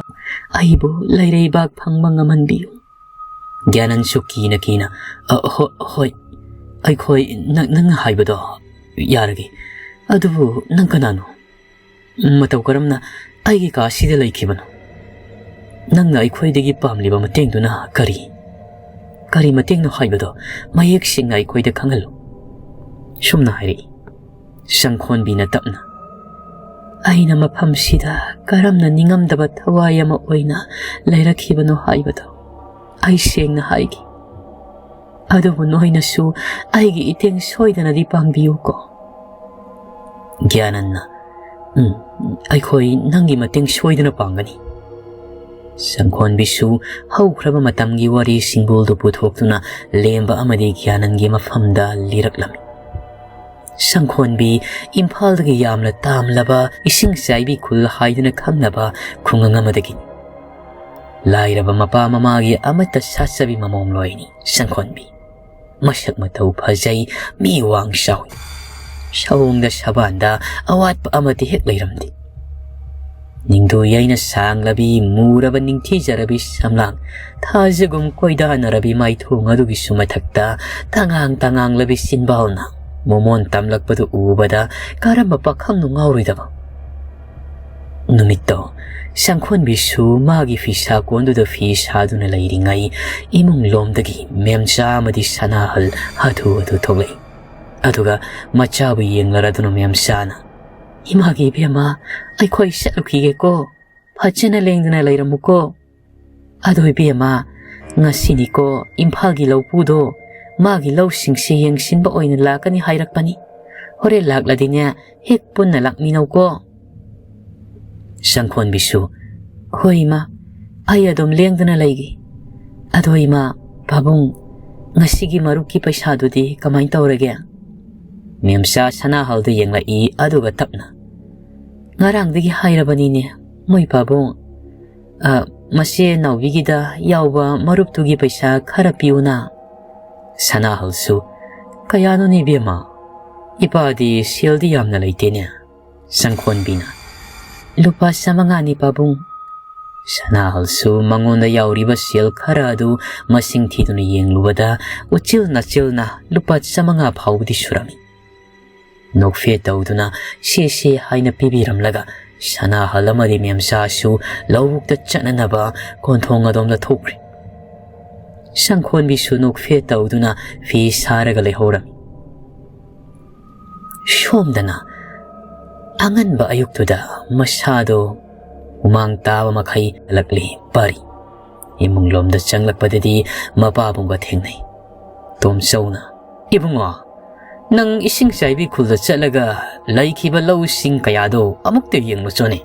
ꯑꯩꯕꯨ ꯂꯩꯔꯩꯕꯥꯛ ꯐꯪꯕ ꯉꯝꯍꯟꯕꯤꯌꯨ꯫" ꯒ꯭ꯌꯥꯅꯟꯁꯨ ꯀꯤꯅ ꯀꯤꯅ, "ꯑ, ꯍꯣ-, ꯍꯣꯏ, ꯑꯩꯈꯣꯏ ꯅꯪ, ꯅꯪꯅ ꯍꯥꯏꯕꯗꯣ ꯌꯥꯔꯒꯦ꯫ ꯑꯗꯨꯕꯨ ꯅꯪ ꯀꯅꯥꯅꯣ? ꯃꯇꯧ ꯀꯔꯝꯅ ꯑꯩꯒꯤ ꯀꯥꯁꯤꯗ ꯂꯩꯈꯤꯕꯅꯣ? ꯅꯪꯅ ꯑꯩꯈꯣꯏꯗꯒꯤ ꯄꯥꯝꯂꯤꯕ ꯃꯇꯦꯡꯗꯨꯅ ꯀꯔꯤ? ꯀꯔꯤ ꯃꯇꯦꯡꯅꯣ ꯍꯥꯏꯕꯗꯣ ꯃꯌꯦꯛ ꯁꯦꯡꯅ ꯑꯩꯈꯣꯏꯗ ꯈꯪꯍꯜꯂꯨ꯫" ꯁꯨꯝꯅ ꯍꯥꯏꯔꯛꯏ꯫ ꯁꯪꯈꯣꯟꯕꯤꯅ ꯇꯞꯅ, "ꯑꯩꯅ ꯃꯐꯝꯁꯤꯗ ꯀꯔꯝꯅ ꯅꯤꯡꯉꯝꯗꯕ ꯊꯋꯥꯏ ꯑꯃ ꯑꯣꯏꯅ ꯂꯩꯔꯛꯈꯤꯕꯅꯣ ꯍꯥꯏꯕꯗꯣ ꯑꯩ ꯁꯦꯡꯅ ꯍꯥꯏꯒꯦ꯫ ꯑꯗꯨꯕꯨ ꯅꯣꯏꯅꯁꯨ ꯑꯩꯒꯤ ꯏꯇꯦꯡ ꯁꯣꯏꯗꯅꯗꯤ ꯄꯥꯡꯕꯤꯌꯨꯀꯣ꯫" ꯒ꯭ꯌꯥꯅꯟꯅ, "ꯎꯝ, ꯑꯩꯈꯣꯏ ꯅꯪꯒꯤ ꯃꯇꯦꯡ ꯁꯣꯏꯗꯅ ꯄꯥꯡꯒꯅꯤ꯫" ꯁꯪꯈꯣꯟꯕꯤꯁꯨ ꯍꯧꯈ꯭ꯔꯕ ꯃꯇꯝꯒꯤ ꯋꯥꯔꯤ ꯁꯤꯡꯕꯣꯜꯗꯨ ꯄꯨꯊꯣꯛꯇꯨꯅ ꯂꯦꯝꯕ ꯑꯃꯗꯤ ꯒ꯭ꯌꯥꯅꯟꯒꯤ ꯃꯐꯝꯗ ꯂꯤꯔꯛꯂꯝꯃꯤ꯫ ꯁꯪꯈꯣꯟꯕꯤ ꯏꯝꯐꯥꯜꯗꯒꯤ ꯌꯥꯝꯅ ꯇꯥꯝꯂꯕ ꯏꯁꯤꯡ ꯆꯥꯏꯕꯤ ꯈꯨꯜ ꯍꯥꯏꯗꯨꯅ ꯈꯪꯅꯕ ꯈꯨꯡꯒꯪ ꯑꯃꯗꯒꯤꯅꯤ꯫ ꯂꯥꯏꯔꯕ ꯃꯄꯥ ꯃꯃꯥꯒꯤ ꯑꯃꯠꯇ ꯁꯥꯠꯆꯕꯤ ꯃꯃꯣꯝꯂꯣꯏꯅꯤ ꯁꯪꯈꯣꯟꯕꯤ꯫ ꯃꯁꯛ ꯃꯇꯧ ꯐꯖꯩ, ꯃꯤ ꯋꯥꯡ ꯆꯥꯎꯏ꯫ ꯁꯑꯣꯡꯗ ꯁꯕꯥꯟꯗ ꯑꯋꯥꯠꯄ ꯑꯃꯠꯇ ꯍꯦꯛ ꯂꯩꯔꯝꯗꯦ꯫ ꯅꯤꯡꯊꯨ ꯌꯩꯅ ꯁꯥꯡꯂꯕꯤ, ꯃꯨꯔꯕ ꯅꯤꯡꯊꯤꯖꯔꯕꯤ ꯁꯝꯂꯥꯡ, ꯊꯥꯖꯒꯨꯝ ꯀꯣꯏꯗꯥꯅꯔꯕꯤ ꯃꯥꯏꯊꯣꯡ ꯑꯗꯨꯒꯤꯁꯨ ꯃꯊꯛꯇ ꯇꯉꯥꯡ ꯇꯉꯥꯡꯂꯕꯤ ꯆꯤꯟꯕꯥꯜꯅ ꯃꯣꯃꯣꯟ ꯇꯝꯂꯛꯄꯗꯨ ꯎꯕꯗ ꯀꯔꯝꯕ ꯄꯥꯈꯪꯅꯣ ꯉꯥꯎꯔꯣꯏꯗꯕ? ꯅꯨꯃꯤꯠꯇꯣ ꯁꯪꯈꯣꯟꯕꯤꯁꯨ ꯃꯥꯒꯤ ꯐꯤꯁꯥ ꯀꯣꯟꯗꯨꯗ ꯐꯤ ꯁꯥꯗꯨꯅ ꯂꯩꯔꯤꯉꯩ, ꯏꯃꯨꯡ ꯂꯣꯝꯗꯒꯤ ꯃꯦꯝꯆꯥ ꯑꯃꯗꯤ ꯁꯅꯥꯍꯜ ꯍꯥꯊꯨ ꯍꯥꯊꯨ ꯊꯣꯛꯂꯛꯏ꯫ ꯑꯗꯨꯒ ꯃꯆꯥꯕꯨ ꯌꯦꯡꯂꯔꯗꯨꯅ ꯃꯦꯝꯆꯥꯅ, "ꯏꯃꯥꯒꯤ ꯏꯕꯦꯝꯃ, ꯑꯩꯈꯣꯏ ꯆꯠꯂꯨꯈꯤꯒꯦꯀꯣ꯫ ꯐꯖꯅ ꯂꯦꯡꯗꯅ ꯂꯩꯔꯝꯃꯨꯀꯣ꯫ ꯑꯗꯣ ꯏꯕꯦꯝꯃ, ꯉꯁꯤꯅꯤꯀꯣ ꯏꯝꯐꯥꯜꯒꯤ ꯂꯧꯄꯨꯗꯣ ꯃꯥꯒꯤ ꯂꯧꯁꯤꯡꯁꯤ ꯌꯦꯡꯁꯤꯟꯕ ꯑꯣꯏꯅ ꯂꯥꯛꯀꯅꯤ ꯍꯥꯏꯔꯛꯄꯅꯤ꯫ ꯍꯣꯔꯦꯟ ꯂꯥꯛꯂꯗꯤꯅꯦ, ꯍꯦꯛ ꯄꯨꯟꯅ ꯂꯥꯛꯃꯤꯟꯅꯧꯀꯣ꯫" ꯁꯪꯈꯣꯟꯕꯤꯁꯨ, "ꯍꯣꯏ ꯏꯃꯥ, ꯑꯩ ꯑꯗꯨꯝ ꯂꯦꯡꯗꯅ ꯂꯩꯒꯦ꯫ ꯑꯗꯣ ꯏꯃꯥ, ꯄꯥꯕꯨꯡ, "ꯉꯁꯤꯒꯤ ꯃꯔꯨꯞꯀꯤ ꯄꯩꯁꯥꯗꯨꯗꯤ ꯀꯃꯥꯏꯅ ꯇꯧꯔꯒꯦ?" ꯃꯦꯝꯆꯥ ꯁꯅꯥꯍꯜꯗ ꯌꯦꯡꯂꯛꯏ, ꯑꯗꯨꯒ ꯇꯞꯅ, "ꯉꯔꯥꯡꯗꯒꯤ ꯍꯥꯏꯔꯕꯅꯤꯅꯦ, ꯃꯣꯏ ꯄꯥꯕꯨꯡ꯫ ꯑ, ꯃꯆꯦ ꯅꯥꯎꯕꯤꯒꯤꯗ ꯌꯥꯎꯕ ꯃꯔꯨꯞꯇꯨꯒꯤ ꯄꯩꯁꯥ ꯈꯔ ꯄꯤꯌꯨꯅ꯫" ꯁꯅꯥꯍꯜꯁꯨ, "ꯀꯌꯥꯅꯣꯅꯦ ꯏꯕꯦꯝꯃ? ꯏꯄꯥꯗꯤ ꯁꯦꯜꯗꯤ ꯌꯥꯝꯅ ꯂꯩꯇꯦꯅꯦ꯫" ꯁꯪꯈꯣꯟꯕꯤꯅ, "ꯂꯨꯄꯥ ꯆꯥꯃꯉꯥꯅꯤ ꯄꯥꯕꯨꯡ꯫" ꯁꯅꯥꯍꯜꯁꯨ ꯃꯉꯣꯟꯗ ꯌꯥꯎꯔꯤꯕ ꯁꯦꯜ ꯈꯔ ꯑꯗꯨ ꯃꯁꯤꯡ ꯊꯤꯗꯨꯅ ꯌꯦꯡꯂꯨꯕꯗ ꯎꯆꯤꯜ ꯅꯥꯆꯤꯜꯅ ꯂꯨꯄꯥ ꯆꯥꯃꯉꯥ ꯐꯥꯎꯕꯗꯤ ꯁꯨꯔꯝꯃꯤ꯫ ꯅꯣꯛꯐꯦ ꯇꯧꯗꯨꯅ ꯁꯦ ꯁꯦ ꯍꯥꯏꯅ ꯄꯤꯕꯤꯔꯝꯂꯒ ꯁꯅꯥꯍꯜ ꯑꯃꯗꯤ ꯃꯦꯝꯆꯥꯁꯨ ꯂꯧꯕꯨꯛꯇ ꯆꯠꯅꯅꯕ ꯀꯣꯟꯊꯣꯡ ꯑꯗꯣꯝꯗ ꯊꯣꯛꯈ꯭ꯔꯦ꯫ ꯁꯪꯈꯣꯟꯕꯤꯁꯨ ꯅꯣꯛꯐꯦ ꯇꯧꯗꯨꯅ ꯐꯤ ꯁꯥꯔꯒ ꯂꯩꯍꯧꯔꯝꯃꯤ꯫ ꯁꯣꯝꯗꯅ ꯑꯉꯟꯕ ꯑꯌꯨꯛꯇꯨꯗ ꯃꯁꯥꯗꯣ ꯍꯨꯃꯥꯡ ꯇꯥꯕ ꯃꯈꯩ ꯍꯜꯂꯛꯂꯤ ꯄꯥꯔꯤ꯫ ꯏꯃꯨꯡꯂꯣꯝꯗ ꯆꯪꯂꯛꯄꯗꯗꯤ ꯃꯄꯥꯕꯨꯡꯒ ꯊꯦꯡꯅꯩ꯫ ꯇꯣꯝꯆꯧꯅ, "ꯏꯕꯨꯡꯉꯣ, ꯅꯪ ꯏꯁꯤꯡ ꯆꯥꯏꯕꯤ ꯈꯨꯜꯗ ꯆꯠꯂꯒ ꯂꯩꯈꯤꯕ ꯂꯧꯁꯤꯡ ꯀꯌꯥꯗꯣ ꯑꯃꯨꯛꯇ ꯌꯦꯡꯂꯨꯆꯣꯅꯦ꯫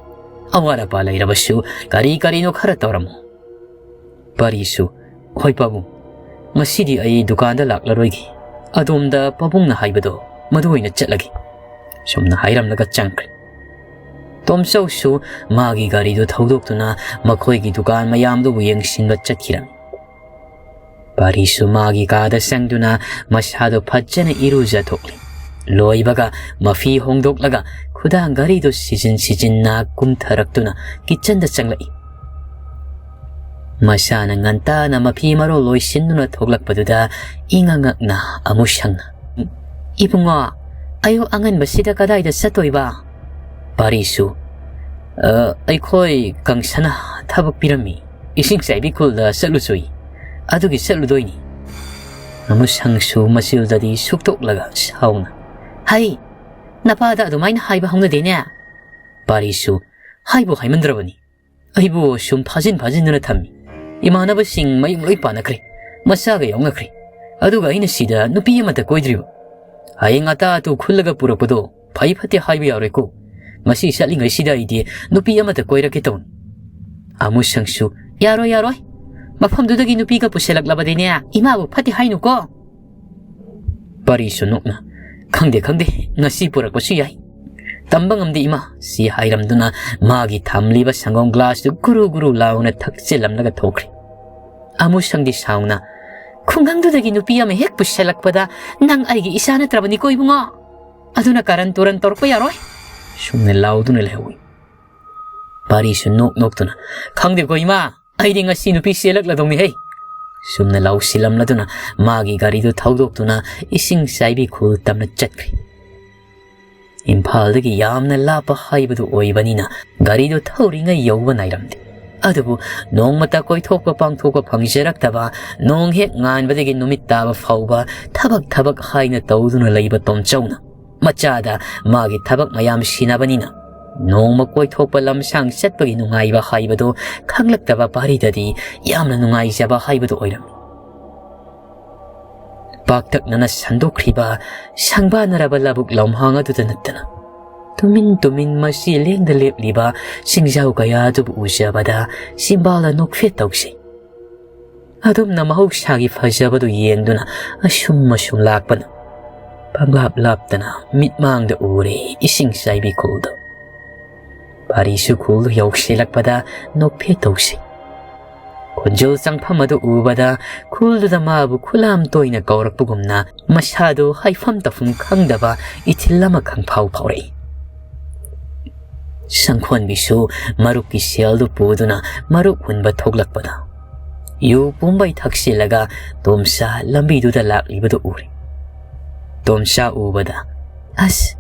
ꯑꯋꯥꯠ ꯑꯄꯥ ꯂꯩꯔꯕꯁꯨ ꯀꯔꯤ ꯀꯔꯤꯅꯣ ꯈꯔ ꯇꯧꯔꯝꯃꯨ꯫" ꯄꯥꯔꯤꯁꯨ, "ꯍꯣꯏ ꯄꯥꯕꯨꯡ, ꯉꯁꯤꯗꯤ ꯑꯩ ꯗꯨꯀꯥꯟꯗ ꯂꯥꯛꯂꯔꯣꯏꯒꯦ꯫ ꯑꯗꯣꯝꯗ ꯄꯥꯕꯨꯡꯅ ꯍꯥꯏꯕꯗꯣ ꯃꯗꯨ ꯑꯣꯏꯅ ꯆꯠꯂꯒꯦ꯫" ꯁꯨꯝꯅ ꯍꯥꯏꯔꯝꯂꯒ ꯆꯪꯈ꯭ꯔꯦ꯫ ꯇꯣꯝꯆꯧꯁꯨ ꯃꯥꯒꯤ ꯒꯥꯔꯤꯗꯨ ꯊꯧꯗꯣꯛꯇꯨꯅ ꯃꯈꯣꯏꯒꯤ ꯗꯨꯀꯥꯟ ꯃꯌꯥꯝꯗꯨꯕꯨ ꯌꯦꯡꯁꯤꯟꯕ ꯆꯠꯈꯤꯔꯝꯃꯤ꯫ ꯄꯥꯔꯤꯁꯨ ꯃꯥꯒꯤ ꯀꯥꯗ ꯆꯪꯗꯨꯅ ꯃꯁꯥꯗꯨ ꯐꯖꯅ ꯏꯔꯨꯖꯊꯣꯛꯂꯤ꯫ ꯂꯣꯏꯕꯒ ꯃꯐꯤ ꯍꯣꯡꯗꯣꯛꯂꯒ ꯈꯨꯗꯥꯡ ꯘꯔꯤꯗꯨ ꯁꯤꯖꯤꯟ ꯁꯤꯖꯤꯟꯅ ꯀꯨꯝꯊꯔꯛꯇꯨꯅ ꯀꯤꯠꯆꯟꯗ ꯆꯪꯂꯛꯏ꯫ ꯃꯁꯥꯅ ꯉꯟꯇꯥꯅ ꯃꯐꯤ ꯃꯔꯣꯜ ꯂꯣꯏꯁꯤꯟꯗꯨꯅ ꯊꯣꯛꯂꯛꯄꯗꯨꯗ ꯏꯉꯛ ꯉꯛꯅ ꯑꯃꯨꯁꯪꯅ, "ꯏꯕꯨꯡꯉꯣ, ꯑꯌꯨꯛ ꯑꯉꯟꯕꯁꯤꯗ ꯀꯗꯥꯏꯗ ꯆꯠꯇꯣꯏꯕ?" ꯄꯥꯔꯤꯁꯨ, "ꯑ, ꯑꯩꯈꯣꯏ ꯀꯪꯁꯅ ꯊꯕꯛ ꯄꯤꯔꯝꯃꯤ꯫ ꯏꯁꯤꯡ ꯆꯥꯏꯕꯤ ꯈꯨꯜꯗ ꯆꯠꯂꯨꯆꯣꯌꯦ꯫ ꯑꯗꯨꯒꯤ ꯆꯠꯂꯨꯗꯣꯏꯅꯤ꯫" ꯑꯃꯨꯁꯪꯁꯨ ꯃꯆꯤꯜꯗꯗꯤ ꯁꯨꯛꯇꯣꯛꯂꯒ ꯁꯥꯎꯅ, "ꯍꯩ, ꯅꯄꯥꯗ ꯑꯗꯨꯃꯥꯏꯅ ꯍꯥꯏꯕ ꯍꯧꯅꯗꯦꯅꯦ꯫" ꯄꯥꯔꯤꯁꯨ, "ꯍꯥꯏꯕꯨ ꯍꯥꯏꯃꯟꯗ꯭ꯔꯕꯅꯤ꯫ ꯑꯩꯕꯨ ꯁꯨꯝ ꯐꯥꯖꯤꯟ ꯐꯥꯖꯤꯟꯗꯨꯅ ꯊꯝꯃꯤ꯫ ꯏꯃꯥꯟꯅꯕꯁꯤꯡ ꯃꯌꯨꯝ ꯂꯣꯏ ꯄꯥꯟꯅꯈ꯭ꯔꯦ꯫ ꯃꯆꯥꯒ ꯌꯥꯎꯅꯈ꯭ꯔꯦ꯫ ꯑꯗꯨꯒ ꯑꯩꯅ ꯁꯤꯗ ꯅꯨꯄꯤ ꯑꯃꯠꯇ ꯀꯣꯏꯗ꯭ꯔꯤꯕ꯫ ꯍꯌꯦꯡ ꯑꯇꯥ ꯑꯇꯨ ꯈꯨꯜꯂꯒ ꯄꯨꯔꯛꯄꯗꯣ ꯐꯩ ꯐꯠꯇꯦ ꯍꯥꯏꯕ ꯌꯥꯔꯣꯏꯀꯣ꯫ ꯉꯁꯤ ꯆꯠꯂꯤꯉꯩꯁꯤꯗ ꯑꯩꯗꯤ ꯅꯨꯄꯤ ꯑꯃꯠꯇ ꯀꯣꯏꯔꯛꯀꯦ ꯇꯧꯅꯤ꯫" ꯑꯃꯨꯁꯪꯁꯨ, "ꯌꯥꯔꯣꯏ, ꯌꯥꯔꯣꯏ꯫ ꯃꯐꯝꯗꯨꯗꯒꯤ ꯅꯨꯄꯤꯒ ꯄꯨꯁꯤꯜꯂꯛꯂꯕꯗꯤꯅꯦ, ꯏꯃꯥꯕꯨ ꯐꯠꯇꯦ ꯍꯥꯏꯅꯨꯀꯣ꯫ ꯄꯥꯔꯤꯁꯨ ꯅꯣꯛꯅ, "ꯈꯪꯗꯦ, ꯈꯪꯗꯦ, ꯉꯁꯤ ꯄꯨꯔꯛꯄꯁꯨ ꯌꯥꯏ꯫ ꯇꯝꯕ ꯉꯝꯗꯦ ꯏꯃꯥ," ꯁꯤ ꯍꯥꯏꯔꯝꯗꯨꯅ ꯃꯥꯒꯤ ꯊꯝꯂꯤꯕ ꯁꯪꯒꯣꯝ ꯒ꯭ꯂꯥꯁꯇꯨ ꯒꯨꯔꯨ ꯒꯨꯔꯨ ꯂꯥꯎꯅ ꯊꯛꯆꯤꯜꯂꯝꯂꯒ ꯊꯣꯛꯈ꯭ꯔꯦ꯫ ꯑꯃꯨꯁꯪꯗꯤ ꯁꯥꯎꯅ, "ꯈꯨꯡꯒꯪꯗꯨꯗꯒꯤ ꯅꯨꯄꯤ ꯑꯃ ꯍꯦꯛ ꯄꯨꯁꯤꯜꯂꯛꯄꯗ ꯅꯪ ꯑꯩꯒꯤ ꯏꯆꯥ ꯅꯠꯇ꯭ꯔꯕꯅꯤꯀꯣ ꯏꯕꯨꯡꯉꯣ꯫ ꯑꯗꯨꯅ ꯀꯥꯔꯟ ꯇꯨꯔꯟ ꯇꯧꯔꯛꯄ ꯌꯥꯔꯣꯏ," ꯁꯨꯝꯅ ꯂꯥꯎꯗꯨꯅ ꯂꯩꯍꯧꯏ꯫ ꯄꯥꯔꯤꯁꯨ ꯅꯣꯛ ꯅꯣꯛꯇꯨꯅ, "ꯈꯪꯗꯦꯀꯣ ꯏꯃꯥ, ꯑꯩꯗꯤ ꯉꯁꯤ ꯅꯨꯄꯤ ꯆꯦꯜꯂꯛꯂꯗꯧꯅꯤꯍꯦ," ꯁꯨꯝꯅ ꯂꯥꯎꯁꯤꯜꯂꯝꯂꯗꯨꯅ ꯃꯥꯒꯤ ꯒꯥꯔꯤꯗꯨ ꯊꯧꯗꯣꯛꯇꯨꯅ ꯏꯁꯤꯡ ꯆꯥꯏꯕꯤ ꯈꯨꯜ ꯇꯝꯅ ꯆꯠꯈ꯭ꯔꯦ꯫ ꯏꯝꯐꯥꯜꯗꯒꯤ ꯌꯥꯝꯅ ꯂꯥꯞꯄ ꯍꯥꯏꯕꯗꯨ ꯑꯣꯏꯕꯅꯤꯅ ꯒꯥꯔꯤꯗꯨ ꯊꯧꯔꯤꯉꯩ ꯌꯧꯕ ꯅꯥꯏꯔꯝꯗꯦ꯫ ꯑꯗꯨꯕꯨ ꯅꯣꯡꯃꯇ ꯀꯣꯏꯊꯣꯛꯄ ꯄꯥꯡꯊꯣꯛꯄ ꯐꯪꯖꯔꯛꯇꯕ, ꯅꯣꯡ ꯍꯦꯛ ꯉꯥꯟꯕꯗꯒꯤ ꯅꯨꯃꯤꯠ ꯇꯥꯕ ꯐꯥꯎꯕ ꯊꯕꯛ ꯊꯕꯛ ꯍꯥꯏꯅ ꯇꯧꯗꯨꯅ ꯂꯩꯕ ꯇꯣꯝꯆꯧꯅ ꯃꯆꯥꯗ ꯃꯥꯒꯤ ꯊꯕꯛ ꯃꯌꯥꯝ ꯁꯤꯟꯅꯕꯅꯤꯅ ꯅꯣꯡꯃ ꯀꯣꯏꯊꯣꯛꯄ ꯂꯝꯁꯥꯡ ꯆꯠꯄꯒꯤ ꯅꯨꯡꯉꯥꯏꯕ ꯍꯥꯏꯕꯗꯨ ꯈꯪꯂꯛꯇꯕ ꯄꯥꯔꯤꯗꯗꯤ ꯌꯥꯝꯅ ꯅꯨꯡꯉꯥꯏꯖꯕ ꯍꯥꯏꯕꯗꯨ ꯑꯣꯏꯔꯝꯃꯤ꯫ ꯄꯥꯛꯇꯛꯅꯅ ꯁꯟꯗꯣꯛꯈ꯭ꯔꯤꯕ ꯁꯪꯕꯥꯅꯔꯕ ꯂꯧꯕꯨꯛ ꯂꯝꯍꯥꯡ ꯑꯗꯨꯗ ꯅꯠꯇꯅ ꯇꯨꯃꯤꯟ ꯇꯨꯃꯤꯟ ꯃꯁꯤ ꯂꯦꯡꯗ ꯂꯦꯞꯂꯤꯕ ꯆꯤꯡꯖꯥꯎ ꯀꯌꯥ ꯑꯗꯨꯕꯨ ꯎꯖꯕꯗ ꯆꯤꯝꯕꯥꯜꯗ ꯅꯣꯛꯐꯦꯠ ꯇꯧꯖꯩ꯫ ꯑꯗꯨꯝꯅ ꯃꯍꯧꯁꯥꯒꯤ ꯐꯖꯕꯗꯨ ꯌꯦꯡꯗꯨꯅ ꯑꯁꯨꯝ ꯑꯁꯨꯝ ꯂꯥꯛꯄꯅ ꯄꯪꯂꯥꯞ ꯂꯥꯞꯇꯅ ꯃꯤꯠꯃꯥꯡꯗ ꯎꯔꯦ ꯏꯁꯤꯡ ꯆꯥꯏꯕꯤ ꯈꯨꯜꯗꯨ꯫ ꯄꯥꯔꯤꯁꯨ ꯈꯨꯜꯗꯨ ꯌꯧꯁꯤꯜꯂꯛꯄꯗ ꯅꯣꯛꯐꯦꯠ ꯇꯧꯁꯤ꯫ ꯈꯣꯟꯖꯦꯜ ꯆꯪꯐꯝ ꯑꯗꯨ ꯎꯕꯗ ꯈꯨꯜꯗꯨꯗ ꯃꯥꯕꯨ ꯈꯨꯂꯥꯝ ꯇꯣꯏꯅ ꯀꯧꯔꯛꯄꯒꯨꯝꯅ ꯃꯁꯥꯗꯨ ꯍꯥꯏꯐꯝ ꯇꯧꯐꯝ ꯈꯪꯗꯕ ꯏꯊꯤꯜ ꯑꯃ ꯈꯪꯐꯥꯎ ꯐꯥꯎꯔꯛꯏ꯫ ꯁꯪꯈꯣꯟꯕꯤꯁꯨ ꯃꯔꯨꯞꯀꯤ ꯁꯦꯜꯗꯨ ꯄꯨꯗꯨꯅ ꯃꯔꯨꯞ ꯍꯨꯟꯕ ꯊꯣꯛꯂꯛꯄꯗ ꯌꯨ ꯄꯨꯝꯕꯩ ꯊꯛꯆꯤꯜꯂꯒ ꯇꯣꯝꯆꯥ ꯂꯝꯕꯤꯗꯨꯗ ꯂꯥꯛꯂꯤꯕꯗꯨ ꯎꯔꯦ꯫ ꯇꯣꯝꯆꯥ ꯎꯕꯗ, "ꯑꯁ,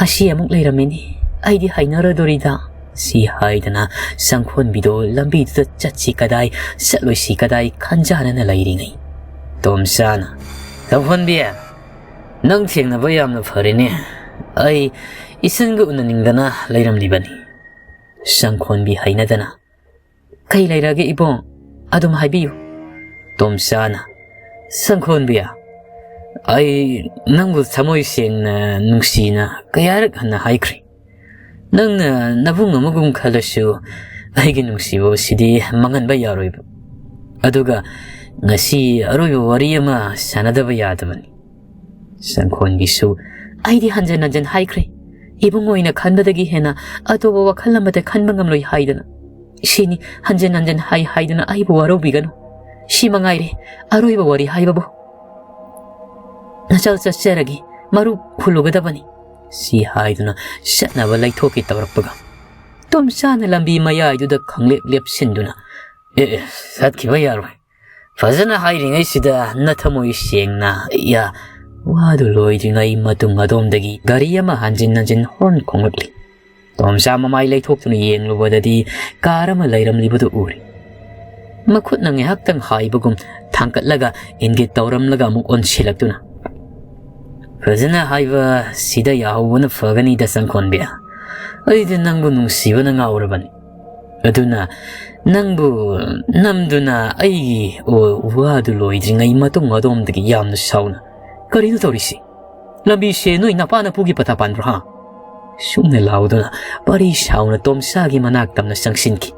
ꯑꯁꯤ ꯑꯃꯨꯛ ꯂꯩꯔꯝꯃꯤꯅꯤ, ꯑꯩꯗꯤ ꯍꯩꯅꯔꯗꯣꯔꯤꯗ," ꯁꯤ ꯍꯥꯏꯗꯅ ꯁꯪꯈꯣꯟꯕꯤꯗꯣ ꯂꯝꯕꯤꯗꯨꯗ ꯆꯠꯁꯤ ꯀꯗꯥꯏ, ꯆꯠꯂꯣꯏꯁꯤ ꯀꯗꯥꯏ ꯈꯟꯖꯥꯟꯅꯅ ꯂꯩꯔꯤꯉꯩ ꯇꯣꯝꯆꯥꯅ, "ꯁꯪꯈꯣꯟꯕꯤ, ꯅꯪ ꯊꯦꯡꯅꯕ ꯌꯥꯝꯅ ꯐꯔꯦꯅꯦ꯫ ꯑꯩ ꯏꯆꯟꯒ ꯎꯅꯅꯤꯡꯗꯅ ꯂꯩꯔꯝꯂꯤꯕꯅꯤ꯫" ꯁꯪꯈꯣꯟꯕꯤ ꯍꯩꯅꯗꯅ, "ꯀꯩ ꯂꯩꯔꯒꯦ ꯏꯕꯨꯡ? ꯑꯗꯨꯝ ꯍꯥꯏꯕꯤꯌꯨ꯫" ꯇꯣꯝꯆꯥꯅ, "ꯁꯪꯈꯣꯟꯕꯤ, ꯑꯩ ꯅꯪꯕꯨ ꯊꯃꯣꯏ ꯁꯦꯡꯅ ꯅꯨꯡꯁꯤꯅ ꯀꯌꯥꯔꯛ ꯍꯟꯅ ꯍꯥꯏꯈ꯭ꯔꯦ꯫ ꯅꯪꯅ ꯅꯕꯨꯡ ꯑꯃꯒꯨꯝ ꯈꯜꯂꯁꯨ ꯑꯩꯒꯤ ꯅꯨꯡꯁꯤꯕ ꯑꯁꯤꯗꯤ ꯃꯥꯡꯍꯟꯕ ꯌꯥꯔꯣꯏꯕ꯫" ꯑꯗꯨꯒ ꯉꯁꯤ ꯑꯔꯣꯏꯕ ꯋꯥꯔꯤ ꯑꯃ ꯁꯥꯟꯅꯗꯕ ꯌꯥꯗꯕꯅꯤ꯫ ꯁꯪꯈꯣꯟꯕꯤꯁꯨ, "ꯑꯩꯗꯤ ꯍꯟꯖꯟ ꯍꯟꯖꯟ ꯍꯥꯏꯈ꯭ꯔꯦ, ꯏꯕꯨꯡꯉꯣꯅ ꯈꯟꯕꯗꯒꯤ ꯍꯦꯟꯅ ꯑꯇꯣꯞꯄ ꯋꯥꯈꯜ ꯑꯃꯗ ꯈꯟꯕ ꯉꯝꯂꯣꯏ ꯍꯥꯏꯗꯅ꯫ ꯁꯤꯅꯤ ꯍꯟꯖꯟ ꯍꯟꯖꯟ ꯍꯥꯏ ꯍꯥꯏꯗꯨꯅ ꯑꯩꯕꯨ ꯋꯥꯔꯧꯕꯤꯒꯅꯨ꯫ ꯁꯤ ꯃꯉꯥꯏꯔꯦ ꯑꯔꯣꯏꯕ ꯋꯥꯔꯤ ꯍꯥꯏꯕꯕꯨ꯫ ꯅꯆꯜ ꯆꯠꯆꯔꯒꯦ, ꯃꯔꯨꯞ ꯈꯨꯜꯂꯨꯒꯗꯕꯅꯤ"꯫ ꯁꯤ ꯍꯥꯏꯗꯨꯅ ꯆꯠꯅꯕ ꯂꯩꯊꯣꯛꯀꯦ ꯇꯧꯔꯛꯄꯒ, ꯇꯣꯝꯆꯥꯅ ꯂꯝꯕꯤ ꯃꯌꯥꯏꯗꯨꯗ ꯈꯪꯂꯦꯞ ꯂꯦꯞꯁꯤꯟꯗꯨꯅ, "ꯑꯦ, ꯑꯦ, ꯆꯠꯈꯤꯕ ꯌꯥꯔꯣꯏ꯫ ꯐꯖꯅ ꯍꯥꯏꯔꯤꯉꯩꯁꯤꯗ ꯅꯊꯃꯣꯏ ꯁꯦꯡꯅ, ꯌꯥ"꯫ ꯋꯥꯗꯨ ꯂꯣꯏꯗ꯭ꯔꯤꯉꯩ ꯃꯇꯨꯡ ꯑꯗꯣꯝꯗꯒꯤ ꯒꯥꯔꯤ ꯑꯃ ꯍꯟꯖꯤꯟ ꯍꯟꯖꯤꯟ ꯍꯣꯔꯟ ꯈꯣꯡꯂꯛꯂꯤ꯫ ꯇꯣꯝꯆꯥ ꯃꯃꯥꯏ ꯂꯩꯊꯣꯛꯇꯨꯅ ꯌꯦꯡꯂꯨꯕꯗꯗꯤ ꯀꯥꯔ ꯑꯃ ꯂꯩꯔꯝꯂꯤꯕꯗꯨ ꯎꯔꯦ꯫ ꯃꯈꯨꯠꯅ ꯉꯥꯏꯍꯥꯛꯇꯪ ꯍꯥꯏꯕꯒꯨꯝ ꯊꯥꯡꯒꯠꯂꯒ ꯏꯪꯒꯤꯠ ꯇꯧꯔꯝꯂꯒ ꯑꯃꯨꯛ ꯑꯣꯟꯁꯤꯜꯂꯛꯇꯨꯅ, "ꯐꯖꯅ ꯍꯥꯏꯕ ꯁꯤꯗ ꯌꯥꯍꯧꯕꯅ ꯐꯒꯅꯤꯗ, ꯁꯪꯈꯣꯟꯕꯤ꯫ ꯑꯩꯗꯤ ꯅꯪꯕꯨ ꯅꯨꯡꯁꯤꯕꯅ ꯉꯥꯎꯔꯕꯅꯤ꯫ ꯑꯗꯨꯅ ꯅꯪꯕꯨ ꯅꯝꯗꯨꯅ ꯑꯩꯒꯤ ꯋꯥꯗꯨ ꯂꯣꯏꯗ꯭ꯔꯤꯉꯩ ꯃꯇꯨꯡ ꯑꯗꯣꯝꯗꯒꯤ ꯌꯥꯝꯅ ꯁꯥꯎꯅ"꯫ "ꯀꯔꯤꯅꯣ ꯇꯧꯔꯤꯁꯤ? ꯂꯝꯕꯤꯁꯦ ꯅꯣꯏ ꯅꯄꯥ ꯅꯄꯨꯒꯤ ꯄꯇꯥ ꯄꯥꯟꯕ꯭ꯔꯣ, ꯍꯥ?" ꯁꯨꯝꯅ ꯂꯥꯎꯗꯨꯅ ꯄꯥꯔꯤ ꯁꯥꯎꯅ ꯇꯣꯝꯆꯥꯒꯤ ꯃꯅꯥꯛ ꯇꯝꯅ ꯆꯪꯁꯤꯟꯈꯤ꯫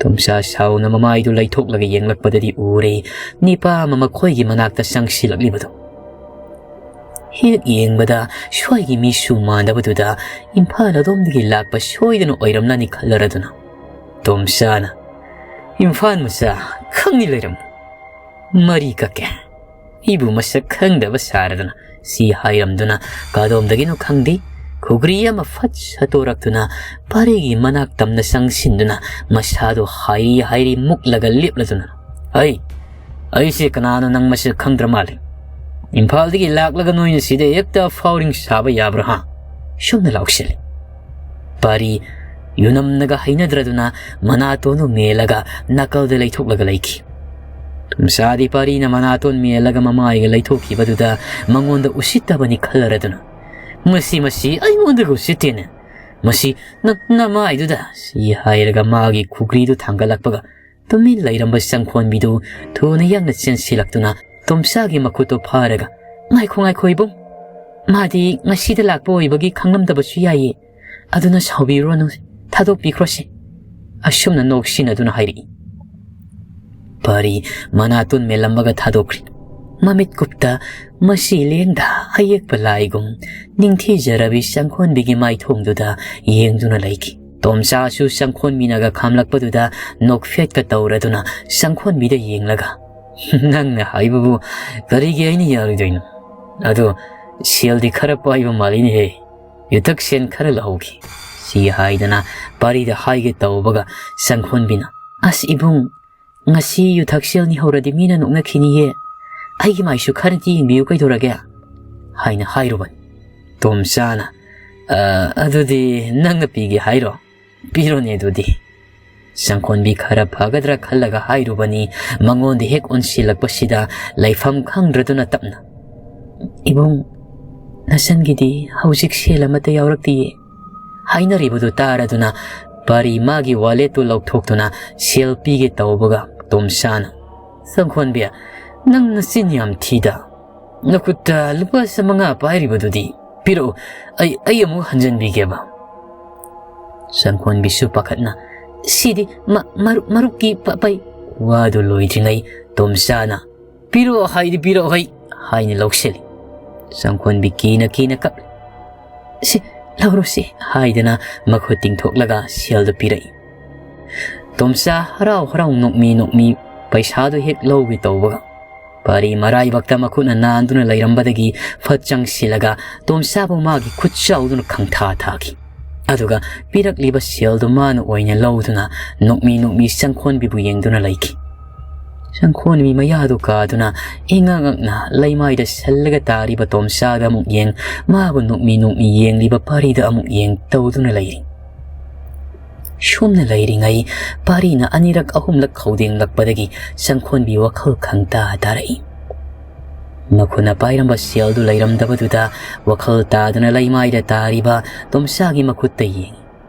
ꯇꯣꯝꯆꯥ ꯁꯥꯎꯅ ꯃꯃꯥꯏꯗꯨ ꯂꯩꯊꯣꯛꯂꯒ ꯌꯦꯡꯂꯛꯄꯗꯗꯤ ꯎꯔꯦ ꯅꯤꯄꯥ ꯑꯃ ꯃꯈꯣꯏꯒꯤ ꯃꯅꯥꯛꯇ ꯆꯪꯁꯤꯜꯂꯛꯂꯤꯕꯗꯨ꯫ ꯍꯦꯛ ꯌꯦꯡꯕꯗ ꯁ꯭ꯋꯥꯏꯒꯤ ꯃꯤꯁꯨ ꯃꯥꯟꯗꯕꯗꯨꯗ ꯏꯝꯐꯥꯜ ꯑꯗꯣꯝꯗꯒꯤ ꯂꯥꯛꯄ ꯁꯣꯏꯗꯅ ꯑꯣꯏꯔꯝꯂꯅꯤ ꯈꯜꯂꯔꯗꯨꯅ ꯇꯣꯝꯆꯥꯅ, "ꯏꯝꯐꯥꯜ ꯃꯆꯥ, ꯈꯪꯅꯤ ꯂꯩꯔꯝ꯫ ꯃꯔꯤ ꯀꯛꯀꯦ꯫ ꯑꯩꯕꯨ ꯃꯁꯛ ꯈꯪꯗꯕ ꯁꯥꯔꯗꯅ" ꯁꯤ ꯍꯥꯏꯔꯝꯗꯨꯅ ꯀꯗꯣꯝꯗꯒꯤꯅꯣ ꯈꯪꯗꯦ ꯈꯨꯒ꯭ꯔꯤ ꯑꯃ ꯐꯠ ꯁꯠꯇꯣꯔꯛꯇꯨꯅ ꯄꯥꯔꯤꯒꯤ ꯃꯅꯥꯛ ꯇꯝꯅ ꯆꯪꯁꯤꯟꯗꯨꯅ ꯃꯁꯥꯗꯣ ꯍꯥꯏꯔꯤ ꯍꯥꯏꯔꯤ ꯃꯨꯛꯂꯒ ꯂꯦꯞꯂꯗꯨꯅ, "ꯍꯩ, ꯑꯩꯁꯦ ꯀꯅꯥꯅꯣ ꯅꯪ ꯃꯁꯛ ꯈꯪꯗ꯭ꯔ ꯃꯥꯜꯂꯦ꯫ ꯏꯝꯐꯥꯜꯗꯒꯤ ꯂꯥꯛꯂꯒ ꯅꯣꯏꯅ ꯁꯤꯗ ꯍꯦꯛꯇ ꯐꯥꯎꯔꯤꯡ ꯁꯥꯕ ꯌꯥꯕ꯭ꯔꯥ, ꯍꯥ?" ꯁꯨꯝꯅ ꯂꯥꯎꯁꯤꯜꯂꯤ꯫ ꯄꯥꯔꯤ ꯌꯨꯅꯝꯅꯒ ꯍꯩꯅꯗ꯭ꯔꯗꯨꯅ ꯃꯅꯥꯇꯣꯟꯗꯨ ꯃꯦꯜꯂꯒ ꯅꯥꯀꯜꯗ ꯂꯩꯊꯣꯛꯂꯒ ꯂꯩꯈꯤ꯫ ꯇꯣꯝꯆꯥꯗꯤ ꯄꯥꯔꯤꯅ ꯃꯅꯥꯇꯣꯟ ꯃꯦꯜꯂꯒ ꯃꯃꯥꯏꯒ ꯂꯩꯊꯣꯛꯈꯤꯕꯗꯨꯗ ꯃꯉꯣꯟꯗ ꯎꯁꯤꯠꯇꯕꯅꯤ ꯈꯜꯂꯔꯗꯨꯅ, "ꯃꯁꯤ, ꯃꯁꯤ ꯑꯩꯉꯣꯟꯗꯒ ꯎꯁꯤꯠꯇꯦꯅꯦ꯫ ꯃꯁꯤ ꯅ-, ꯅꯃꯥꯏꯗꯨꯗ" ꯁꯤ ꯍꯥꯏꯔꯒ ꯃꯥꯒꯤ ꯈꯨꯒ꯭ꯔꯤꯗꯨ ꯊꯥꯡꯒꯠꯂꯛꯄꯒ ꯇꯨꯃꯤꯟ ꯂꯩꯔꯝꯕ ꯆꯪꯈꯣꯟꯕꯤꯗꯨ ꯊꯨꯅ ꯌꯥꯡꯅ ꯆꯦꯟꯁꯤꯜꯂꯛꯇꯨꯅ ꯇꯣꯝꯆꯥꯒꯤ ꯃꯈꯨꯠꯇꯨ ꯐꯥꯔꯒ, "ꯉꯥꯏꯈꯣ, ꯉꯥꯏꯈꯣ ꯏꯕꯨꯡ, ꯃꯥꯗꯤ ꯉꯁꯤꯗ ꯂꯥꯛꯄ ꯑꯣꯏꯕꯒꯤ ꯈꯪꯂꯝꯗꯕꯁꯨ ꯌꯥꯏꯌꯦ, ꯑꯗꯨꯅ ꯁꯥꯎꯕꯤꯔꯨꯔꯅꯨ, ꯊꯥꯗꯣꯛꯄꯤꯈ꯭ꯔꯣꯁꯦ"꯫ ꯑꯁꯨꯝꯅ ꯅꯣꯛꯁꯤꯟꯅꯗꯨꯅ ꯍꯥꯏꯔꯛꯏ꯫ ꯄꯥꯔꯤ ꯃꯅꯥꯇꯣꯟ ꯃꯦꯜꯂꯝꯃꯒ ꯊꯥꯗꯣꯛꯈ꯭ꯔꯤ꯫ ꯃꯃꯤꯠ ꯀꯨꯞꯇ ꯃꯁꯤ ꯂꯦꯡꯗ ꯑꯌꯦꯛꯄ ꯂꯥꯏꯒꯨꯝ ꯅꯤꯡꯊꯤꯖꯔꯕꯤ ꯁꯪꯈꯣꯟꯕꯤꯒꯤ ꯃꯥꯏꯊꯣꯡꯗꯨꯗ ꯌꯦꯡꯗꯨꯅ ꯂꯩꯈꯤ꯫ ꯇꯣꯝꯆꯥꯁꯨ ꯁꯪꯈꯣꯟꯕꯤꯅꯒ ꯈꯥꯝꯂꯛꯄꯗꯨꯗ ꯅꯣꯛꯐꯦꯠꯀ ꯇꯧꯔꯗꯨꯅ ꯁꯪꯈꯣꯟꯕꯤꯗ ꯌꯦꯡꯂꯒ, "ꯅꯪꯅ ꯍꯥꯏꯕꯕꯨ ꯀꯔꯤꯒꯤ ꯑꯩꯅ ꯌꯥꯔꯣꯏꯗꯣꯏꯅꯣ? ꯑꯗꯣ ꯁꯦꯜꯗꯤ ꯈꯔ ꯄꯥꯏꯕ ꯃꯥꯜꯂꯤꯅꯦꯍꯦ꯫ ꯌꯨꯊꯛ ꯁꯦꯟ ꯈꯔ ꯂꯧꯍꯧꯈꯤ," ꯁꯤ ꯍꯥꯏꯗꯅ ꯄꯥꯔꯤꯗ ꯍꯥꯏꯒꯦ ꯇꯧꯕꯒ ꯁꯪꯈꯣꯟꯕꯤꯅ, "ꯑꯁ ꯏꯕꯨꯡ, ꯉꯁꯤ ꯌꯨꯊꯛ ꯁꯦꯜꯅꯤ ꯍꯧꯔꯗꯤ ꯃꯤꯅ ꯅꯣꯛꯅꯈꯤꯅꯤꯌꯦ꯫ ꯑꯩꯒꯤ ꯃꯥꯏꯁꯨ ꯈꯔꯗꯤ ꯌꯦꯡꯕꯤꯌꯨ ꯀꯩꯗꯧꯔꯒꯦ?" ꯍꯥꯏꯅ ꯍꯥꯏꯔꯨꯕꯅꯤ꯫ ꯇꯣꯝꯆꯥꯅ, "ꯑ, ꯑꯗꯨꯗꯤ ꯅꯪꯅ ꯄꯤꯒꯦ ꯍꯥꯏꯔꯣ? ꯄꯤꯔꯣꯅꯦ ꯑꯗꯨꯗꯤ꯫" ꯁꯪꯈꯣꯟꯕꯤ ꯈꯔ ꯐꯒꯗ꯭ꯔꯥ ꯈꯜꯂꯒ ꯍꯥꯏꯔꯨꯕꯅꯤ꯫ ꯃꯉꯣꯟꯗ ꯍꯦꯛ ꯑꯣꯟꯁꯤꯜꯂꯛꯄꯁꯤꯗ ꯂꯩꯐꯝ ꯈꯪꯗ꯭ꯔꯗꯨꯅ ꯇꯞꯅ, "ꯏꯕꯨꯡ, ꯅꯆꯟꯒꯤꯗꯤ ꯍꯧꯖꯤꯛ ꯁꯦꯜ ꯑꯃꯠꯇ ꯌꯥꯎꯔꯛꯇꯤꯌꯦ꯫" ꯍꯥꯏꯅꯔꯤꯕꯗꯨ ꯇꯥꯔꯗꯨꯅ ꯄꯥꯔꯤ ꯃꯥꯒꯤ ꯋꯥꯂꯦꯠꯇꯨ ꯂꯧꯊꯣꯛꯇꯨꯅ ꯁꯦꯜ ꯄꯤꯒꯦ ꯇꯧꯕꯒ ꯇꯣꯝꯆꯥꯅ, "ꯁꯪꯈꯣꯟꯕꯤ, ꯅꯪ ꯅꯆꯤꯟ ꯌꯥꯝ ꯊꯤꯗ꯫ ꯅꯈꯨꯠꯇ ꯂꯨꯄꯥ ꯆꯥꯃꯉꯥ ꯄꯥꯏꯔꯤꯕꯗꯨꯗꯤ ꯄꯤꯔꯛꯎ, ꯑꯩ, ꯑꯩ ꯑꯃꯨꯛ ꯍꯟꯖꯟꯕꯤꯒꯦꯕ꯫" ꯁꯪꯈꯣꯟꯕꯤꯁꯨ ꯄꯥꯈꯠꯅ, "ꯁꯤꯗꯤ ꯃ-, ꯃꯔꯨꯞ-, ꯃꯔꯨꯞꯀꯤ ꯄ-, ꯄꯩ꯫" ꯋꯥꯗꯨ ꯂꯣꯏꯗ꯭ꯔꯤꯉꯩ ꯇꯣꯝꯆꯥꯅ, "ꯄꯤꯔꯛꯑꯣ ꯍꯥꯏꯗꯤ ꯄꯤꯔꯛꯑꯣ ꯍꯩ," ꯍꯥꯏꯅ ꯂꯧꯁꯤꯜꯂꯤ꯫ ꯁꯪꯈꯣꯟꯕꯤ ꯀꯤꯅ ꯀꯤꯅ ꯀꯞꯂꯤ꯫ "ꯁꯤ, ꯂꯧꯔꯣ ꯁꯤ," ꯍꯥꯏꯗꯅ ꯃꯈꯨꯠ ꯇꯤꯡꯊꯣꯛꯂꯒ ꯁꯦꯜꯗꯨ ꯄꯤꯔꯛꯏ꯫ ꯇꯣꯝꯆꯥ ꯍꯔꯥꯎ ꯍꯔꯥꯎ ꯅꯣꯛꯃꯤ ꯅꯣꯛꯃꯤ ꯄꯩꯁꯥꯗꯨ ꯍꯦꯛ ꯂꯧꯒꯦ ꯇꯧꯕꯒ, ꯄꯥꯔꯤ ꯃꯔꯥꯏꯕꯛꯇ ꯃꯈꯨꯠꯅ ꯅꯥꯟꯗꯨꯅ ꯂꯩꯔꯝꯕꯗꯒꯤ ꯐꯠ ꯆꯪꯁꯤꯜꯂꯒ ꯇꯣꯝꯆꯥꯕꯨ ꯃꯥꯒꯤ ꯈꯨꯠ ꯆꯥꯎꯗꯨꯅ ꯈꯪꯊꯥ ꯊꯥꯈꯤ꯫ ꯑꯗꯨꯒ ꯄꯤꯔꯛꯂꯤꯕ ꯁꯦꯜꯗꯨ ꯃꯥꯅ ꯑꯣꯏꯅ ꯂꯧꯗꯨꯅ ꯅꯣꯛꯃꯤ ꯅꯣꯛꯃꯤ ꯁꯪꯈꯣꯟꯕꯤꯕꯨ ꯌꯦꯡꯗꯨꯅ ꯂꯩꯈꯤ꯫ ꯁꯪꯈꯣꯟꯕꯤ ꯃꯌꯥꯗꯨ ꯀꯥꯗꯨꯅ ꯏꯉꯛ ꯉꯛꯅ ꯂꯩꯃꯥꯏꯗ ꯁꯜꯂꯒ ꯇꯥꯔꯤꯕ ꯇꯣꯝꯆꯥꯗ ꯑꯃꯨꯛ ꯌꯦꯡ, ꯃꯥꯕꯨ ꯅꯣꯛꯃꯤ ꯅꯣꯛꯃꯤ ꯌꯦꯡꯂꯤꯕ ꯄꯥꯔꯤꯗ ꯑꯃꯨꯛ ꯌꯦꯡ ꯇꯧꯗꯨꯅ ꯂꯩꯔꯤ꯫ ꯁꯨꯝꯅ ꯂꯩꯔꯤꯉꯩ ꯄꯥꯔꯤꯅ ꯑꯅꯤꯔꯛ ꯑꯍꯨꯝꯂꯛ ꯈꯧꯗꯦꯡꯂꯛꯄꯗꯒꯤ ꯁꯪꯈꯣꯟꯕꯤ ꯋꯥꯈꯜ ꯈꯪꯇꯥ ꯇꯥꯔꯛꯏ꯫ ꯃꯈꯨꯠꯅ ꯄꯥꯏꯔꯝꯕ ꯁꯦꯜꯗꯨ ꯂꯩꯔꯝꯗꯕꯗꯨꯗ ꯋꯥꯈꯜ ꯇꯥꯗꯨꯅ ꯂꯩꯃꯥꯏꯗ ꯇꯥꯔꯤꯕ ꯇꯣꯝꯆꯥꯒꯤ ꯃꯈꯨꯠꯇ ꯌꯦꯡꯏ꯫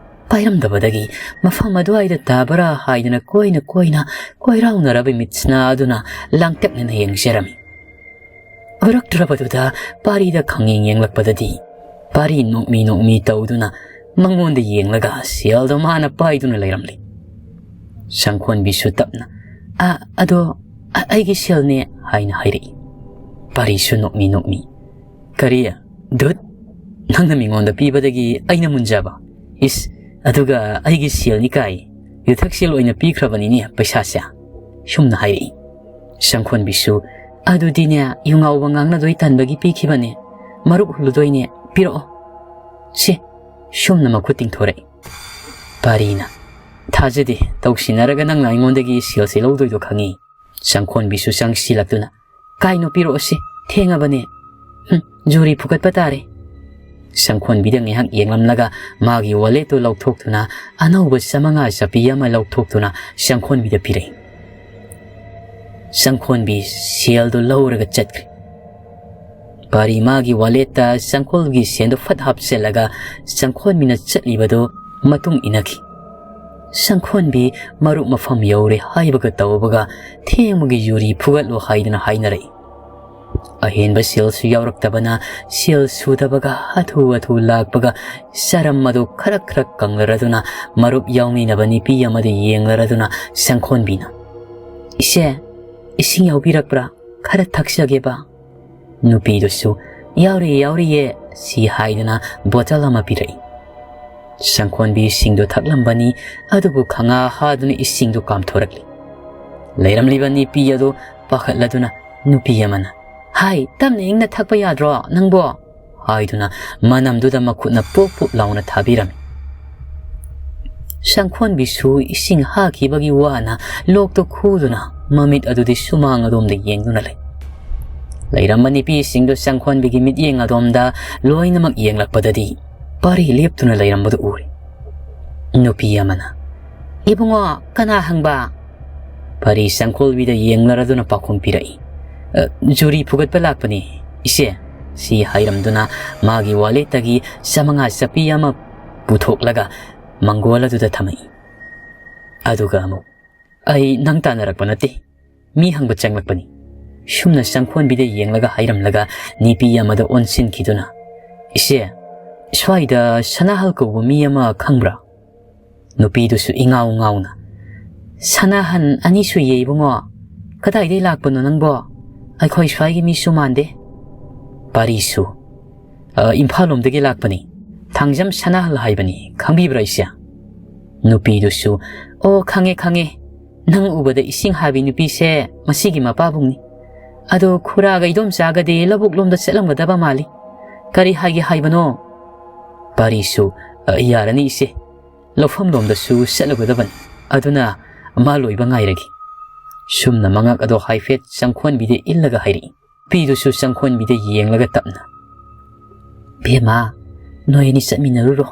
ꯄꯥꯏꯔꯝꯗꯕꯗꯒꯤ ꯃꯐꯝ ꯑꯗꯨꯋꯥꯏꯗ ꯇꯥꯕ꯭ꯔꯥ ꯍꯥꯏꯗꯨꯅ ꯀꯣꯏꯅ ꯀꯣꯏꯅ ꯀꯣꯏꯔꯥꯎꯅꯔꯕ ꯃꯤꯠꯁꯅꯥ ꯑꯗꯨꯅ ꯂꯥꯡꯇꯛꯅꯅ ꯌꯦꯡꯖꯔꯝꯃꯤ꯫ ꯎꯔꯛꯇ꯭ꯔꯕꯗꯨꯗ ꯄꯥꯔꯤꯗ ꯈꯪꯌꯦꯡ ꯌꯦꯡꯂꯛꯄꯗꯗꯤ ꯄꯥꯔꯤ ꯅꯣꯛꯃꯤ ꯅꯣꯛꯃꯤ ꯇꯧꯗꯨꯅ ꯃꯉꯣꯟꯗ ꯌꯦꯡꯂꯒ ꯁꯦꯜꯗꯣ ꯃꯥꯅ ꯄꯥꯏꯗꯨꯅ ꯂꯩꯔꯝꯂꯤ꯫ ꯁꯪꯈꯣꯟꯕꯤꯁꯨ ꯇꯞꯅ, "ꯑ, ꯑꯗꯣ, ꯑ, ꯑꯩꯒꯤ ꯁꯦꯜꯅꯦ," ꯍꯥꯏꯅ ꯍꯥꯏꯔꯛꯏ꯫ ꯄꯥꯔꯤꯁꯨ ꯅꯣꯛꯃꯤ ꯅꯣꯛꯃꯤ, "ꯀꯔꯤ? ꯙꯨꯠ! ꯅꯪꯅ ꯃꯤꯉꯣꯟꯗ ꯄꯤꯕꯗꯒꯤ ꯑꯩꯅ ꯃꯨꯟꯖꯕ? ꯏꯁ, ꯑꯗꯨꯒ ꯑꯩꯒꯤ ꯁꯦꯜꯅꯤ ꯀꯥꯏ꯫ ꯌꯨꯊꯛ ꯁꯦꯜ ꯑꯣꯏꯅ ꯄꯤꯈ꯭ꯔꯕꯅꯤꯅꯦ ꯄꯩꯁꯥꯁꯦ," ꯁꯨꯝꯅ ꯍꯥꯏꯔꯛꯏ꯫ ꯁꯪꯈꯣꯟꯕꯤꯁꯨ, "ꯑꯗꯨꯗꯤꯅꯦ, ꯌꯨꯉꯥꯎꯕ ꯉꯥꯡꯅꯗꯣꯏ ꯇꯟꯕꯒꯤ ꯄꯤꯈꯤꯕꯅꯦ꯫ ꯃꯔꯨꯞ ꯍꯨꯜꯂꯨꯗꯣꯏꯅꯦ, ꯄꯤꯔꯛꯑꯣ꯫ ꯁꯤ," ꯁꯨꯝꯅ ꯃꯈꯨꯠ ꯇꯤꯡꯊꯣꯔꯛꯏ꯫ ꯄꯥꯔꯤꯅ, "ꯊꯥꯖꯗꯦ, ꯇꯧꯁꯤꯟꯅꯔꯒ ꯅꯪꯅ ꯑꯩꯉꯣꯟꯗꯒꯤ ꯁꯦꯜꯁꯦ ꯂꯧꯗꯣꯏꯗꯣ ꯈꯪꯉꯤ꯫" ꯁꯪꯈꯣꯟꯕꯤꯁꯨ ꯆꯪꯁꯤꯜꯂꯛꯇꯨꯅ, "ꯀꯥꯏꯅꯣ, ꯄꯤꯔꯛꯑꯣꯁꯤ, ꯊꯦꯡꯉꯕꯅꯦ꯫ ꯍꯨꯝ, ꯖꯨꯔꯤ ꯐꯨꯒꯠꯄ ꯇꯥꯔꯦ꯫" ꯁꯪꯈꯣꯟꯕꯤꯗ ꯉꯥꯏꯍꯥꯛ ꯌꯦꯡꯂꯝꯂꯒ ꯃꯥꯒꯤ ꯋꯥꯂꯦꯠꯇꯨ ꯂꯧꯊꯣꯛꯇꯨꯅ ꯑꯅꯧꯕ ꯆꯥꯃꯉꯥ ꯆꯞꯄꯤ ꯑꯃ ꯂꯧꯊꯣꯛꯇꯨꯅ ꯁꯪꯈꯣꯟꯕꯤꯗ ꯄꯤꯔꯛꯏ꯫ ꯁꯪꯈꯣꯟꯕꯤ ꯁꯦꯜꯗꯨ ꯂꯧꯔꯒ ꯆꯠꯈ꯭ꯔꯦ꯫ ꯄꯥꯔꯤ ꯃꯥꯒꯤ ꯋꯥꯂꯦꯠꯇ ꯁꯪꯈꯣꯟꯕꯤꯒꯤ ꯁꯦꯜꯗꯨ ꯐꯠ ꯍꯥꯞꯆꯤꯜꯂꯒ ꯁꯪꯈꯣꯟꯕꯤꯅ ꯆꯠꯂꯤꯕꯗꯨ ꯃꯇꯨꯡ ꯏꯟꯅꯈꯤ꯫ ꯁꯪꯈꯣꯟꯕꯤ ꯃꯔꯨꯞ ꯃꯐꯝ ꯌꯧꯔꯦ ꯍꯥꯏꯕꯒ ꯇꯧꯕꯒ ꯊꯦꯡꯕꯒꯤ ꯖꯨꯔꯤ ꯐꯨꯒꯠꯂꯣ ꯍꯥꯏꯗꯨꯅ ꯍꯥꯏꯅꯔꯛꯏ꯫ ꯑꯍꯦꯟꯕ ꯁꯦꯜꯁꯨ ꯌꯥꯎꯔꯛꯇꯕꯅ ꯁꯦꯜ ꯁꯨꯗꯕꯒ ꯍꯥꯊꯨ ꯍꯥꯊꯨ ꯂꯥꯛꯄꯒ ꯆꯔꯝ ꯑꯗꯨ ꯈꯔ ꯈꯔ ꯀꯪꯂꯔꯗꯨꯅ ꯃꯔꯨꯞ ꯌꯥꯎꯃꯤꯟꯅꯕ ꯅꯨꯄꯤ ꯑꯃꯗ ꯌꯦꯡꯂꯔꯗꯨꯅ ꯁꯪꯈꯣꯟꯕꯤꯅ, "ꯏꯆꯦ, ꯏꯁꯤꯡ ꯌꯥꯎꯕꯤꯔꯛꯄ꯭ꯔꯥ? ꯈꯔ ꯊꯛꯆꯒꯦꯕ꯫" ꯅꯨꯄꯤꯗꯨꯁꯨ, "ꯌꯥꯎꯔꯤꯌꯦ, ꯌꯥꯎꯔꯤꯌꯦ," ꯁꯤ ꯍꯥꯏꯗꯨꯅ ꯕꯣꯇꯜ ꯑꯃ ꯄꯤꯔꯛꯏ꯫ ꯁꯪꯈꯣꯟꯕꯤ ꯏꯁꯤꯡꯗꯨ ꯊꯛꯂꯝꯕꯅꯤ, ꯑꯗꯨꯕꯨ ꯈꯪꯍꯥ ꯍꯥꯗꯨꯅ ꯏꯁꯤꯡꯗꯨ ꯀꯥꯝꯊꯣꯔꯛꯂꯤ꯫ ꯂꯩꯔꯝꯂꯤꯕ ꯅꯨꯄꯤ ꯑꯗꯨ ꯄꯥꯈꯠꯂꯗꯨꯅ ꯅꯨꯄꯤ ꯑꯃꯅ, "ꯍꯥꯏ, ꯇꯞꯅ ꯏꯪꯅ ꯊꯛꯄ ꯌꯥꯗ꯭ꯔꯣ ꯅꯪꯕꯣ?" ꯍꯥꯏꯗꯨꯅ ꯃꯅꯝꯗꯨꯗ ꯃꯈꯨꯠꯅ ꯄꯣꯞ ꯄꯣꯞ ꯂꯥꯎꯅ ꯊꯥꯕꯤꯔꯝꯃꯤ꯫ ꯁꯪꯈꯣꯟꯕꯤꯁꯨ ꯏꯁꯤꯡ ꯍꯥꯈꯤꯕꯒꯤ ꯋꯥꯅ ꯂꯣꯛꯇꯨ ꯈꯨꯗꯨꯅ ꯃꯃꯤꯠ ꯑꯗꯨꯗꯤ ꯁꯨꯃꯥꯡ ꯑꯗꯣꯝꯗ ꯌꯦꯡꯗꯨꯅ ꯂꯩ꯫ ꯂꯩꯔꯝꯕ ꯅꯨꯄꯤꯁꯤꯡꯗꯨ ꯁꯪꯈꯣꯟꯕꯤꯒꯤ ꯃꯤꯠꯌꯦꯡ ꯑꯗꯣꯝꯗ ꯂꯣꯏꯅꯃꯛ ꯌꯦꯡꯂꯛꯄꯗꯗꯤ ꯄꯥꯔꯤ ꯂꯦꯞꯇꯨꯅ ꯂꯩꯔꯝꯕꯗꯨ ꯎꯔꯦ꯫ ꯅꯨꯄꯤ ꯑꯃꯅ, "ꯏꯕꯨꯡꯉꯣ, ꯀꯅꯥ ꯍꯪꯕ?" ꯄꯥꯔꯤ ꯁꯪꯈꯣꯟꯕꯤꯗ ꯌꯦꯡꯂꯔꯗꯨꯅ ꯄꯥꯎꯈꯨꯝ ꯄꯤꯔꯛꯏ꯫ "ꯑ, ꯖꯨꯔꯤ ꯐꯨꯒꯠꯄ ꯂꯥꯛꯄꯅꯤ, ꯏꯆꯦ," ꯁꯤ ꯍꯥꯏꯔꯝꯗꯨꯅ ꯃꯥꯒꯤ ꯋꯥꯂꯦꯠꯇꯒꯤ ꯆꯥꯃꯉꯥ ꯆꯞꯄꯤ ꯑꯃ ꯄꯨꯊꯣꯛꯂꯒ ꯃꯪꯒꯣꯜ ꯑꯗꯨꯗ ꯊꯝꯃꯛꯏ꯫ ꯑꯗꯨꯒ ꯑꯃꯨꯛ, "ꯑꯩ ꯅꯪ ꯇꯥꯟꯅꯔꯛꯄ ꯅꯠꯇꯦ, ꯃꯤ ꯍꯪꯕ ꯆꯪꯂꯛꯄꯅꯤ," ꯁꯨꯝꯅ ꯁꯪꯈꯣꯟꯕꯤꯗ ꯌꯦꯡꯂꯒ ꯍꯥꯏꯔꯝꯂꯒ ꯅꯨꯄꯤ ꯑꯃꯗ ꯑꯣꯟꯁꯤꯟꯈꯤꯗꯨꯅ, "ꯏꯆꯦ, ꯁ꯭ꯋꯥꯏꯗ ꯁꯅꯥꯍꯜ ꯀꯧꯕ ꯃꯤ ꯑꯃ ꯈꯪꯕ꯭ꯔꯥ?" ꯅꯨꯄꯤꯗꯨꯁꯨ ꯏꯉꯥꯎ ꯉꯥꯎꯅ, "ꯁꯅꯥꯍꯟ ꯑꯅꯤ ꯁꯨꯏꯌꯦ ꯏꯕꯨꯡꯉꯣ꯫ ꯀꯗꯥꯏꯗꯩ ꯂꯥꯛꯄꯅꯣ ꯅꯪꯕꯣ? ꯑꯩꯈꯣꯏ ꯁ꯭ꯋꯥꯏꯒꯤ ꯃꯤꯁꯨ ꯃꯥꯟꯗꯦ꯫" ꯄꯥꯔꯤꯁꯨ, "ꯑ, ꯏꯝꯐꯥꯜ ꯂꯣꯝꯗꯒꯤ ꯂꯥꯛꯄꯅꯤ꯫ ꯊꯥꯡꯖꯝ ꯁꯅꯥꯍꯜ ꯍꯥꯏꯕꯅꯤ, ꯈꯪꯕꯤꯕ꯭ꯔꯥ ꯏꯆꯦ?" ꯅꯨꯄꯤꯗꯨꯁꯨ, "ꯑꯣ, ꯈꯪꯉꯦ, ꯈꯪꯉꯦ꯫ ꯅꯪ ꯎꯕꯗ ꯏꯁꯤꯡ ꯍꯥꯏꯕꯤ ꯅꯨꯄꯤꯁꯦ ꯃꯁꯤꯒꯤ ꯃꯄꯥꯕꯨꯡꯅꯤ꯫ ꯑꯗꯣ ꯈꯨꯔꯥꯒ ꯏꯗꯣꯝꯆꯥꯒꯗꯤ ꯂꯧꯕꯨꯛ ꯂꯣꯝꯗ ꯆꯠꯂꯝꯒꯗꯕ ꯃꯥꯜꯂꯤ꯫ ꯀꯔꯤ ꯍꯥꯏꯒꯦ ꯍꯥꯏꯕꯅꯣ?" ꯄꯥꯔꯤꯁꯨ, "ꯑ, ꯌꯥꯔꯅꯤ ꯏꯆꯦ꯫ ꯂꯧꯐꯝ ꯂꯣꯝꯗꯁꯨ ꯆꯠꯂꯨꯒꯗꯕꯅꯤ꯫ ꯑꯗꯨꯅ ꯃꯥ ꯂꯣꯏꯕ ꯉꯥꯏꯔꯒꯦ꯫" ꯁꯨꯝꯅ ꯃꯉꯛ ꯑꯗꯣ ꯍꯥꯏꯐꯦꯠ ꯆꯪꯈꯣꯟꯕꯤꯗ ꯏꯜꯂꯒ ꯍꯥꯏꯔꯛꯏ꯫ ꯅꯨꯄꯤꯗꯨꯁꯨ ꯆꯪꯈꯣꯟꯕꯤꯗ ꯌꯦꯡꯂꯒ ꯇꯞꯅ, "ꯕꯦꯝꯃ, ꯅꯣꯏ ꯑꯅꯤ ꯆꯠꯃꯤꯟꯅꯔꯨꯔꯣ꯫"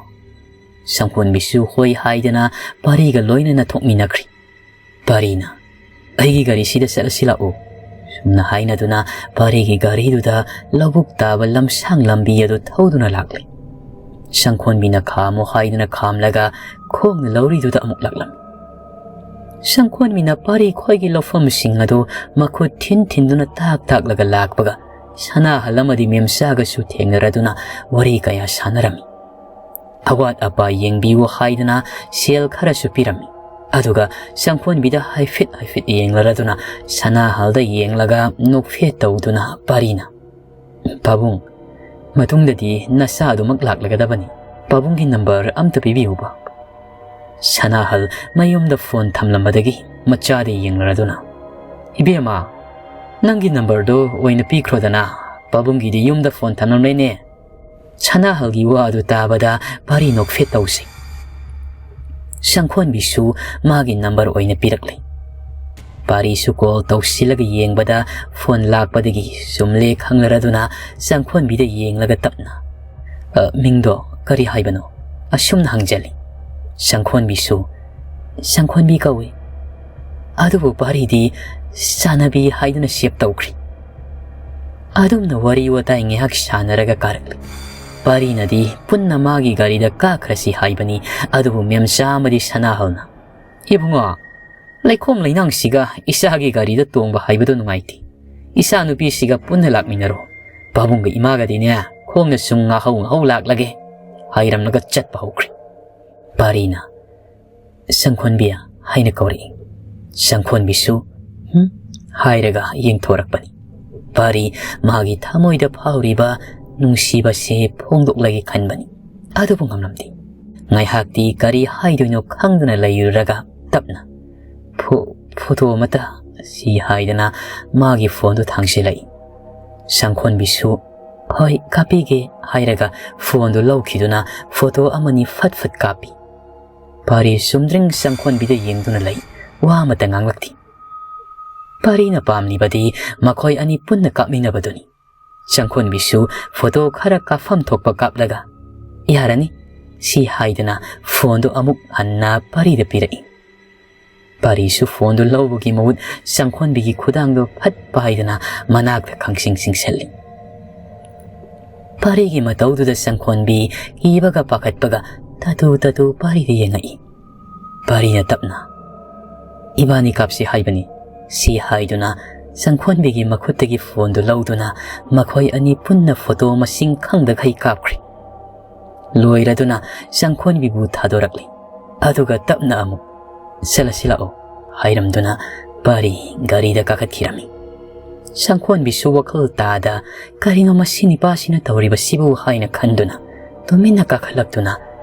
ꯆꯪꯈꯣꯟꯕꯤꯁꯨ ꯍꯣꯏ ꯍꯥꯏꯗꯅ ꯄꯥꯔꯤꯒ ꯂꯣꯏꯅꯅ ꯊꯣꯛꯃꯤꯟꯅꯈ꯭ꯔꯤ꯫ ꯄꯥꯔꯤꯅ, "ꯑꯩꯒꯤ ꯒꯥꯔꯤꯁꯤꯗ ꯆꯠꯂꯁꯤ ꯂꯥꯛꯑꯣ꯫" ꯁꯨꯝꯅ ꯍꯥꯏꯅꯗꯨꯅ ꯄꯥꯔꯤꯒꯤ ꯒꯥꯔꯤꯗꯨꯗ ꯂꯧꯕꯨꯛ ꯇꯥꯕ ꯂꯝꯁꯥꯡ ꯂꯝꯕꯤ ꯑꯗꯨ ꯊꯧꯗꯨꯅ ꯂꯥꯛꯂꯦ꯫ ꯆꯪꯈꯣꯟꯕꯤꯅ ꯈꯥꯝꯃꯣ ꯍꯥꯏꯗꯨꯅ ꯈꯥꯝꯂꯒ ꯈꯣꯡꯅ ꯂꯧꯔꯤꯗꯨꯗ ꯑꯃꯨꯛ ꯂꯥꯛꯂꯝꯃꯤ꯫ ꯆꯪꯈꯣꯟꯕꯤꯅ ꯄꯥꯔꯤ ꯈꯣꯏꯒꯤ ꯂꯧꯐꯝꯁꯤꯡ ꯑꯗꯨ ꯃꯈꯨꯠ ꯊꯤꯟ ꯊꯤꯟꯗꯨꯅ ꯇꯥꯛ ꯇꯥꯛꯂꯒ ꯂꯥꯛꯄꯒ ꯁꯅꯥꯍꯜ ꯑꯃꯗꯤ ꯃꯦꯝꯆꯥꯒꯁꯨ ꯊꯦꯡꯅꯔꯗꯨꯅ ꯋꯥꯔꯤ ꯀꯌꯥ ꯁꯥꯟꯅꯔꯝꯃꯤ꯫ ꯑꯋꯥꯠ ꯑꯄꯥ ꯌꯦꯡꯕꯤꯌꯨ ꯍꯥꯏꯗꯨꯅ ꯁꯦꯜ ꯈꯔꯁꯨ ꯄꯤꯔꯝꯃꯤ꯫ ꯑꯗꯨꯒ ꯆꯪꯈꯣꯟꯕꯤꯗ ꯍꯥꯏꯐꯦꯠ ꯍꯥꯏꯐꯦꯠ ꯌꯦꯡꯂꯔꯗꯨꯅ ꯁꯅꯥꯍꯜꯗ ꯌꯦꯡꯂꯒ ꯅꯣꯛꯐꯦꯠ ꯇꯧꯗꯨꯅ ꯄꯥꯔꯤꯅ, "ꯄꯥꯕꯨꯡ, ꯃꯇꯨꯡꯗꯗꯤ ꯅꯆꯥ ꯑꯗꯨꯃꯛ ꯂꯥꯛꯂꯒꯗꯕꯅꯤ꯫ ꯄꯥꯕꯨꯡꯒꯤ ꯅꯝꯕꯔ ꯑꯝꯇ ꯄꯤꯕꯤꯌꯨꯕ꯫" ꯁꯅꯥꯍꯜ ꯃꯌꯨꯝꯗ ꯐꯣꯟ ꯊꯝꯂꯝꯕꯗꯒꯤ ꯃꯆꯥꯗ ꯌꯦꯡꯂꯔꯗꯨꯅ, "ꯏꯕꯦꯝꯃ, ꯅꯪꯒꯤ ꯅꯝꯕꯔꯗꯣ ꯑꯣꯏꯅ ꯄꯤꯈ꯭ꯔꯣꯗꯅ, ꯄꯥꯕꯨꯡꯒꯤꯗꯤ ꯌꯨꯝꯗ ꯐꯣꯟ ꯊꯝꯂꯝꯂꯦꯅꯦ꯫" ꯁꯅꯥꯍꯜꯒꯤ ꯋꯥ ꯑꯗꯨ ꯇꯥꯕꯗ ꯄꯥꯔꯤ ꯅꯣꯛꯐꯦꯠ ꯇꯧꯁꯤ꯫ ꯁꯪꯈꯣꯟꯕꯤꯁꯨ ꯃꯥꯒꯤ ꯅꯝꯕꯔ ꯑꯣꯏꯅ ꯄꯤꯔꯛꯂꯦ꯫ ꯄꯥꯔꯤꯁꯨ ꯀꯣꯜ ꯇꯧꯁꯤꯜꯂꯒ ꯌꯦꯡꯕꯗ ꯐꯣꯟ ꯂꯥꯛꯄꯗꯒꯤ ꯆꯨꯝꯂꯦ ꯈꯪꯂꯔꯗꯨꯅ ꯁꯪꯈꯣꯟꯕꯤꯗ ꯌꯦꯡꯂꯒ ꯇꯞꯅ, "ꯑ, ꯃꯤꯡꯗꯣ ꯀꯔꯤ ꯍꯥꯏꯕꯅꯣ?" ꯑꯁꯨꯝꯅ ꯍꯪꯖꯜꯂꯤ꯫ ꯁꯪꯈꯣꯟꯕꯤꯁꯨ, "ꯁꯪꯈꯣꯟꯕꯤ ꯀꯧꯏ꯫ ꯑꯗꯨꯕꯨ ꯄꯥꯔꯤꯗꯤ ꯆꯥꯅꯕꯤ ꯍꯥꯏꯗꯨꯅ ꯁꯦꯞ ꯇꯧꯈ꯭ꯔꯤ꯫" ꯑꯗꯨꯝꯅ ꯋꯥꯔꯤ ꯋꯥꯇꯥꯏ ꯉꯥꯏꯍꯥꯛ ꯁꯥꯟꯅꯔꯒ ꯀꯥꯔꯛꯂꯤ꯫ ꯄꯥꯔꯤꯅꯗꯤ ꯄꯨꯟꯅ ꯃꯥꯒꯤ ꯒꯥꯔꯤꯗ ꯀꯥꯈ꯭ꯔꯁꯤ ꯍꯥꯏꯕꯅꯤ, ꯑꯗꯨꯕꯨ ꯃꯦꯝꯆꯥ ꯑꯃꯗꯤ ꯁꯅꯥꯍꯜꯅ, "ꯏꯕꯨꯡꯉꯣ, ꯂꯩꯈꯣꯝ ꯂꯩꯅꯥꯡꯁꯤꯒ ꯏꯆꯥꯒꯤ ꯒꯥꯔꯤꯗ ꯇꯣꯡꯕ ꯍꯥꯏꯕꯗꯨ ꯅꯨꯡꯉꯥꯏꯇꯦ꯫ ꯏꯆꯥ ꯅꯨꯄꯤꯁꯤꯒ ꯄꯨꯟꯅ ꯂꯥꯛꯃꯤꯟꯅꯔꯣ꯫ ꯄꯥꯕꯨꯡꯒ ꯏꯃꯥꯒꯗꯤꯅꯦ ꯈꯣꯡꯅ ꯁꯨꯝ ꯉꯥꯍꯧ ꯉꯥꯍꯧ ꯂꯥꯛꯂꯒꯦ," ꯍꯥꯏꯔꯝꯂꯒ ꯆꯠꯄ ꯍꯧꯈ꯭ꯔꯦ꯫ ꯄꯥꯔꯤꯅ, "ꯁꯪꯈꯣꯟꯕꯤ" ꯍꯥꯏꯅ ꯀꯧꯔꯛꯏ꯫ ꯁꯪꯈꯣꯟꯕꯤꯁꯨ "ꯍꯨꯝ?" ꯍꯥꯏꯔꯒ ꯌꯦꯡꯊꯣꯔꯛꯄꯅꯤ꯫ ꯄꯥꯔꯤ ꯃꯥꯒꯤ ꯊꯃꯣꯏꯗ ꯐꯥꯎꯔꯤꯕ ꯅꯨꯡꯁꯤꯕꯁꯦ ꯐꯣꯡꯗꯣꯛꯂꯒꯦ ꯈꯟꯕꯅꯤ꯫ ꯑꯗꯨꯕꯨ ꯉꯝꯂꯝꯗꯦ꯫ ꯉꯥꯏꯍꯥꯛꯇꯤ ꯀꯔꯤ ꯍꯥꯏꯗꯣꯏꯅꯣ ꯈꯪꯗꯅ ꯂꯩꯔꯨꯔꯒ ꯇꯞꯅ "ꯐꯣ-, ꯐꯣꯇꯣ ꯑꯃꯇ" ꯁꯤ ꯍꯥꯏꯗꯅ ꯃꯥꯒꯤ ꯐꯣꯟꯗꯨ ꯊꯥꯡꯖꯤꯜꯂꯛꯏ꯫ ꯁꯪꯈꯣꯟꯕꯤꯁꯨ "ꯍꯣꯏ, ꯀꯥꯞꯄꯤꯒꯦ" ꯍꯥꯏꯔꯒ ꯐꯣꯟꯗꯨ ꯂꯧꯈꯤꯗꯨꯅ ꯐꯣꯇꯣ ꯑꯃꯅꯤ ꯐꯠ ꯐꯠ ꯀꯥꯞꯄꯤ꯫ ꯄꯥꯔꯤ ꯆꯨꯝꯗ꯭ꯔꯤꯡ ꯁꯪꯈꯣꯟꯕꯤꯗ ꯌꯦꯡꯗꯨꯅ ꯂꯩ, ꯋꯥ ꯑꯃꯠꯇ ꯉꯥꯡꯂꯛꯇꯦ꯫ ꯄꯥꯔꯤꯅ ꯄꯥꯝꯂꯤꯕꯗꯤ ꯃꯈꯣꯏ ꯑꯅꯤ ꯄꯨꯟꯅ ꯀꯥꯞꯃꯤꯟꯅꯕꯗꯨꯅꯤ꯫ ꯁꯪꯈꯣꯟꯕꯤꯁꯨ ꯐꯣꯇꯣ ꯈꯔ ꯀꯥꯞꯐꯝ ꯊꯣꯛꯄ ꯀꯥꯞꯂꯒ "ꯌꯥꯔꯅꯤ" ꯁꯤ ꯍꯥꯏꯗꯨꯅ ꯐꯣꯟꯗꯨ ꯑꯃꯨꯛ ꯍꯟꯅ ꯄꯥꯔꯤꯗ ꯄꯤꯔꯛꯏ꯫ ꯄꯥꯔꯤꯁꯨ ꯐꯣꯟꯗꯨ ꯂꯧꯕꯒꯤ ꯃꯍꯨꯠ ꯁꯪꯈꯣꯟꯕꯤꯒꯤ ꯈꯨꯗꯥꯡꯗꯨ ꯐꯠ ꯄꯥꯏꯗꯨꯅ ꯃꯅꯥꯛꯇ ꯈꯪꯆꯤꯡ ꯆꯤꯡꯁꯤꯜꯂꯤ꯫ ꯄꯥꯔꯤꯒꯤ ꯃꯇꯧꯗꯨꯗ ꯁꯪꯈꯣꯟꯕꯤ ꯀꯤꯕꯒ ꯄꯥꯈꯠꯄꯒ ꯇꯥꯇꯨ ꯇꯥꯇꯨ ꯄꯥꯔꯤꯗ ꯌꯦꯡꯉꯛꯏ꯫ ꯄꯥꯔꯤꯅ ꯇꯞꯅ "ꯏꯕꯥꯅꯤ ꯀꯥꯞꯁꯤ ꯍꯥꯏꯕꯅꯤ" ꯁꯤ ꯍꯥꯏꯗꯨꯅ ꯁꯪꯈꯣꯟꯕꯤꯒꯤ ꯃꯈꯨꯠꯇꯒꯤ ꯐꯣꯟꯗꯨ ꯂꯧꯗꯨꯅ ꯃꯈꯣꯏ ꯑꯅꯤ ꯄꯨꯟꯅ ꯐꯣꯇꯣ ꯃꯁꯤꯡ ꯈꯪꯗꯈꯩ ꯀꯥꯞꯈ꯭ꯔꯦ꯫ ꯂꯣꯏꯔꯗꯨꯅ ꯁꯪꯈꯣꯟꯕꯤꯕꯨ ꯊꯥꯗꯣꯔꯛꯂꯤ꯫ ꯑꯗꯨꯒ ꯇꯞꯅ ꯑꯃꯨꯛ "ꯆꯠꯂꯁꯤ ꯂꯥꯛꯑꯣ" ꯍꯥꯏꯔꯝꯗꯨꯅ ꯄꯥꯔꯤ ꯒꯥꯔꯤꯗ ꯀꯥꯈꯠꯈꯤꯔꯝꯃꯤ꯫ ꯁꯪꯈꯣꯟꯕꯤꯁꯨ ꯋꯥꯈꯜ ꯇꯥꯗ "ꯀꯔꯤꯅꯣ ꯃꯁꯤ ꯅꯤꯄꯥꯁꯤꯅ ꯇꯧꯔꯤꯕꯁꯤꯕꯨ" ꯍꯥꯏꯅ ꯈꯟꯗꯨꯅ ꯇꯨꯃꯤꯟꯅ ꯀꯥꯈꯠꯂꯛꯇꯨꯅ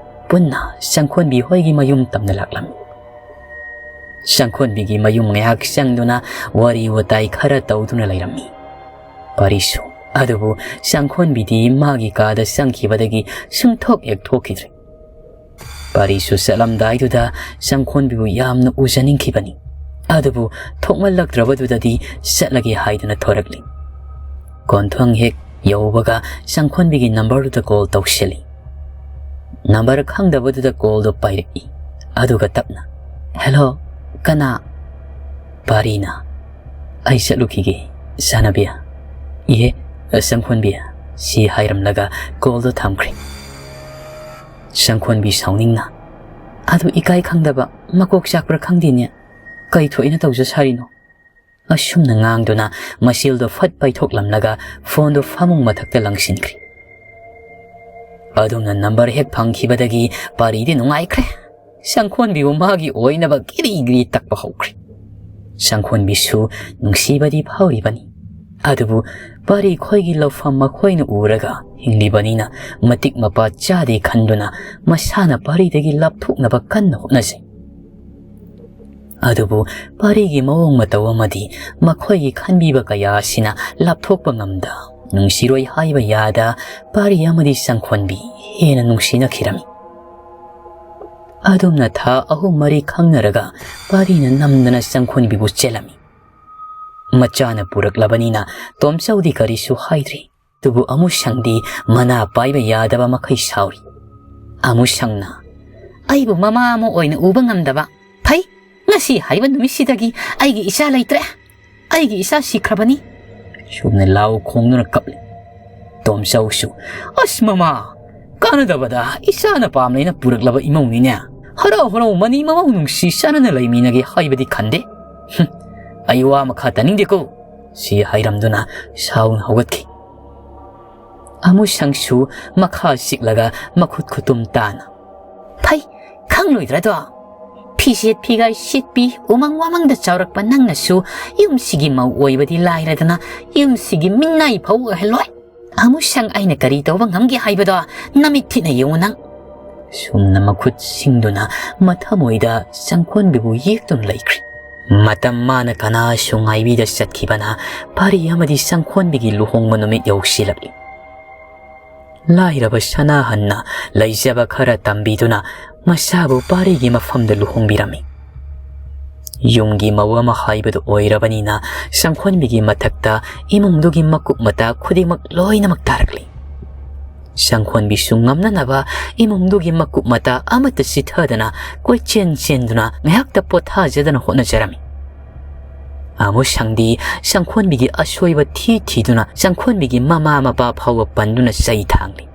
ꯄꯨꯟꯅ ꯁꯪꯈꯣꯟꯕꯤ ꯍꯣꯏꯒꯤ ꯃꯌꯨꯝ ꯇꯝꯅ ꯂꯥꯛꯂꯝꯃꯤ꯫ ꯁꯪꯈꯣꯟꯕꯤꯒꯤ ꯃꯌꯨꯝ ꯉꯥꯏꯍꯥꯛ ꯆꯪꯗꯨꯅ ꯋꯥꯔꯤ ꯋꯥꯇꯥꯏ ꯈꯔ ꯇꯧꯗꯨꯅ ꯂꯩꯔꯝꯃꯤ꯫ ꯄꯥꯔꯤꯁꯨ꯫ ꯑꯗꯨꯕꯨ ꯁꯪꯈꯣꯟꯕꯤꯗꯤ ꯃꯥꯒꯤ ꯀꯥꯗ ꯆꯪꯈꯤꯕꯗꯒꯤ ꯁꯨꯝꯊꯣꯛ ꯍꯦꯛ ꯊꯣꯛꯈꯤꯗ꯭ꯔꯦ꯫ ꯄꯥꯔꯤꯁꯨ ꯆꯠꯂꯝꯗꯥꯏꯗꯨꯗ ꯁꯪꯈꯣꯟꯕꯤꯕꯨ ꯌꯥꯝꯅ ꯎꯖꯅꯤꯡꯈꯤꯕꯅꯤ꯫ ꯑꯗꯨꯕꯨ ꯊꯣꯛꯃꯜꯂꯛꯇ꯭ꯔꯕꯗꯨꯗꯗꯤ ꯆꯠꯂꯒꯦ ꯍꯥꯏꯗꯨꯅ ꯊꯣꯔꯛꯂꯤ꯫ ꯀꯣꯟꯊꯣꯡ ꯍꯦꯛ ꯌꯧꯕꯒ ꯁꯪꯈꯣꯟꯕꯤꯒꯤ ꯅꯝꯕꯔꯗꯨꯗ ꯀꯣꯜ ꯇꯧꯁꯤꯜꯂꯤ꯫ ꯅꯝꯕꯔ ꯈꯪꯗꯕꯗꯨꯗ ꯀꯣꯜꯗꯣ ꯄꯥꯏꯔꯛꯏ꯫ ꯑꯗꯨꯒ ꯇꯞꯅ, "ꯍꯦꯜꯂꯣ, ꯀꯅꯥ?" ꯄꯥꯔꯤꯅ, "ꯑꯩ ꯆꯠꯂꯨꯈꯤꯒꯦ, ꯁꯥꯅꯕꯤ"꯫ "ꯏꯍꯦ, ꯁꯪꯈꯣꯟꯕꯤ", ꯁꯤ ꯍꯥꯏꯔꯝꯂꯒ ꯀꯣꯜꯗꯣ ꯊꯝꯈ꯭ꯔꯦ꯫ ꯁꯪꯈꯣꯟꯕꯤ ꯁꯥꯎꯅꯤꯡꯅ, "ꯑꯗꯨ ꯏꯀꯥꯏ ꯈꯪꯗꯕ, ꯃꯀꯣꯛ ꯆꯥꯛꯄ꯭ꯔꯥ ꯈꯪꯗꯦꯅꯦ꯫ ꯀꯩ ꯊꯣꯛꯏꯅ ꯇꯧꯖ ꯁꯥꯔꯤꯅꯣ?" ꯑꯁꯨꯝꯅ ꯉꯥꯡꯗꯨꯅ ꯃꯁꯤꯜꯗꯣ ꯐꯠ ꯄꯥꯏꯊꯣꯛꯂꯝꯂꯒ ꯐꯣꯟꯗꯨ ꯐꯃꯨꯡ ꯃꯊꯛꯇ ꯂꯪꯁꯤꯟꯈ꯭ꯔꯦ꯫ ꯑꯗꯨꯝꯅ ꯅꯝꯕꯔ ꯍꯦꯛ ꯐꯪꯈꯤꯕꯗꯒꯤ ꯄꯥꯔꯤꯗꯤ ꯅꯨꯡꯉꯥꯏꯈ꯭ꯔꯦ꯫ ꯁꯪꯈꯣꯟꯕꯤꯕꯨ ꯃꯥꯒꯤ ꯑꯣꯏꯅꯕ ꯒꯤꯔꯤ ꯒꯤꯔꯤ ꯇꯛꯄ ꯍꯧꯈ꯭ꯔꯦ꯫ ꯁꯪꯈꯣꯟꯕꯤꯁꯨ ꯅꯨꯡꯁꯤꯕꯗꯤ ꯐꯥꯎꯔꯤꯕꯅꯤ꯫ ꯑꯗꯨꯕꯨ ꯄꯥꯔꯤ ꯈꯣꯏꯒꯤ ꯂꯧꯐꯝ ꯃꯈꯣꯏꯅ ꯎꯔꯒ ꯍꯤꯡꯂꯤꯕꯅꯤꯅ ꯃꯇꯤꯛ ꯃꯄꯥ ꯆꯥꯗꯦ ꯈꯟꯗꯨꯅ ꯃꯁꯥꯅ ꯄꯥꯔꯤꯗꯒꯤ ꯂꯥꯞꯊꯣꯛꯅꯕ ꯀꯟꯅ ꯍꯣꯠꯅꯖꯩ꯫ ꯑꯗꯨꯕꯨ ꯄꯥꯔꯤꯒꯤ ꯃꯑꯣꯡ ꯃꯇꯧ ꯑꯃꯗꯤ ꯃꯈꯣꯏꯒꯤ ꯈꯟꯕꯤꯕ ꯀꯌꯥ ꯑꯁꯤꯅ ꯂꯥꯞꯊꯣꯛꯄ ꯉꯝꯗ ꯅꯨꯡꯁꯤꯔꯣꯏ ꯍꯥꯏꯕ ꯌꯥꯗ ꯄꯥꯔꯤ ꯑꯃꯗꯤ ꯁꯪꯈꯣꯟꯕꯤ ꯍꯦꯟꯅ ꯅꯨꯡꯁꯤꯅꯈꯤꯔꯝꯃꯤ꯫ ꯑꯗꯨꯝꯅ ꯊꯥ ꯑꯍꯨꯝ ꯃꯔꯤ ꯈꯪꯅꯔꯒ ꯄꯥꯔꯤꯅ ꯅꯝꯗꯅ ꯁꯪꯈꯣꯟꯕꯤꯕꯨ ꯆꯦꯜꯂꯝꯃꯤ꯫ ꯃꯆꯥꯅ ꯄꯨꯔꯛꯂꯕꯅꯤꯅ ꯇꯣꯝꯆꯧꯗꯤ ꯀꯔꯤꯁꯨ ꯍꯥꯏꯗ꯭ꯔꯤ꯫ ꯑꯗꯨꯕꯨ ꯑꯃꯨꯁꯪꯗꯤ ꯃꯅꯥ ꯄꯥꯏꯕ ꯌꯥꯗꯕ ꯃꯈꯩ ꯁꯥꯎꯔꯤ꯫ ꯑꯃꯨꯁꯪꯅ, "ꯑꯩꯕꯨ ꯃꯃꯥ ꯑꯃ ꯑꯣꯏꯅ ꯎꯕ ꯉꯝꯗꯕ꯫ ꯐꯩ, ꯉꯁꯤ ꯍꯥꯏꯕ ꯅꯨꯃꯤꯠꯁꯤꯗꯒꯤ ꯑꯩꯒꯤ ꯏꯆꯥ ꯂꯩꯇ꯭ꯔꯦ꯫ ꯑꯩꯒꯤ ꯏꯆꯥ ꯁꯤꯈ꯭ꯔꯕꯅꯤ꯫" ꯁꯨꯝꯅ ꯂꯥꯎ ꯈꯣꯡꯗꯨꯅ ꯀꯞꯂꯤ꯫ ꯇꯣꯝꯆꯧꯁꯨ, "ꯑꯁ ꯃꯃꯥ, ꯀꯥꯟꯅꯗꯕꯗ ꯏꯆꯥꯅ ꯄꯥꯝꯂꯦꯅ ꯄꯨꯔꯛꯂꯕ ꯏꯃꯧꯅꯤꯅꯦ꯫ ꯍꯔꯥꯎ ꯍꯔꯥꯎ ꯃꯅꯤ ꯃꯃꯧ ꯅꯨꯡꯁꯤ ꯆꯥꯟꯅꯅ ꯂꯩꯃꯤꯟꯅꯒꯦ ꯍꯥꯏꯕꯗꯤ ꯈꯟꯗꯦ꯫ ꯍꯨꯝ, ꯑꯩ ꯋꯥ ꯃꯈꯥ ꯇꯥꯅꯤꯡꯗꯦꯀꯣ꯫" ꯁꯤ ꯍꯥꯏꯔꯝꯗꯨꯅ ꯁꯥꯎꯅ ꯍꯧꯒꯠꯈꯤ꯫ ꯑꯃꯨꯁꯪꯁꯨ ꯃꯈꯥ ꯆꯤꯛꯂꯒ ꯃꯈꯨꯠ ꯈꯨꯇꯨꯝ ꯇꯥꯅ, "ꯐꯩ, ꯈꯪꯂꯣꯏꯗ꯭ꯔꯗꯣ? ꯐꯤꯖꯦꯠ ꯐꯤꯒꯥꯏ ꯁꯦꯠꯄꯤ, ꯎꯃꯪ ꯋꯥꯃꯪꯗ ꯆꯥꯎꯔꯛꯄ ꯅꯪꯅꯁꯨ ꯌꯨꯝꯁꯤꯒꯤ ꯃꯧ ꯑꯣꯏꯕꯗꯤ ꯂꯥꯏꯔꯗꯅ ꯌꯨꯝꯁꯤꯒꯤ ꯃꯤꯅꯥꯏ ꯐꯥꯎ ꯑꯣꯏꯍꯜꯂꯣꯏ꯫ ꯑꯃꯨꯁꯪ ꯑꯩꯅ ꯀꯔꯤ ꯇꯧꯕ ꯉꯝꯒꯦ ꯍꯥꯏꯕꯗꯣ ꯅꯃꯤꯠ ꯊꯤꯠꯅ ꯌꯦꯡꯉꯨ ꯅꯪ꯫" ꯁꯨꯝꯅ ꯃꯈꯨꯠ ꯁꯤꯡꯗꯨꯅ ꯃꯊꯃꯣꯏꯗ ꯁꯪꯈꯣꯟꯕꯤꯕꯨ ꯌꯦꯛꯇꯨꯅ ꯂꯩꯈ꯭ꯔꯤ꯫ ꯃꯇꯝ ꯃꯥꯅ ꯀꯅꯥꯁꯨ ꯉꯥꯏꯕꯤꯗ ꯆꯠꯈꯤꯕꯅ ꯄꯥꯔꯤ ꯑꯃꯗꯤ ꯁꯪꯈꯣꯟꯕꯤꯒꯤ ꯂꯨꯍꯣꯡꯕ ꯅꯨꯃꯤꯠ ꯌꯧꯁꯤꯜꯂꯛꯂꯤ꯫ ꯂꯥꯏꯔꯕ ꯁꯅꯥꯍꯟꯅ ꯂꯩꯖꯕ ꯈꯔ ꯇꯝꯕꯤꯗꯨꯅ ꯃꯆꯥꯕꯨ ꯄꯥꯔꯤꯒꯤ ꯃꯐꯝꯗ ꯂꯨꯍꯣꯡꯕꯤꯔꯝꯃꯤ꯫ ꯌꯨꯝꯒꯤ ꯃꯧ ꯑꯃ ꯍꯥꯏꯕꯗꯨ ꯑꯣꯏꯔꯕꯅꯤꯅ ꯁꯪꯈꯣꯟꯕꯤꯒꯤ ꯃꯊꯛꯇ ꯏꯃꯨꯡꯗꯨꯒꯤ ꯃꯀꯨꯞ ꯃꯇꯥ ꯈꯨꯗꯤꯡꯃꯛ ꯂꯣꯏꯅꯃꯛ ꯇꯥꯔꯛꯂꯤ꯫ ꯁꯪꯈꯣꯟꯕꯤꯁꯨ ꯉꯝꯅꯅꯕ ꯏꯃꯨꯡꯗꯨꯒꯤ ꯃꯀꯨꯞ ꯃꯇꯥ ꯑꯃꯠꯇ ꯆꯤꯊꯗꯅ ꯀꯣꯏꯆꯦꯟ ꯆꯦꯟꯗꯨꯅ ꯉꯥꯏꯍꯥꯛꯇ ꯄꯣꯊꯥꯖꯗꯅ ꯍꯣꯠꯅꯖꯔꯝꯃꯤ꯫ ꯑꯃꯨꯁꯪꯗꯤ ꯁꯪꯈꯣꯟꯕꯤꯒꯤ ꯑꯁꯣꯏꯕ ꯊꯤ ꯊꯤꯗꯨꯅ ꯁꯪꯈꯣꯟꯕꯤꯒꯤ ꯃꯃꯥ ꯃꯄꯥ ꯐꯥꯎꯕ ꯄꯟꯗꯨꯅ ꯆꯩ ꯊꯥꯡꯂꯤ꯫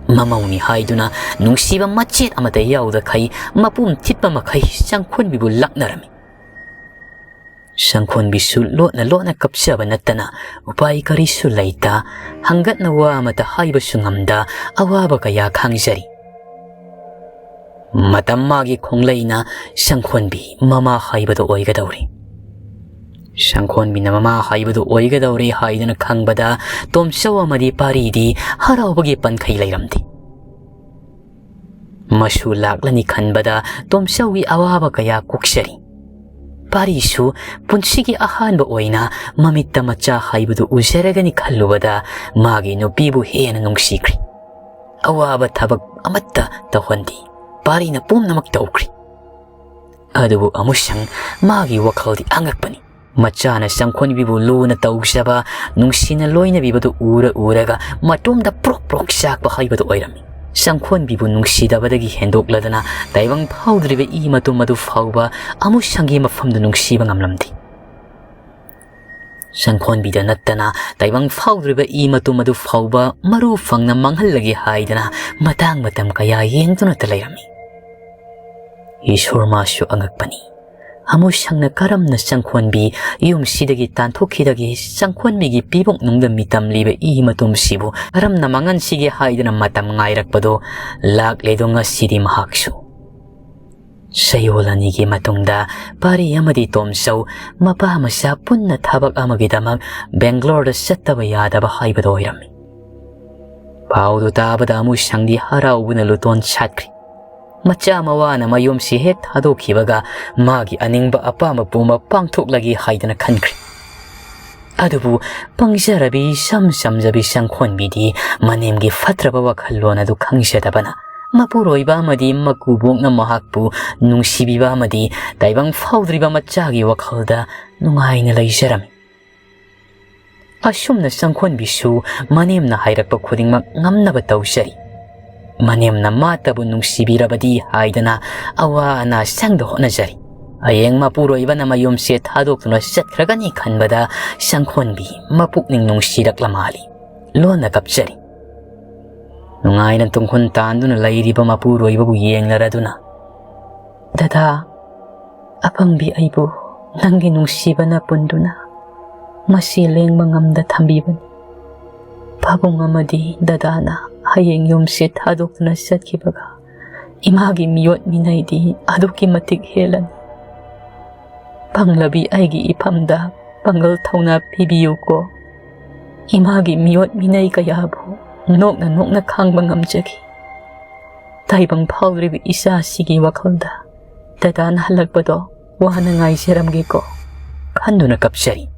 ꯃꯃꯧꯅꯤ ꯍꯥꯏꯗꯨꯅ ꯅꯨꯡꯁꯤꯕ ꯃꯆꯦꯠ ꯑꯃꯠꯇ ꯌꯥꯎꯗꯈꯩ ꯃꯄꯨꯝ ꯊꯤꯠꯄ ꯃꯈꯩ ꯁꯪꯈꯣꯟꯕꯤꯕꯨ ꯂꯛꯅꯔꯝꯃꯤ꯫ ꯁꯪꯈꯣꯟꯕꯤꯁꯨ ꯂꯣꯠꯅ ꯂꯣꯠꯅ ꯀꯞꯆꯕ ꯅꯠꯇꯅ ꯎꯄꯥꯏ ꯀꯔꯤꯁꯨ ꯂꯩꯇ, ꯍꯪꯒꯠꯅ ꯋꯥ ꯑꯃꯠꯇ ꯍꯥꯏꯕꯁꯨ ꯉꯝꯗ ꯑꯋꯥꯕ ꯀꯌꯥ ꯈꯥꯡꯖꯔꯤ꯫ ꯃꯇꯝ ꯃꯥꯒꯤ ꯈꯣꯡꯂꯩꯅ ꯁꯪꯈꯣꯟꯕꯤ ꯃꯃꯥ ꯍꯥꯏꯕꯗꯨ ꯑꯣꯏꯒꯗꯧꯔꯤ꯫ ꯁꯪꯈꯣꯟꯕꯤꯅ ꯃꯃꯥ ꯍꯥꯏꯕꯗꯨ ꯑꯣꯏꯒꯗꯧꯔꯦ ꯍꯥꯏꯗꯨꯅ ꯈꯪꯕꯗ ꯇꯣꯝꯆꯧ ꯑꯃꯗꯤ ꯄꯥꯔꯤꯗꯤ ꯍꯔꯥꯎꯕꯒꯤ ꯄꯟꯈꯩ ꯂꯩꯔꯝꯗꯦ꯫ ꯃꯁꯨ ꯂꯥꯛꯂꯅꯤ ꯈꯟꯕꯗ ꯇꯣꯝꯆꯧꯒꯤ ꯑꯋꯥꯕ ꯀꯌꯥ ꯀꯣꯛꯆꯔꯤ꯫ ꯄꯥꯔꯤꯁꯨ ꯄꯨꯟꯁꯤꯒꯤ ꯑꯍꯥꯟꯕ ꯑꯣꯏꯅ ꯃꯃꯤꯠꯇ ꯃꯆꯥ ꯍꯥꯏꯕꯗꯨ ꯎꯖꯔꯒꯅꯤ ꯈꯜꯂꯨꯕꯗ ꯃꯥꯒꯤ ꯅꯨꯄꯤꯕꯨ ꯍꯦꯟꯅ ꯅꯨꯡꯁꯤꯈ꯭ꯔꯦ꯫ ꯑꯋꯥꯕ ꯊꯕꯛ ꯑꯃꯠꯇ ꯇꯧꯍꯟꯗꯦ꯫ ꯄꯥꯔꯤꯅ ꯄꯨꯝꯅꯃꯛ ꯇꯧꯈ꯭ꯔꯦ꯫ ꯑꯗꯨꯕꯨ ꯑꯃꯨꯁꯪ ꯃꯥꯒꯤ ꯋꯥꯈꯜꯗꯤ ꯑꯉꯛꯄꯅꯤ꯫ ꯃꯆꯥꯅ ꯁꯪꯈꯣꯟꯕꯤꯕꯨ ꯂꯨꯅ ꯇꯧꯖꯕ, ꯅꯨꯡꯁꯤꯅ ꯂꯣꯏꯅꯕꯤꯕꯗꯨ ꯎꯔ ꯎꯔꯒ ꯃꯇꯣꯝꯗ ꯄ꯭ꯔꯣꯛ ꯄ꯭ꯔꯣꯛ ꯆꯥꯛꯄ ꯍꯥꯏꯕꯗꯨ ꯑꯣꯏꯔꯝꯃꯤ꯫ ꯁꯪꯈꯣꯟꯕꯤꯕꯨ ꯅꯨꯡꯁꯤꯗꯕꯗꯒꯤ ꯍꯦꯟꯗꯣꯛꯂꯗꯅ ꯇꯥꯏꯕꯪ ꯐꯥꯎꯗ꯭ꯔꯤꯕ ꯏ ꯃꯇꯨꯝ ꯑꯗꯨ ꯐꯥꯎꯕ ꯑꯃꯨꯁꯪꯒꯤ ꯃꯐꯝꯗ ꯅꯨꯡꯁꯤꯕ ꯉꯝꯂꯝꯗꯦ꯫ ꯁꯪꯈꯣꯟꯕꯤꯗ ꯅꯠꯇꯅ ꯇꯥꯏꯕꯪ ꯐꯥꯎꯗ꯭ꯔꯤꯕ ꯏ ꯃꯇꯨꯝ ꯑꯗꯨ ꯐꯥꯎꯕ ꯃꯔꯨ ꯐꯪꯅ ꯃꯥꯡꯍꯜꯂꯒꯦ ꯍꯥꯏꯗꯅ ꯃꯇꯥꯡ ꯃꯇꯝ ꯀꯌꯥ ꯌꯦꯡꯗꯨꯅꯇ ꯂꯩꯔꯝꯃꯤ꯫ ꯏꯁꯣꯔ ꯃꯥꯁꯨ ꯑꯉꯛꯄꯅꯤ꯫ ꯑꯃꯨꯁꯪꯅ ꯀꯔꯝꯅ ꯁꯪꯈꯣꯟꯕꯤ ꯌꯨꯝꯁꯤꯗꯒꯤ ꯇꯥꯟꯊꯣꯛꯈꯤꯗꯒꯦ? ꯁꯪꯈꯣꯟꯕꯤꯒꯤ ꯄꯤꯕꯨꯛꯅꯨꯡꯗ ꯃꯤꯇꯝꯂꯤꯕ ꯏ ꯃꯇꯨꯝꯁꯤꯕꯨ ꯀꯔꯝꯅ ꯃꯥꯡꯍꯟꯁꯤꯒꯦ ꯍꯥꯏꯗꯨꯅ ꯃꯇꯝ ꯉꯥꯏꯔꯛꯄꯗꯣ ꯂꯥꯛꯂꯦꯗꯣ ꯉꯁꯤꯗꯤ ꯃꯍꯥꯛꯁꯨ꯫ ꯆꯌꯣꯜ ꯑꯅꯤꯒꯤ ꯃꯇꯨꯡꯗ ꯄꯥꯔꯤ ꯑꯃꯗꯤ ꯇꯣꯝꯆꯧ ꯃꯄꯥ ꯃꯆꯥ ꯄꯨꯟꯅ ꯊꯕꯛ ꯑꯃꯒꯤꯗꯃꯛ ꯕꯦꯡꯒ꯭ꯂꯣꯔꯗ ꯆꯠꯇꯕ ꯌꯥꯗꯕ ꯍꯥꯏꯕꯗꯨ ꯑꯣꯏꯔꯝꯃꯤ꯫ ꯄꯥꯎꯗꯨ ꯇꯥꯕꯗ ꯑꯃꯨꯁꯪꯗꯤ ꯍꯔꯥꯎꯕꯅ ꯂꯨꯇꯣꯟ ꯁꯥꯠꯈ꯭ꯔꯦ꯫ ꯃꯆꯥ ꯃꯋꯥꯅ ꯃꯌꯨꯝꯁꯤ ꯍꯦꯛ ꯊꯥꯗꯣꯛꯈꯤꯕꯒ ꯃꯥꯒꯤ ꯑꯅꯤꯡꯕ ꯑꯄꯥꯝꯕ ꯄꯨꯝꯕ ꯄꯥꯡꯊꯣꯛꯂꯒꯦ ꯍꯥꯏꯗꯅ ꯈꯟꯈ꯭ꯔꯦ꯫ ꯑꯗꯨꯕꯨ ꯄꯪꯖꯔꯕꯤ ꯏꯆꯝ ꯆꯝꯖꯕꯤ ꯁꯪꯈꯣꯟꯕꯤꯗꯤ ꯃꯅꯦꯝꯒꯤ ꯐꯠꯇ꯭ꯔꯕ ꯋꯥꯈꯜꯂꯣꯟ ꯑꯗꯨ ꯈꯪꯖꯗꯕꯅ ꯃꯄꯨꯔꯣꯏꯕ ꯑꯃꯗꯤ ꯃꯀꯨꯕꯣꯛꯅ ꯃꯍꯥꯛꯄꯨ ꯅꯨꯡꯁꯤꯕꯤꯕ ꯑꯃꯗꯤ ꯇꯥꯏꯕꯪ ꯐꯥꯎꯗ꯭ꯔꯤꯕ ꯃꯆꯥꯒꯤ ꯋꯥꯈꯜꯗ ꯅꯨꯡꯉꯥꯏꯅ ꯂꯩꯖꯔꯝꯃꯤ꯫ ꯑꯁꯨꯝꯅ ꯁꯪꯈꯣꯟꯕꯤꯁꯨ ꯃꯅꯦꯝꯅ ꯍꯥꯏꯔꯛꯄ ꯈꯨꯗꯤꯡꯃꯛ ꯉꯝꯅꯕ ꯇꯧꯖꯔꯤ꯫ ꯃꯅꯦꯝꯅ ꯃꯥꯇꯕꯨ ꯅꯨꯡꯁꯤꯕꯤꯔꯕꯗꯤ ꯍꯥꯏꯗꯅ ꯑꯋꯥ ꯑꯅꯥ ꯁꯪꯗ ꯍꯣꯠꯅꯖꯔꯤ꯫ ꯍꯌꯦꯡ ꯃꯄꯨꯔꯣꯏꯕꯅ ꯃꯌꯨꯝꯁꯦ ꯊꯥꯗꯣꯛꯇꯨꯅ ꯆꯠꯈ꯭ꯔꯒꯅꯤ ꯈꯟꯕꯗ ꯁꯪꯈꯣꯟꯕꯤ ꯃꯄꯨꯛꯅꯤꯡ ꯅꯨꯡꯁꯤꯔꯛꯂ ꯃꯥꯜꯂꯤ꯫ ꯂꯣꯟꯅ ꯀꯞꯆꯔꯤ꯫ ꯅꯨꯡꯉꯥꯏꯅ ꯇꯨꯡꯈꯨꯟ ꯇꯥꯟꯗꯨꯅ ꯂꯩꯔꯤꯕ ꯃꯄꯨꯔꯣꯏꯕꯕꯨ ꯌꯦꯡꯅꯔꯗꯨꯅ, "ꯗꯗꯥ, ꯑꯄꯪꯕꯤ ꯑꯩꯕꯨ ꯅꯪꯒꯤ ꯅꯨꯡꯁꯤꯕꯅ ꯄꯨꯟꯗꯨꯅ ꯃꯁꯤ ꯂꯦꯡꯕ ꯉꯝꯗ ꯊꯝꯕꯤꯕꯅꯤ꯫ ꯄꯥꯕꯨꯡ ꯑꯃꯗꯤ ꯗꯗꯥꯅ ꯍꯌꯦꯡ ꯌꯨꯝꯁꯤ ꯊꯥꯗꯣꯛꯇꯨꯅ ꯆꯠꯈꯤꯕꯒ ꯏꯃꯥꯒꯤ ꯃꯤꯑꯣꯠ ꯃꯤꯅꯩꯗꯤ ꯑꯗꯨꯛꯀꯤ ꯃꯇꯤꯛ ꯍꯦꯜꯂꯅꯤ꯫ ꯄꯪꯂꯕꯤ ꯑꯩꯒꯤ ꯏꯐꯝꯗ ꯄꯥꯡꯒꯜ ꯊꯧꯅꯥ ꯄꯤꯕꯤꯌꯨꯀꯣ꯫ ꯏꯃꯥꯒꯤ ꯃꯤꯑꯣꯠ ꯃꯤꯅꯩ ꯀꯌꯥꯕꯨ ꯅꯣꯛꯅ ꯅꯣꯛꯅ ꯈꯥꯡꯕ ꯉꯝꯖꯈꯤ꯫ ꯇꯥꯏꯕꯪ ꯐꯥꯎꯗ꯭ꯔꯤꯕ ꯏꯆꯥꯁꯤꯒꯤ ꯋꯥꯈꯜꯗ ꯗꯗꯥꯅ ꯍꯜꯂꯛꯄꯗꯣ ꯋꯥꯅ ꯉꯥꯏꯖꯔꯝꯒꯦꯀꯣ꯫ ꯈꯟꯗꯨꯅ ꯀꯞꯆꯔꯤ꯫